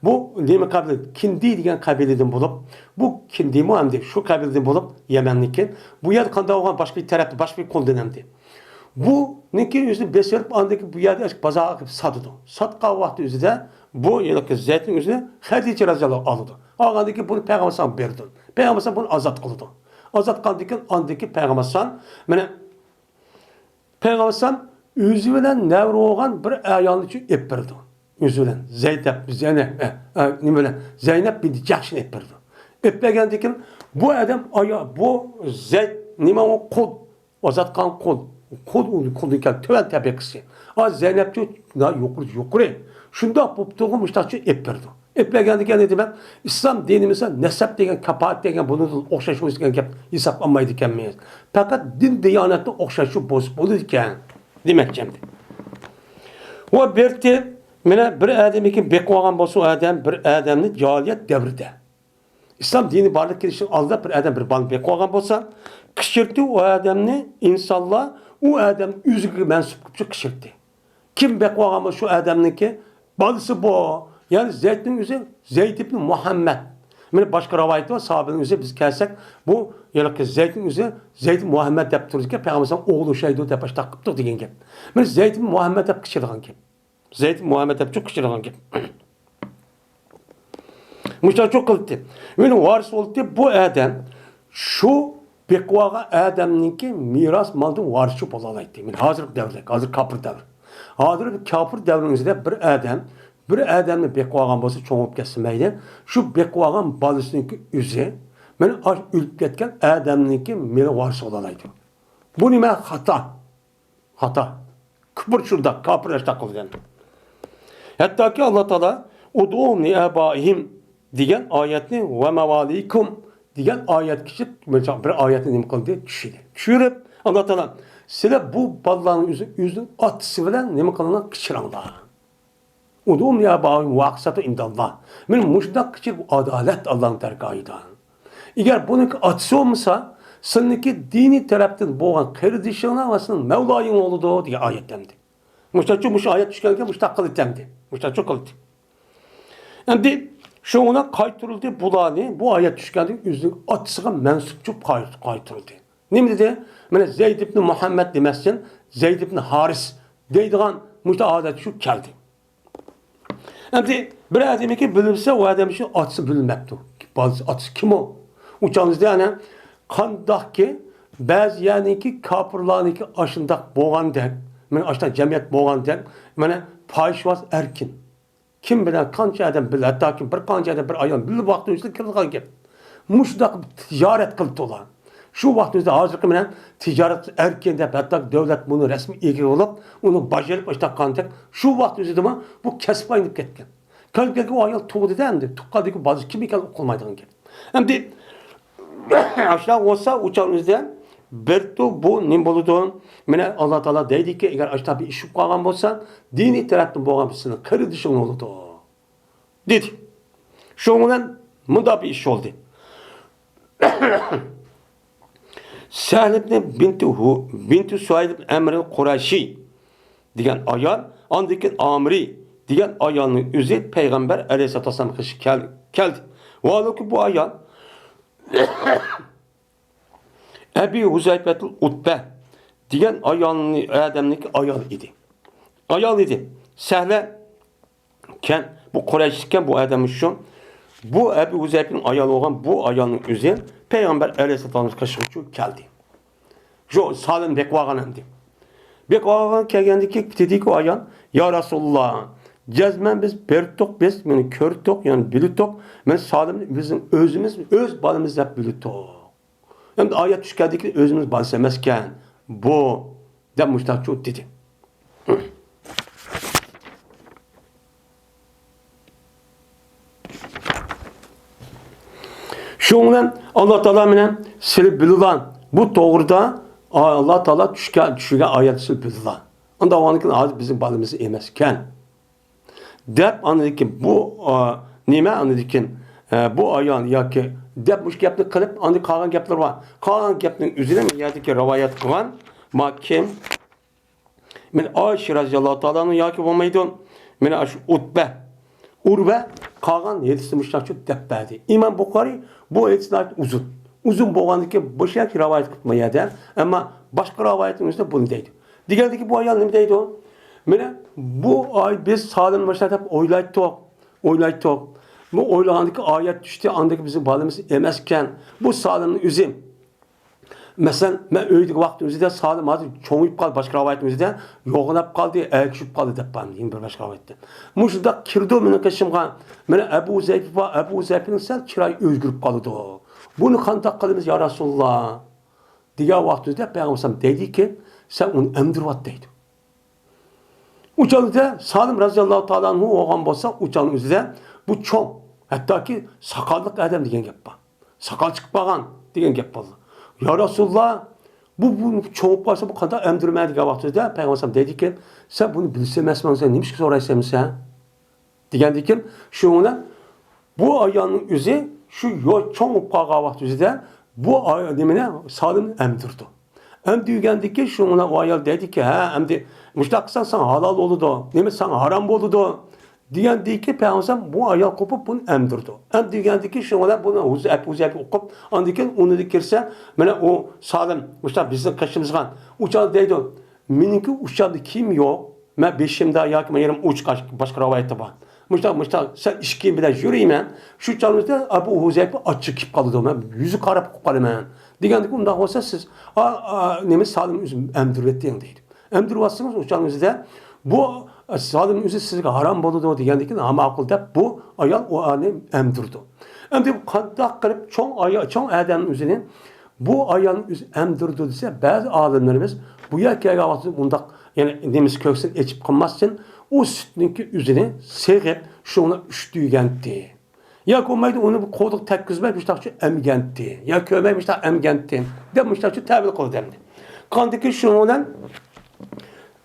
بۇ نېمە قەبىلە، كىندى دېگەن قەبىلىدىن بولۇپ، بۇ كىندىمۇ ئەمدى شۇ قەبىلىدىن بولۇپ، يەمەندىكى، بۇ يەردە قانداق بولغان، باشقا بىر تەرەپتە، باشقا بىر قۇلدىن ئەمدى. بۇنىڭكى ئۆزىنى بېسىۋېلىپ، ئاندىن كېيىن بۇ يەردە بازارغا ئېلىپ ساتىدۇ. ساتقان ۋاقتى ئۆزىدە بۇ ھېلىقى زەيدنىڭ ئۆزىنى خەدىچە رەزىياللاھۇ ئالىدۇ. ئالغاندىن كېيىن بۇنى پەيغەمبەر ئەلەيھىسسالامغا بېرىدۇ. پەيغەمبەر ئەلەيھىسسالام بۇنى ئازاد قىلىدۇ. ئازاد قىلغاندىن كېيىن ئاندىن كېيىن پەيغەمبەر ئەلەيھىسسالام مانا پەيغەمبەر ئەلەيھىسسالام ئۆزى بىلەن نەۋرە بولغان بىر ئايالنى ئېلىپ بېرىدۇ. ئۆزى بىلەن زەينەپ، زەينەپ، ئە، ئە، نېمە بىلەن؟ زەينەپ بىنتى جەھشنى ئېلىپ بېرىدۇ. ئېلىپ بەرگەندىن كېيىن بۇ ئادەم ئايا-، بۇ زەيد نېمە ئۇ قۇل، ئازاد قىلغان قۇل. قۇل، قۇلدىن كەل، تۆۋەن تەبىقىسى. ئا، زەينەپچۇ، يۇقىرى، يۇقىرى. شۇنداق بولۇپ تۇرغان مۇشتاقچۇ ئېلىپ بېرىدۇ. ئېلىپ بەرگەندىكىن، دېمەك، ئىسلام دىنىمىزدا نەسەب دېگەن، كاپالەت دېگەن بۇنىڭدىن ئوخشاش بولسا دېگەن گەپ ھېسابقا ئالمايدىكەنمىز. پەقەت دىن دىيانەتتە ئوخشاش بولسا بولىدىكەن دېمەكچى ئەمدى. ۋە بىرتى، مانا بىر ئادەمنىڭكى بېقىۋالغان بولسا، ئۇ ئادەم بىر ئادەمنى جاھىلىيەت دەۋرىدە، ئىسلام دىنى بارلىققا كېلىشتىن ئالدىدا بىر ئادەم بىر بالىنى بېقىۋالغان بولسا، قىچىرتتى ئۇ ئادەمنى ئىنسانلار، ئۇ ئادەم ئۆزىگە مەنسۇپ قىلىپ قىچىرتتى. كىم بېقىۋالغان بولسا شۇ ئادەمنىڭكى بالىسى بۇ. يەنى زەيدنىڭ ئۆزى زەيد ئىبن مۇھەممەد. مانا باشقا رىۋايەت بار، ساھابىنىڭ ئۆزى، بىز كەلسەك، بۇ ھېلىقى زەيدنىڭ ئۆزى زەيد مۇھەممەد دەپ تۇرىدىكەن، پەيغەمبەر ئوغلى ئوخشايدۇ دەپ ئاشۇنداق قىپتۇ دېگەن گەپ. مانا زەيد ئىبن مۇھەممەد دەپ قىچىرىدىغان گەپ. زەيد مۇھەممەد دەپ چوق قىچىرىدىغان گەپ. مۇشۇنداق چوق قىلدى. مېنىڭ ۋارىس بولدى بۇ ئادەم. شۇ بېقىۋالغان ئادەمنىڭكى مىراس مالدىن ۋارىسى بولالايتتى. مانا ھازىرقى دەۋردە، ھازىر كاپىر دەۋر. ھازىر كاپىر دەۋرىنىڭ ئىچىدە بىر ئادەم، بىر ئادەمنى بېقىۋالغان بولسا، چوڭ بولۇپ كەتسە مەيلى، شۇ بېقىۋالغان بالىسىنىڭكى ئۆزى، مانا ئاشۇ ئۆلۈپ كەتكەن ئادەمنىڭكى مېلى ۋارىسى بولالايدۇ. بۇ نېمە؟ خاتا. خاتا. كۇپۇر شۇنداق، كاپىر ئاشۇنداق قىلغان. ھەتتاكى ئاللا تائالا «ئۇدئۇھۇم لىئابائىھىم» دېگەن ئايەتنى «ۋە ماۋالىكۇم» دېگەن ئايەتكىچە بىر ئايەتنى نېمە قىلدى؟ چۈشۈردى. چۈشۈرۈپ، ئاللا تائالا «سىلەر بۇ بالىلارنىڭ ئۆزى، ئۆزىنىڭ ئاتىسى بىلەن نېمە قىلىڭلار؟ قىچىرىڭلار.» «ئۇدئۇھۇم لىئابائىھىم ۋە ئەقسىتۇ ئىندەللا.» مانا مۇشۇنداق قىچىرىپ ئادالەت ئاللانىڭ دەرگاھىدا. ئەگەر بۇنىڭكى ئاتىسى بولمىسا، سىلىنىڭكى دىنىي تەرەپتىن بولغان قېرىندىشىڭلار ۋە سېنىڭ مەۋلايىڭ بولىدۇ دېگەن ئايەت ئەمدى. مۇشتاچۇ مۇشۇ ئايەت چۈشكەنكەن مۇشتاق قىلدى ئەمدى. مۇشتاچۇ قىلدى. ئەمدى شۇڭا قايتۇرۇلدى بۇلارنى، بۇ ئايەت چۈشكەندىن ئۆزىنىڭ ئاتىسىغا مەنسۇپچۇ قاي-، قايتۇرۇلدى. نېمە دېدى؟ مانا زەيد ئىبن مۇھەممەد دېمەستىن، زەيد ئىبن ھارىس دەيدىغان مۇشۇ ئادەت شۇ كەلدى. ئەمدى بىر ئادەمنىڭكى بىلمىسە، ئۇ ئادەم شۇ ئاتىسى بىلمەپتۇ. بالىسى، ئاتىسى كىم ئۇ؟ ئۇ چاغدا ئەنە قانداقكى بەزى يەرنىڭكى كاپىرلارنىڭكى ئاشۇنداق بولغاندەك، مانا ئاشۇنداق جەمئىيەت بولغاندەك، مانا پاھىشۋاز ئەركىن. كىم بىلەن قانچە ئادەم بىللە، ھەتتاكى بىر قانچە ئادەم بىر ئايال بىللە ۋاقتىنىڭ ئىچىدە كىرىدىغان گەپ. مۇشۇنداق تىجارەت قىلىپتۇ ئۇلار. شۇ ۋاقىت ئۆزىدە ھازىرقى بىلەن تىجارەت ئەركىن دەپ، ھەتتا دۆلەت بۇنى رەسمىي ئىگە بولۇپ، ئۇنى باجىرىپ ئاشتاققاندەك، شۇ ۋاقىت ئۆزىدىمۇ بۇ كەسىپ ئايلىنىپ كەتكەن. كەلگەنكى ئۇ ئايال تۇغدى-دە ئەمدى، تۇغقاندىكى بالىسى كىم ئىكەنلىكى ئۇقۇلمايدىغان گەپ. ئەمدى ئاشۇنداق بولسا، ئۇ چاغ ئۆزىدە بىرتۇ بۇ نېمە بولىدۇ؟ مانا ئاللا تائالا دەيدىكى، ئەگەر ئاشۇنداق بىر ئىش بولۇپ قالغان بولسا، دىنىي تەرەپتىن بولغان بىر سېنىڭ قېرىندىشىڭ بولىدۇ. دېدى. شۇنىڭ بىلەن مۇنداق بىر ئىش بولدى. سەھلىبنى بىنتى ھۇ-، بىنتى سۇھەيل ئەمرىل قۇرەيشى دېگەن ئايال، ئاندىن كېيىن ئامىرى دېگەن ئايالنىڭ ئۆزى پەيغەمبەر ئەلەيھىسسالاتۇ ۋەسسالام قېشىغا كەل-، كەلدى. ۋاھالەنكى بۇ ئايال ئەبى ھۇزەيپەتۇل ئۇتبە دېگەن ئايالنى، ئادەمنىڭكى ئايالى ئىدى. ئايال ئىدى. سەھلە كەن، بۇ قۇرەيشلىككەن بۇ ئادەم شۇ. بۇ ئەبى ھۇزەيپىنىڭ ئايالى بولغان بۇ ئايالنىڭ ئۆزى پەيغەمبەر ئەلەيھىسسالام قېشىغا شۇ كەلدى. شۇ سالىم بېقىۋالغان ئەمدى. بېقىۋالغان كەلگەندىكى دېدىكى ئۇ ئايال، يا رەسۇلاللا، جەزمەن بىز بىرتۇق، بىز مېنى كۆرتۇق، يەنى بىلىتۇق، مەن سالىمنى بىزنىڭ ئۆزىمىز، ئۆز بالىمىز دەپ بىلىتۇق. ئەمدى ئايەت چۈشكەندىكىن ئۆزىمىز بالىسى ئەمەسكەن بۇ، دەپ مۇشتاق دېدى. شۇنىڭ بىلەن ئاللا تائالا مانا سىلى بىلىلا، بۇ توغرىدا ئاللا تائالا چۈشكەن، چۈشۈرگەن ئايەت سىلى بىلىلا. ئاندىن كېيىن ھازىر بىزنىڭ بالىمىز ئەمەسكەن. دەپ ئاندىن كېيىن بۇ، ئا، نېمە ئاندىن كېيىن، ئە، بۇ ئايال ياكى دەپ مۇشۇ گەپنى قىلىپ، ئاندىن قالغان گەپلىرى بار. قالغان گەپنىڭ ئۆزىنى مەن يەردىكى رىۋايەت قىلغان. ما كىم؟ مەن ئائىشە رەزىياللاھۇ تائالا ئەنھا ياكى بولمايدۇ. مەن ئاشۇ ئۇتبە، ئۇرۋە قالغان ھەدىسنى مۇشۇنداق دەپ بەردى. ئىمام بۇخارىي بۇ ھەدىس ناھايىتى ئۇزۇن. ئۇزۇن بولغاندىن كېيىن بۇ شەكىل رىۋايەت قىلىپ ما يەردە. ئەمما باشقا رىۋايەتنىڭ ئۆزىدە بۇنى دەيدۇ. دېگەندىكىن بۇ ئايال نېمە دەيدۇ؟ مانا بۇ ئاي بىز سالىم مۇشۇنداق دەپ ئويلايتتۇق، ئويلايتتۇق. بۇ ئويلىغاندىكى ئايەت چۈشتى، ئاندىكى بىزنىڭ بالىمىز ئەمەسكەن. بۇ سالىمنىڭ ئۆزى. مەسىلەن، مەن ئۆيدىكى ۋاقىتنىڭ ئۆزىدە سالىم ھازىر چوڭىيىپ قالدى، باشقا رىۋايەتنىڭ ئۆزىدە يوغىناپ قالدى، ئەگىشىپ قالدى دەپ بار، يەنە بىر باشقا رىۋايەتتە. مۇشۇنداق كىرىدۇ مېنىڭ قېشىمغا. مانا ئەبۇ ھۇزەيپە بار، ئەبۇ ھۇزەيپىنىڭ سەل چىرايى ئۆزگىرىپ قالىدۇ. بۇنى قانداق قىلىمىز يا رەسۇلاللا؟ دېگەن ۋاقتىمىزدا پەيغەمبەر ئەلەيھىسسالام دەيدىكى، سەن ئۇنى ئەمدۈرۈۋەت دەيدۇ. ئۇ چاغدا سالىم رەزىياللاھۇ تائالا ئەنھۇ بولغان بولسا، ئۇ چاغنىڭ ئۆزىدە بۇ چوڭ، ھەتتاكى ساقاللىق ئادەم دېگەن گەپ بار. ساقال چىقىپ قالغان دېگەن گەپ بولدى. يا رەسۇلاللا، بۇ، بۇ چوڭ بولۇپ قالسا، بۇ قانداق ئەمدۈرمەن دېگەن ۋاقتىدا پەيغەمبەر ئەلەيھىسسالام دەيدىكەن، سەن بۇنى بىلسە ئەمەسمەن، سەن نېمە ئۈچۈن سورايسەن سەن؟ دېگەندىكىن، شۇنىڭ بىلەن بۇ ئايالنىڭ ئۆزى شۇ يو-، چوڭ بولۇپ قالغان ۋاقتى ئۆزىدە بۇ ئاي-، نېمىنى، سالىمنى ئەمدۈرىدۇ. ئەمدى دېگەندىكى شۇنىڭ بىلەن ئۇ ئايال دەيدىكى، ھە، ئەمدى مۇشۇنداق قىلساڭ ساڭا ھالال بولىدۇ، نېمە ساڭا ھارام بولىدۇ دېگەندىكى پەيغەمبەر بۇ ئايال قوپۇپ بۇنى ئەمدۈردى. ئەمدى دېگەندىكى شۇنىڭ بىلەن بۇنى ھۇزەيپە، ھۇزەيپە ئوقۇپ، ئاندىن كېيىن ئۇنىڭدىن كىرسە، مانا ئۇ سالىم مۇشۇنداق بىزنىڭ قېشىمىزغا ئۇ چاغدا دەيدۇ، مېنىڭكى ئۇ چاغدا كىيىم يوق. مەن بېشىمدا ياكى مەن يېرىم ئوچۇق، باشقا رىۋايەتتە بار. مۇشۇنداق، مۇشۇنداق، سەن ئىككى كىيىم بىلەن يۈرىمەن. شۇ چاغدا ئەبۇ ھۇزەيپە ئاچچىقى كېلىپ قالىدۇ. مەن يۈزى قاراپ قېلىپ قالىمەن. دېگەندىكى، ئۇنداق بولسا سىز، ئا، ئا، نېمە، سالىم ئۆزى ئەمدۈرۈۋېتىڭ دەيدۇ. ئەمدۈرۈۋاتسىڭىز، ئۇ چاغنىڭ ئۆزىدە بۇ سالىم ئۆزى سىزگە ھارام بولىدۇ دېگەندىكىن، ھە، ماقۇل دەپ بۇ ئايال ئۇ ئايالنى ئەمدۈرىدۇ. ئەمدى بۇ قانداق قىلىپ چوڭ ئايال، چوڭ ئادەمنىڭ ئۆزىنى بۇ ئايالنىڭ ئۆزى ئەمدۈرىدۇ دېسە، بەزى ئالىملىرىمىز بۇ يەرگە كەلگەن ۋاقتىدا بۇنداق، يەنى نېمىسى كۆكسىنى ئېچىپ قىلماستىن، ئۇ سۈتنىڭكى ئۆزىنى سېغىپ، شۇنى ئۈشتۈگەنتى. ياكى بولمايدۇ، ئۇنى بۇ قوۋۇققا تەگكۈزمەي مۇشتاقچە ئەمگەنتى. يا كۆرمەي مۇشتاق ئەمگەنتى دەپ مۇشتاقچە تەۋىل قىلدى ئەمدى. قاندىكى شۇنىڭ بىلەن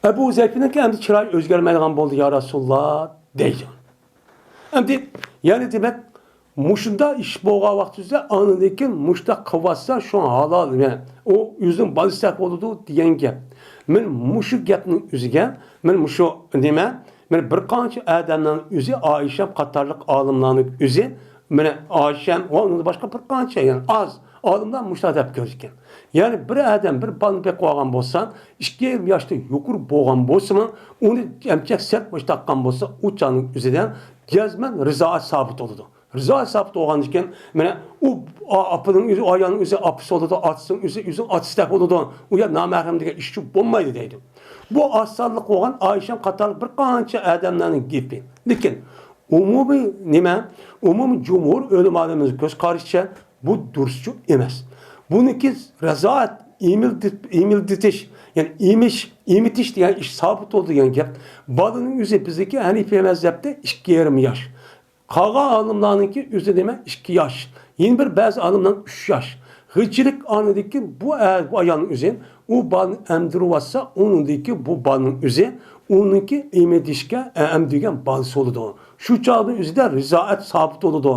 ئەبۇ ھۇزەيپىنىڭكى ئەمدى چىرايى ئۆزگەرمەيدىغان بولدى، يا رەسۇلاللا دەيدۇ. ئەمدى يەنى دېمەك، مۇشۇنداق ئىش بولغان ۋاقتىدا ئاندىن كېيىن مۇشۇنداق قىلىۋاتسا شۇ ھالال، يەنى ئۇ ئۆزىنىڭ بالىسىدەك بولىدۇ دېگەن گەپ. مەن مۇشۇ گەپنىڭ ئۆزىگە، مەن مۇشۇ نېمە، مانا بىر قانچە ئادەمنىڭ ئۆزى، ئائىشەم قاتارلىق ئالىملارنىڭ ئۆزى، مانا ئائىشەم ۋە ئۇنىڭدىن باشقا بىر قانچە، يەنى ئاز ئالىملار مۇشۇنداق دەپ كۆرىدىكەن. يەنى بىر ئادەم بىر بالىنى بېقىۋالغان بولسا، ئىككى يېرىم ياشتىن يۇقىرى بولغان بولسىمۇ، ئۇنى ئەمچەك سەت مۇشۇنداق قىلغان بولسا، ئۇ چاغنىڭ ئۆزىدە جەزمەن رىزائەت سابىت بولىدۇ. رىزائەت سابىت بولغاندىن كېيىن، مانا ئۇ ئا-، ئاپىنىڭ ئۆزى، ئايالنىڭ ئۆزى ئاپىسى بولىدۇ، ئاتىسىنىڭ ئۆزى، ئۆزىنىڭ ئاتىسىدەك بولىدۇ. ئۇ يەر نامەھرەم دېگەن ئىش ئۈچۈن بولمايدۇ دەيدۇ. بۇ ئاز سانلىق بولغان ئائىشەم قاتارلىق بىر قانچە ئادەملەرنىڭ گېپى. لېكىن ئومۇمىي نېمە؟ ئومۇمىي جۇمھۇر ئۆلىمالىرىمىزنىڭ كۆز قارىشىچە بۇ دۇرۇسچۇ ئەمەس. بۇنىڭكى رىزائەت، ئىمىلدىت-، ئىمىلدىتىش، يەنى ئېمىش، ئېمىتىش دېگەن ئىش سابىت بولىدۇ دېگەن گەپ. بالىنىڭ ئۆزى بىزنىڭكى ھەنىفىيە مەزھەپتە ئىككى يېرىم ياش. قالغان ئالىملارنىڭكى ئۆزى نېمە؟ ئىككى ياش. يەنە بىر بەزى ئالىملار ئۈچ ياش. غىچىلىك ئانىدىكى بۇ ئە-، بۇ ئايالنىڭ ئۆزى ئۇ بالىنى ئەمدۈرۈۋاتسا، ئۇنىڭدىكى بۇ بالىنىڭ ئۆزى ئۇنىڭكى ئېمىدىشكە ئە-، ئەمدۈرگەن بالىسى بولىدۇ. شۇ چاغنىڭ ئۆزىدە رىزائەت سابىت بولىدۇ.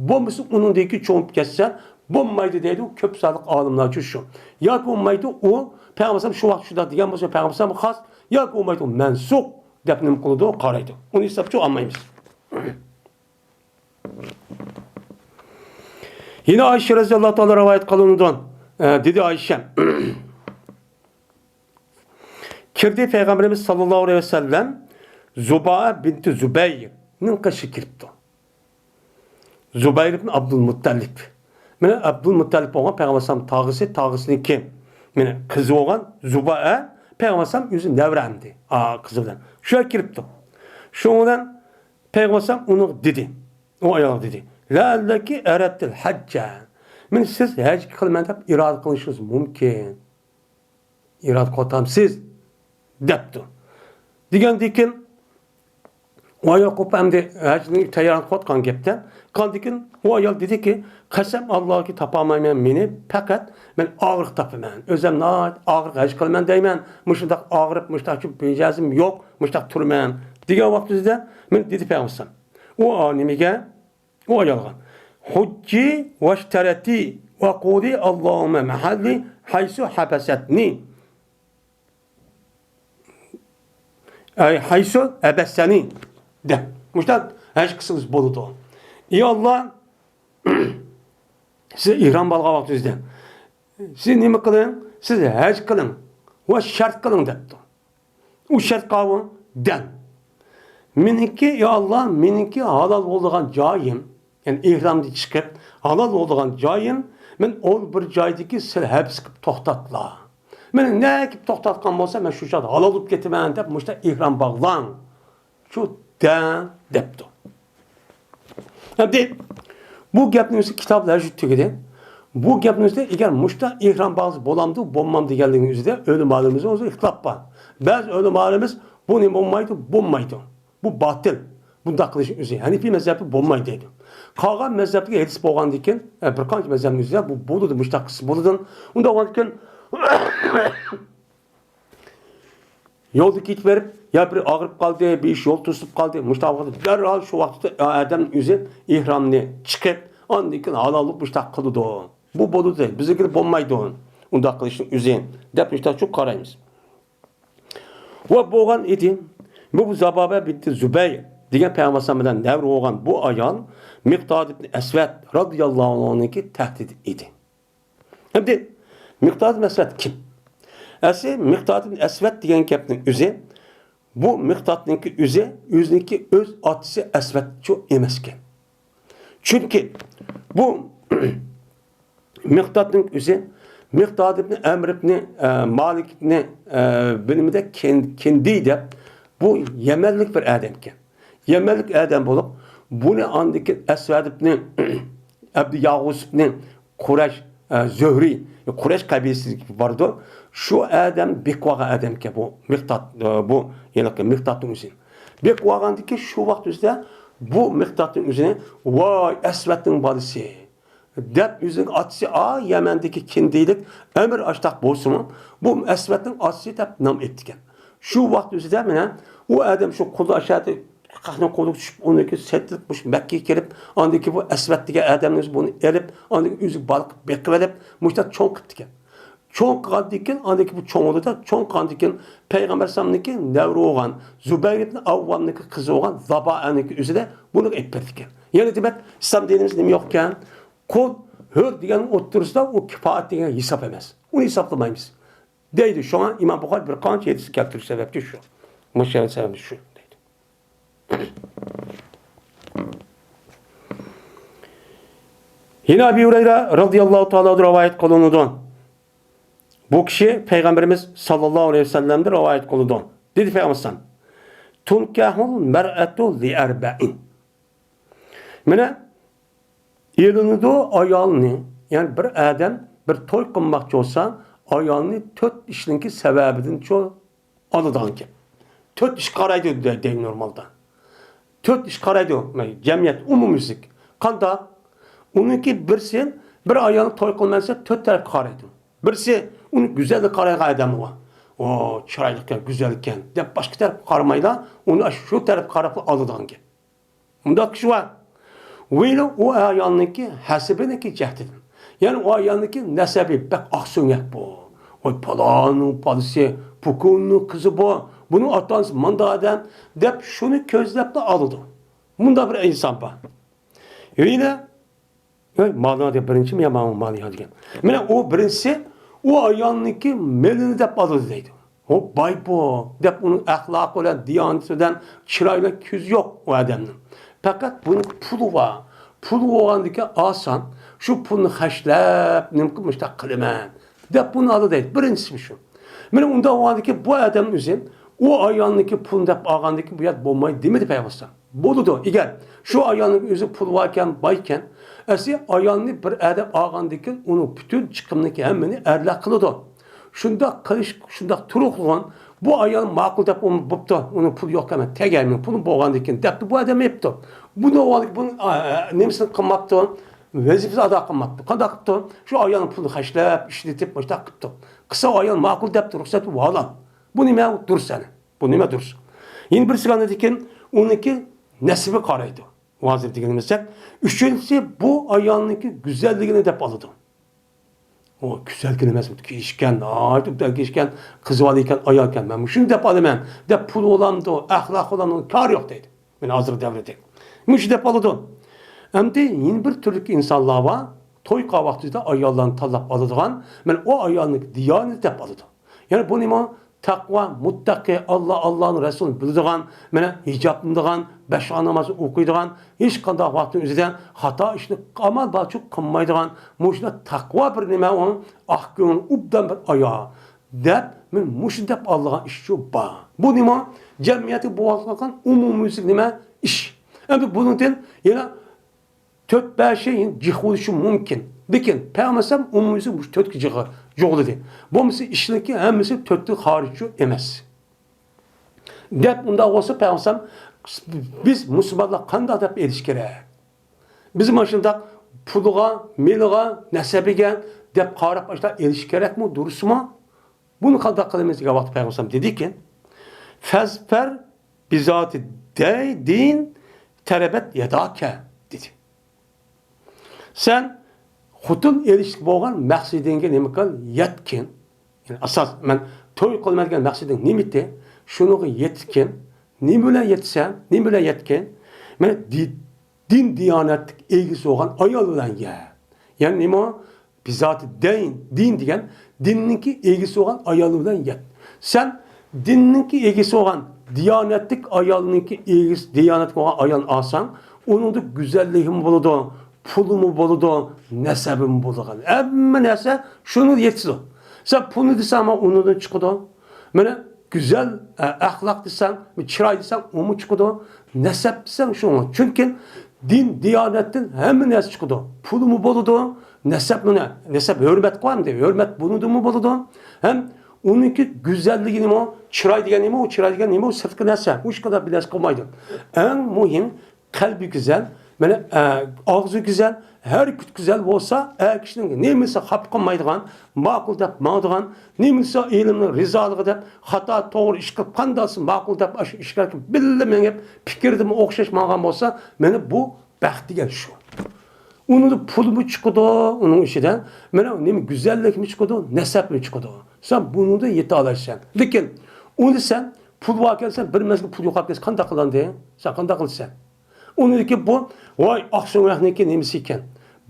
بولمىسا ئۇنىڭدىكى چوڭىيىپ كەتسە بولمايدۇ دەيدۇ كۆپ سانلىق ئالىملارچۇ شۇ. ياكى بولمايدۇ ئۇ پەيغەمبەر شۇ ۋاقىت شۇنداق دېگەن بولسا پەيغەمبەر خاس، ياكى بولمايدۇ مەنسۇخ دەپ نېمە قىلىدۇ، قارايدۇ. ئۇنى ھېسابچۇ ئالمايمىز. يەنە ئائىشە رەزىياللاھۇ تائالا رىۋايەت قىلىنىدۇ. ئە، دېدى ئائىشە. كىردى پەيغەمبىرىمىز ساللاللاھۇ ئەلەيھى ۋەسەللەم زۇبائە بىنتى زۇبەيرنىڭ قېشىغا كىرىپتۇ. زۇبەير ئىبن ئابدۇلمۇتتەلىپ. مانا ئابدۇلمۇتتەلىپ بولغان پەيغەمبەر ئەلەيھىسسالام تاغىسى، تاغىسىنىڭكى، مانا قىزى بولغان زۇبائە پەيغەمبەر ئەلەيھىسسالام ئۆزى نەۋرە ئەمدى. ئا، قىزى بىلەن. شۇ يەرگە كىرىپتۇ. شۇنىڭ بىلەن پەيغەمبەر ئەلەيھىسسالام ئۇنىڭغا دېدى. ئۇ ئايالغا دېدى. لەئەللەكى ئەرەدتىل ھەججە. مانا سىز ھەجگە قىلىمەن دەپ ئىرادە قىلىشىڭىز مۇمكىن. ئىرادە قىلىۋاتامسىز؟ دەپتۇ. دېگەندىكىن، ئۇ ئايال قوپۇپ ئەمدى ھەجنى تەييارلىق قىلىۋاتقان گەپتە. قاندىكىن ئۇ ئايال دېدىكى، قەسەم ئاللاھكى تاپالمايمەن مېنى، پەقەت مەن ئاغرىق تاپىمەن. ئۆزۈم ناھايىتى ئاغرىق ھەج قىلىمەن دەيمەن. مۇشۇنداق ئاغرىپ، مۇشۇنداق مىجەزىم يوق، مۇشۇنداق تۇرىمەن. دېگەن ۋاقتىدا مەن دېدى پەيغەمبەر. ئۇ نېمىگە؟ ئۇ ئايالغا. ھۇججى ۋاشتەرىتى ۋەقۇلى ئاللاھۇممە مەھەللى ھەيسۇ ھەبەستىنى. ئەي ھەيسۇ ھەبەستىنى دەپ. مۇشۇنداق ھەج قىلسىڭىز بولىدۇ. ئى ئاللا، سىز ئېھرام باغلىغان ۋاقتىڭىزدا. سىز نېمە قىلىڭ؟ سىز ھەج قىلىڭ. ۋە شەرت قىلىڭ دەپتۇ. ئۇ شەرت قاۋۇ دەل. مېنىڭكى، يا ئاللا، مېنىڭكى ھالال بولىدىغان جايىم، يەنى ئېھرامدىن چىقىپ ھالال بولىدىغان جايىم، مەن ئون بىر جايدىكى سىلى ھەبس قىلىپ توختاتلا. مېنى نەگە توختاتقان بولسا، مەن شۇ چاغدا ھالال بولۇپ كېتىمەن دەپ مۇشۇنداق ئېھرام باغلاڭ. شۇ دەڭ دەپتۇ. ئەمدى بۇ گەپنىڭ ئۆزى كىتابلار ھەججى تۈگىدى. بۇ گەپنىڭ ئۆزىدە ئەگەر مۇشتا ئېھرام باغلىسا بولامدۇ، بولمامدۇ دېگەنلىكنىڭ ئۆزىدە ئۆلىمالىرىمىزنىڭ ئۆزى ئىختىلاپ بار. بەزى ئۆلىمالىرىمىز بۇنى بولمايدۇ، بولمايدۇ. بۇ باتىل. بۇنداق قىلىشنىڭ ئۆزى ھەنىفىي مەزھەپتە بولمايدۇ دەيدۇ. قالغان مەزھەپلەرگە ھەدىس بولغاندىكىن، ئە، بىر قانچە مەزھەپنىڭ ئۆزىدە بۇ بولىدۇ، مۇشۇنداق قىلسا بولىدۇ. ئۇنداق بولغاندىكىن يولدا كېتىپ بېرىپ، يا بىر ئاغرىپ قالدى، بىر ئىش يول توسۇلۇپ قالدى، مۇشۇنداق ۋاقىتتا دەرھال شۇ ۋاقىتتا ئادەم ئۆزى ئېھرامنى چىقىپ، ئاندىن كېيىن ھالال بولۇپ مۇشۇنداق قىلىدۇ. بۇ بولىدۇ، بىزنىڭكىدە بولمايدۇ ئۇنداق قىلىشنىڭ ئۆزى، دەپ مۇشۇنداق قارايمىز. ۋە بولغان ئىدى. بۇ زۇبابە بىنتى زۇبەير دېگەن پەيغەمبەر ئەلەيھىسسالام بىلەن نەۋرە بولغان بۇ ئايال مىقداد ئىبن ئەسۋەد رازىياللاھۇ ئەنھۇنىڭكى تەھدىتى ئىدى. ئەمدى مىقداد ئەسۋەد كىم؟ ئەسلى مىقداد ئەسۋەد دېگەن گەپنىڭ ئۆزى، بۇ مىقدادنىڭكى ئۆزى، ئۆزىنىڭكى ئۆز ئاتىسى ئەسۋەدچۇ ئەمەسكەن. چۈنكى بۇ مىقدادنىڭ ئۆزى، مىقداد ئىبن ئەمر ئىبن، ئە، مالىك ئىبن، ئە، بىلمىدە كىندى دەپ، بۇ يەمەنلىك بىر ئادەمكەن. يەمەنلىك ئادەم بولۇپ، بۇنى ئاندىن كېيىن ئەسۋەد ئىبنى ئەبدۇ ياغۇس ئىبنى قۇرەش، ئە، زۆھرى، قۇرەش قەبىلىسىدىكى بارىدۇ. شۇ ئادەم بېقىۋالغان ئادەمكەن بۇ مىقداد، ئە، بۇ ھېلىقى مىقدادنىڭ ئۆزىنى. بېقىۋالغاندىن كېيىن شۇ ۋاقىت ئۆزىدە بۇ مىقدادنىڭ ئۆزىنى، ۋاي، ئەسۋەدنىڭ بالىسى دەپ، ئۆزىنىڭ ئاتىسى ئا يەمەندىكى كىندىلىك ئەمىر ئاشتاق بولسىمۇ، بۇ ئەسۋەدنىڭ ئاتىسى دەپ نام ئېيتتىكەن. شۇ ۋاقىت ئۆزىدە مانا ئۇ ئادەم شۇ قۇلدا ئاشادى خەقنىڭ قولىغا چۈشۈپ، ئۇنىڭكى سېتىلىپ، مۇشۇ مەككىگە كېلىپ، ئاندىن كېيىن بۇ ئەسۋەد دېگەن ئادەمنىڭ ئۆزى بۇنى ئېلىپ، ئاندىن كېيىن ئۆزى بالا قىلىپ بېقىۋېلىپ، مۇشۇنداق چوڭ قىپتىكەن. چوڭ قىلغاندىن كېيىن، ئاندىن كېيىن بۇ چوڭ بولدى-دە، چوڭ قىلغاندىن كېيىن پەيغەمبەر ئەلەيھىسسالامنىڭكى نەۋرە بولغان زۇبەير ئىبن ئاۋۋامنىڭكى قىزى بولغان زابائەنىڭكى ئۆزىدە بۇنى ئېلىپ بېرىدىكەن. يەنى دېمەك، ئىسلام دىنىمىز نېمە يوق ئىكەن؟ قۇل، ھۆر دېگەن ئوتتۇرىسىدا ئۇ كىپائەت دېگەن ھېساب ئەمەس. ئۇنى ھېسابلىمايمىز. دەيدۇ. شۇڭا ئىمام بۇخارى بىر قانچە ھەدىسنى كەلتۈرۈش سەۋەبى شۇ. مۇشۇ سەۋەبى شۇ دەيدۇ. يەنە ئەبۇ ھۇرەيرە رازىياللاھۇ تائالا ئەنھۇ رىۋايەت قىلىنىدۇ. بۇ كىشى پەيغەمبىرىمىز ساللاللاھۇ ئەلەيھى ۋەسەللەمدىن رىۋايەت قىلىدۇ. دېدى پەيغەمبەر ئەلەيھىسسالام، تۇنكەھۇل مەرئەتۇ لىئەربەئىن. مانا، ئېلىنىدۇ ئايالنى، يەنى بىر ئادەم بىر توي قىلماقچى بولسا، ئايالنى تۆت ئىشنىڭكى سەۋەبىدىنچۇ ئالىدىغان گەپ. تۆت ئىشقا قارايدۇ دەي-، دەيدۇ نورمالدا. تۆت ئىشقا قارايدۇ جەمئىيەت ئومۇميۈزلۈك. قانداق؟ ئۇنىڭكى بىرسى، بىر ئايالنى توي قىلمايسا، تۆت تەرەپكە قارايدۇ. بىرسى، ئۇنى گۈزەللىككە قارايدىغان ئادەم بار. ئو، چىرايلىقكەن، گۈزەلكەن دەپ باشقا تەرەپكە قارىمايلا، ئۇنى شۇ تەرەپكە قاراپ ئالىدىغان گەپ. مۇنداق كىشى بار. ۋەيلى ئۇ ئايالنىڭكى ھەسىبىنىڭكى جەھىتىدىن. يەنى ئۇ ئايالنىڭكى نەسەبى بەك ئاقسۆڭەك بۇ. ۋاي پالاننىڭ بالىسى، پۇكۇننىڭ قىزى بۇ. بۇنىڭ ئاتا-ئانىسى مانداق ئادەم دەپ شۇنى كۆزلەپلا ئالىدۇ. مۇنداق بىر ئىنسان بار. ۋەيلى، ۋەي مالىڭا دەپ بىرىنچى يا ماڭا مالىڭا دېگەن. مانا ئۇ بىرىنچىسى ئۇ ئايالنىڭكى مېلىنى دەپ ئالىدۇ دەيدۇ. ئۇ باي بۇ دەپ ئۇنىڭ ئەخلاقى بىلەن، دىيانىتى بىلەن، چىرايى بىلەن كۆزى يوق ئۇ ئادەمنىڭ. پەقەت بۇنىڭ پۇلى بار. پۇلى بولغاندىكىن ئاسان شۇ پۇلنى خەجلەپ، نېمە قىلىپ مۇشۇنداق قىلىمەن دەپ بۇنى ئالىدۇ دەيدۇ. بىرىنچىسى شۇ. مانا ئۇنداق بولغاندىكىن بۇ ئادەم ئۆزى ئۇ ئايالنىڭكى پۇلىنى دەپ ئالغاندىكىن بۇ يەردە بولمايدۇ دېمىدى پەيغەمبەر. بولىدۇ. ئەگەر شۇ ئايالنىڭ ئۆزى پۇلى باركەن، بايكەن، ئەسلى ئايالنى بىر ئادەم ئالغاندىن كېيىن ئۇنىڭ پۈتۈن چىقىمنىكى ھەممىنى ئەرلەر قىلىدۇ. شۇنداق قىلىش، شۇنداق تۇرۇقلىغان، بۇ ئايال ماقۇل دەپ ئۇنى بوپتۇ، ئۇنىڭ پۇلى يوق ئەمەس، تەگەر مېنىڭ پۇلۇم بولغاندىن كېيىن دەپتۇ، بۇ ئادەم يەپتۇ. بۇ نېمىسىنى قىلماپتۇ؟ ۋەزىپىسىنى ئادا قىلماپتۇ. قانداق قىپتۇ؟ شۇ ئايالنىڭ پۇلىنى خەجلەپ، ئىشلىتىپ، مۇشۇنداق قىپتۇ. قىلسا ئايال ماقۇل دەپتۇ، رۇخسەت ۋالان. بۇ نېمە؟ ئۇ دۇرۇس ئەنە. بۇ نېمە دۇرۇس؟ يەنە بىرسىگە ئاندىن كېيىن ئۇنىڭكى نەسىبى قارايدۇ. ھازىر دېگىنىمىزدەك، ئۈچىنچىسى بۇ ئايالنىڭكى گۈزەللىكىنى دەپ ئالىدۇ. ئۇ گۈزەلكەن ئەمەس، كىيىشكەن، ناھايىتى ئوبدان كىيىشكەن، قىزىۋالىدىكەن ئايالكەن، مەن مۇشۇنى دەپ ئالىمەن دەپ پۇل بولامدۇ، ئەخلاق بولامدۇ، كارى يوق دەيدۇ. مانا ھازىرقى دەۋردە. مۇشۇ دەپ ئالىدۇ. ئەمدى يەنە بىر تۈرلۈك ئىنسانلار بار، توي قىلغان ۋاقتىدا ئاياللارنى تاللاپ ئالىدىغان، مانا ئۇ ئايالنىڭكى دىيانىتى دەپ ئالىدۇ. يەنى بۇ نېمە؟ تەقۋا، مۇتتەقى، ئاللا، ئاللانىڭ رەسۇلىنى بىلىدىغان، مانا ھىجابلىنىدىغان، بەش ۋاق نامازنى ئوقۇيدىغان، ھېچقانداق ۋاقىتنىڭ ئۆزىدە خاتا ئىشنى ئامال بارچە قىلمايدىغان، مۇشۇنداق تەقۋا بىر نېمە ئۇ، ئاق كۆڭۈل، ئوبدان بىر ئايال دەپ، مەن مۇشۇ دەپ ئالىدىغان ئىشچۇ بار. بۇ نېمە؟ جەمئىيەتتە بولۇۋاتقان ئومۇميۈزلۈك نېمە؟ ئىش. ئەمدى بۇنىڭدىن يەنە تۆت بەشى جىق بولۇشى مۇمكىن. لېكىن پەيغەمبەر ئەلەيھىسسالام ئومۇميۈزلۈك مۇشۇ تۆتكە جىغ-، جۇغلىدى. بولمىسا ئىشنىڭكى ھەممىسى تۆتتىن خارىجچۇ ئەمەس. دەپ ئۇنداق بولسا پەيغەمبەر ئەلەيھىسسالام بىز مۇسۇلمانلار قانداق دەپ ئېلىش كېرەك؟ بىز مانا شۇنداق پۇلىغا، مېلىغا، نەسەبىگە دەپ قاراپ ئاشۇنداق ئېلىش كېرەكمۇ، دۇرۇسمۇ؟ بۇنى قانداق قىلىمىز دېگەن ۋاقىتتا پەيغەمبەر دېدىكى، فەزفەر بىزاتى دەي دىن تەرەبەت يەداكە، دېدى. سەن خوتۇن ئېلىشلىق بولغان مەقسىتىڭگە نېمە قىل؟ يەتكىن. يەنى ئاساس، مەن توي قىلىمەن دېگەن مەقسىتىڭ نېمىتى؟ شۇنىڭغا يەتكىن. نېمە بىلەن يەتسەن؟ نېمە بىلەن يەتكىن؟ مانا دى-، دىن دىيانەتلىك ئىگىسى بولغان ئايال بىلەن يەت. يەنى نېمە؟ بىزاتى دەين، دىن دېگەن دىننىڭكى ئىگىسى بولغان ئايال بىلەن يەت. سەن دىننىڭكى ئىگىسى بولغان، دىيانەتلىك ئايالنىڭكى ئىگىسى، دىيانەتلىك بولغان ئايالنى ئالساڭ، ئۇنىڭدا گۈزەللىكىمۇ بولىدۇ، پۇلىمۇ بولىدۇ، نەسەبىمۇ بولىدىغان. ھەممە نەرسە شۇنىڭدا يېتىدۇ. سەن پۇلنى دېسەڭ، ئۇنىڭدىن چىقىدۇ. مانا گۈزەل، ئە، ئەخلاق دېسەڭ، چىراي دېسەڭ، ئۇمۇ چىقىدۇ. نەسەب دېسەڭ شۇڭا. چۈنكى دىن، دىيانەتتىن ھەممە نەرسە چىقىدۇ. پۇلمۇ بولىدۇ، نەسەبمۇ نە-، نەسەب ھۆرمەتكە ئەمدى، ھۆرمەت بۇنىڭدىنمۇ بولىدۇ. ھەم ئۇنىڭكى گۈزەللىكى نېمە؟ چىراي دېگەن نېمە؟ ئۇ چىراي دېگەن نېمە؟ ئۇ سىرتقى نەرسە. ئۇ ھېچقانداق بىر نەرسە قىلمايدۇ. ئەڭ مۇھىم، قەلبى گۈزەل، مانا، ئە، ئاغزى گۈزەل، ھەرىكىتى گۈزەل بولسا، ئەر كىشىنىڭ نېمىسى خاپا قىلمايدىغان، ماقۇل دەپ ماڭىدىغان، نېمىسى ئېرىمنىڭ رىزالىقى دەپ، خاتا، توغرا ئىش قىلىپ، قانداقسى ماقۇل دەپ، ئاشۇ ئىشلارغا بىللە مېڭىپ، پىكىردىمۇ ئوخشاش ماڭغان بولسا، مانا بۇ بەخت دېگەن شۇ. ئۇنىڭدا پۇلمۇ چىقىدۇ، ئۇنىڭ ئىچىدە، مانا نېمە، گۈزەللىكمۇ چىقىدۇ، نەسەبمۇ چىقىدۇ. سەن بۇنىڭدا يېتەلەيسەن. لېكىن ئۇنى سەن پۇل باركەن، سەن بىر مەزگىل پۇل يوقاپ كەتسە، قانداق قىلامدى؟ سەن قانداق قىلىسەن؟ ئۇنىڭدىكى بۇ، ۋاي، ئاقسۆڭەكنىڭكى نېمىسى ئىكەن،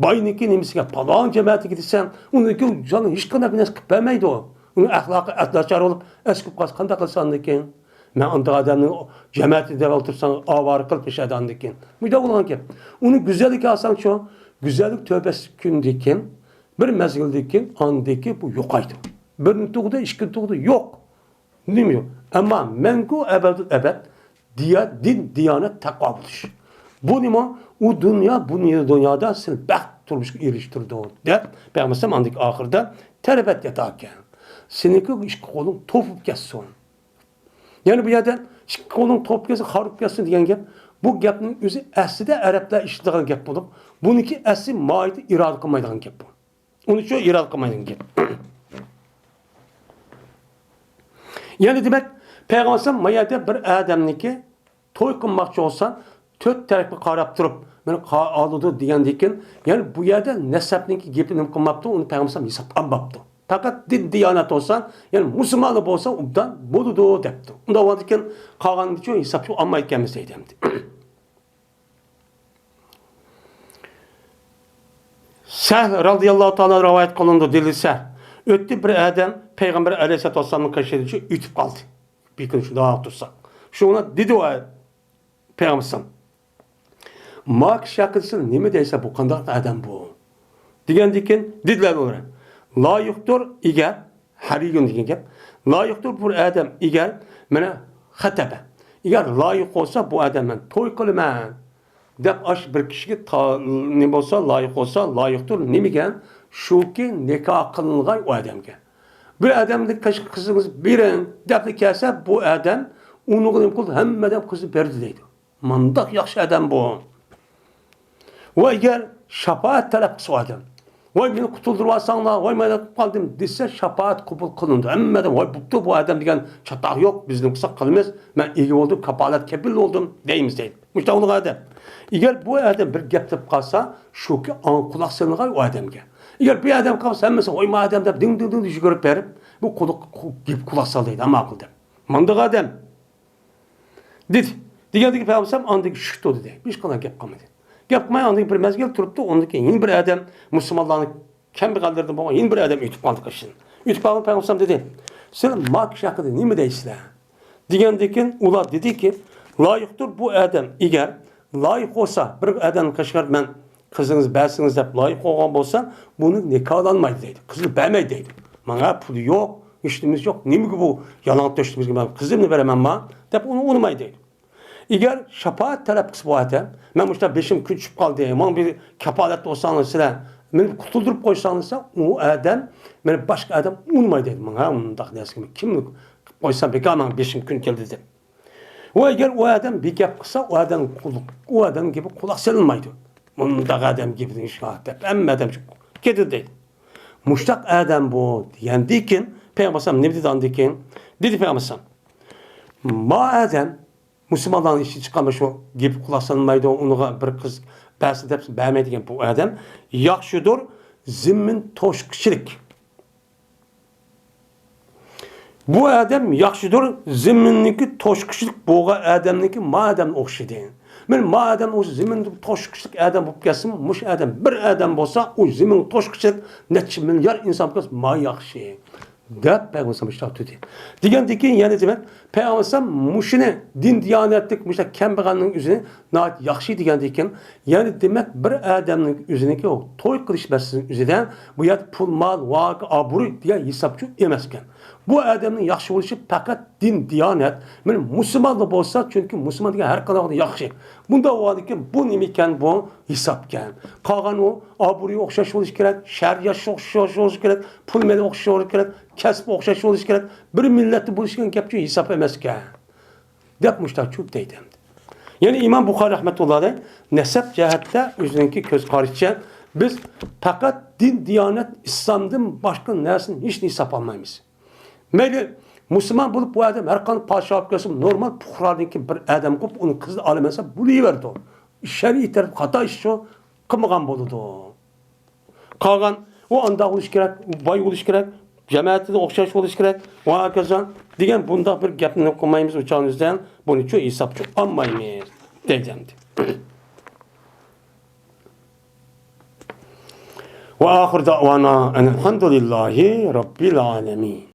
باينىڭكى نېمىسى ئىكەن، پالان جەمەتىكى دېسەڭ، ئۇنىڭدىكى جان ھېچقانداق بىر نەرسە قىلىپ بەرمەيدۇ. ئۇنىڭ ئەخلاقى ناچار بولۇپ، ئەسكىپ قالسا قانداق قىلىسەن ئاندىن كېيىن؟ مەن ئانداق ئادەمنىڭ جەمەتىدە ئولتۇرساڭ، ئاۋارە قىلىپ ياشايدۇ ئاندىن كېيىن. مۇنداق بولغان گەپ. ئۇنى گۈزەللىككە ئالساڭچۇ، گۈزەللىك تۆت بەش كۈندىن كېيىن، بىر مەزگىلدىن كېيىن، ئاندىن كېيىن بۇ يوقايدۇ. بىر تۇغدى، ئىككى تۇغدى، يوق. نېمە يوق؟ ئەمما مەڭگۈ ئەبەدۇل ئەبەد دىيا-، دىن، دىيانەت، تەقۋا بولۇش. بۇ نېمە؟ ئۇ دۇنيا، بۇ دۇنيادا سېنى بەخت تۇرمۇشقا ئېرىشتۈرىدۇ، دەپ پەيغەمبەر ئەلەيھىسسالام ئاندىكى ئاخىرىدا تەربەت يەداكە. سېنىڭكى ئىككى قولۇڭ توپۇپ كەتسۇن. يەنى بۇ يەردە ئىككى قولۇڭ توپۇپ كەتسۇن، خارۇپ كەتسۇن دېگەن گەپ. بۇ گەپنىڭ ئۆزى ئەسلىدە ئەرەبلەر ئىشلىتىدىغان گەپ بولۇپ، بۇنىڭكى ئەسلى ماھىيىتى ئىرادە قىلمايدىغان گەپ بۇ. ئۇنى شۇ ئىرادە قىلمايدىغان گەپ. يەنى دېمەك، پەيغەمبەر ئەلەيھىسسالام ما يەردە بىر ئادەمنىكى توي قىلماقچى بولسا، تۆت تەرەپكە قاراپ تۇرۇپ، مېنى قا-، ئالىدۇ دېگەندىكىن، يەنى بۇ يەردە نەسەبنىڭكى گېپىنى نېمە قىلماپتۇ، ئۇنى پەيغەمبەر ئەلەيھىسسالام ھېسابقا ئالماپتۇ. پەقەت دىن دىيانەت بولسا، يەنى مۇسۇلمانلار بولسا ئوبدان بولىدۇ دەپتۇ. ئۇنداق بولغاندىكىن قالغاننىچۇ ھېسابقا ئالمايدىكەنمىز دەيدۇ ئەمدى. سەھل رازىياللاھۇ تائالا رىۋايەت قىلىنىدۇ، دېدى سەھل. ئۆتتى بىر ئادەم پەيغەمبەر ئەلەيھىسسالاتۇ ۋەسسالامنىڭ قېشىدىن ئۆتۈپ قالدى. بىر كۈنى شۇنداق تۇرسا. شۇڭا دېدى ئۇ پەيغەمبەر ئەلەيھىسسالام، ما كىشى ھەققىدە سەن نېمە دەيسەن، بۇ قانداق ئادەم بۇ؟ دېگەندىكىن دېدىلەر ئۇلار، لايىقتۇر ئىگەر، ھەرىيۇن دېگەن گەپ، لايىقتۇر بۇ ئادەم ئىگەر، مانا، خەتەبە. ئىگەر لايىق بولسا، بۇ ئادەم مەن توي قىلىمەن دەپ ئاش بىر كىشىگە تا-، نېمە بولسا، لايىق بولسا، لايىقتۇر نېمىگە؟ شۇكى نىكاھ قىلىنغاي ئۇ ئادەمگە. بىر ئادەمدىن قىز-، قىزىڭىز بېرىڭ دەپلا كەلسە، بۇ ئادەم ئۇنىڭغا نېمە قىلدى؟ ھەممە ئادەم قىزنى بەردى دەيدۇ. مانداق ياخشى ئادەم بۇ. ۋە ئەگەر شاپائەت تەلەپ قىلسا ئادەم، ۋاي مېنى قۇتۇلدۇرۇۋالساڭلار، ۋاي مەن قېلىپ قالدىم دېسە، شاپائەت قوبۇل قىلىنىدۇ. ھەممە ئادەم، ۋاي بوپتۇ، بۇ ئادەم دېگەن چاتاق يوق، بىزنى قىلساق قىلىمىز، مەن ئىگە بولدۇم، كاپالەت كەپىل بولدۇم دەيمىز دەيدۇ. مۇشۇنداق بولغان ئادەم. ئەگەر بۇ ئادەم بىر گەپ دەپ قالسا، شۇكى ئاڭ قۇلاق سېلىنغاي ئۇ ئادەمگە. ئەگەر بۇ ئادەم قالسا، ھەممىسى ۋاي ما ئادەم دەپ دىڭ دىڭ دىڭ يۈگۈرۈپ بېرىپ، بۇ قۇلىقى قۇ-، گەپ قۇلاق سال دەيدۇ، ھە ماقۇل دەپ. مانداق ئادەم. دېدى. دېگەندىكىن پەيغەمبەر ئەلەيھىسسالام ئاندىن كېيىن چۈشتى دېدى. ھېچقانداق گەپ قىلمىدى. گەپ قىلماي ئاندىن كېيىن بىر مەزگىل تۇرۇپتۇ. ئاندىن كېيىن يەنە بىر ئادەم مۇسۇلمانلارنىڭ كەمبەغەللىرىدىن بولغان يەنە بىر ئادەم ئۆتۈپ قالدى قېشىدىن. ئۆتۈپ قالغان پەيغەمبەر ئەلەيھىسسالام دېدى، سىلەر ما كىشى ھەققىدە نېمە دەيسىلەر؟ دېگەندىكىن ئۇلار دېدىكى، لايىقتۇر بۇ ئادەم ئىگەر لايىق بولسا، بىر ئادەمنى قېشىغا مەن قىزىڭىز بەرسىڭىز دەپ لايىق بولغان بولسا، بۇنى نىكاھلانمايدۇ دەيدۇ. قىزنى بەرمەيدۇ دەيدۇ. ماڭا پۇلى يوق، ھېچنېمىسى يوق. نېمىگە بۇ يالاڭ تۆشلىمىگە مەن قىزىمنى بېرەمەنما دەپ ئۇنى ئۇنىمايدۇ دەيدۇ. ئەگەر شاپائەت تەلەپ قىلسا بۇ ئادەم، مەن مۇشۇنداق بېشىم كۈن چۈشۈپ قالدى، ماڭا بىر كاپالەت بولساڭلار سىلەر، مېنى قۇتۇلدۇرۇپ قويساڭلار دېسە، ئۇ ئادەم، مېنى باشقا ئادەم ئۇنىمايدۇ دەيدۇ. ماڭا ئۇنداق نەرسىگە كىمنى قىلىپ قويسام بىكار، ماڭا بېشىم كۈن كەلدى دەپ. ۋە ئەگەر ئۇ ئادەم بىر گەپ قىلسا، ئۇ ئادەم قۇلىقى، ئۇ ئادەم گېپىگە قۇلاق سېلىنمايدۇ. مۇنداق ئادەم گېپىنى ئىشلار دەپ ھەممە ئادەم چىقىپ كېتىدۇ دەيدۇ. مۇشتاق ئادەم بۇ دېگەندىن كېيىن پەيغەمبەر ئەلەيھىسسالام نېمە دېدى ئاندىن كېيىن؟ دېدى پەيغەمبەر ئەلەيھىسسالام، ما ئادەم مۇسۇلمانلارنىڭ ئىشىدىن چىققان شۇ گېپىگە قۇلاق سالمايدۇ، ئۇنىڭغا بىر قىز بەرسە دەپ بەرمەيدىغان بۇ ئادەم ياخشىدۇر، زېمىن توشقۇچىلىك. بۇ ئادەم ياخشىدۇر، زېمىننىڭكى توشقۇچىلىق بولغان ئادەمنىڭكى ما ئادەمگە ئوخشىدى. مەن ما ئادەم ئوخشاش زېمىن توشقۇچىلىق ئادەم بولۇپ كەتسىمۇ، مۇشۇ ئادەم بىر ئادەم بولسا، ئۇ زېمىن توشقۇچىلىق نەچچە مىليارد ئىنسان بولسا، ما ياخشى. دەپ پەيغەمبەر ئەلەيھىسسالام مۇشۇنداق دېدى. دېگەندىن كېيىن يەنە دېمەك، پەيغەمبەر ئەلەيھىسسالام مۇشۇنى دىن دىيانەتلىك مۇشۇنداق كەمبەغەلنىڭ ئۆزىنى ناھايىتى ياخشى دېگەندىن كېيىن، يەنە دېمەك، بىر ئادەمنىڭ ئۆزىنىڭكى توي قىلىش مەسىلىسىنىڭ ئۆزىدە بۇ يەردە پۇل، مال، ۋاكى، ئابرۇي دېگەن ھېسابچۇ ئەمەسكەن. بۇ ئادەمنىڭ ياخشى بولۇشى پەقەت دىن دىيانەت، مەن مۇسۇلمانلا بولسا، چۈنكى مۇسۇلمان دېگەن ھەر قانداق ياخشى. بۇنداق بولغاندىن كېيىن بۇ نېمىكەن؟ بۇ ھېسابكەن. قالغان ئۇ ئابرۇيى ئوخشاش بولۇشى كېرەك، شەھەر ياشىشى ئوخشاش بولۇشى كېرەك، پۇل مېلى ئوخشاش بولۇشى كېرەك، كەسپى ئوخشاش بولۇشى كېرەك، بىر مىللەتتە بولۇش دېگەن گەپچۇ ھېساب ئەمەسكەن، دەپ مۇشۇنداق چۈپ دەيدۇ ئەمدى. يەنى ئىمام بۇخارىي رەھمەتۇللاھى ئەلەيھ نەسەب جەھەتتە ئۆزىنىڭكى كۆز قارىشىچە، بىز پەقەت دىن، دىيانەت، ئىسلامدىن باشقا نەرسىنى ھېچنى ھېساب ئالمايمىز. مەيلى مۇسۇلمان بولۇپ، بۇ ئادەم ھەر قانداق پادىشاھ بولۇپ كەلسۇن، نورمال پۇقرادىكى بىر ئادەم قىلىپ، ئۇنى قىزىنى ئالىمەن دېسە، بولۇۋېرىدۇ. شەرئىي تەرەپ خاتا ئىش شۇ، قىلمىغان بولىدۇ. قالغان، ئۇ ئانداق بولۇش كېرەك، باي بولۇش كېرەك، جەمەتىدە ئوخشاش بولۇش كېرەك، ۋە ھاكازا دېگەن بۇنداق بىر گەپنى قىلمايمىز، ئۇ چاغنىڭ ئۆزىدە بۇنى چۇ ھېسابچۇ ئالمايمىز، دەيدۇ ئەمدى. ۋە ئاخىر دەئۋانا ئەنىلھەمدۇلىللاھى رەببىل ئالەمىن.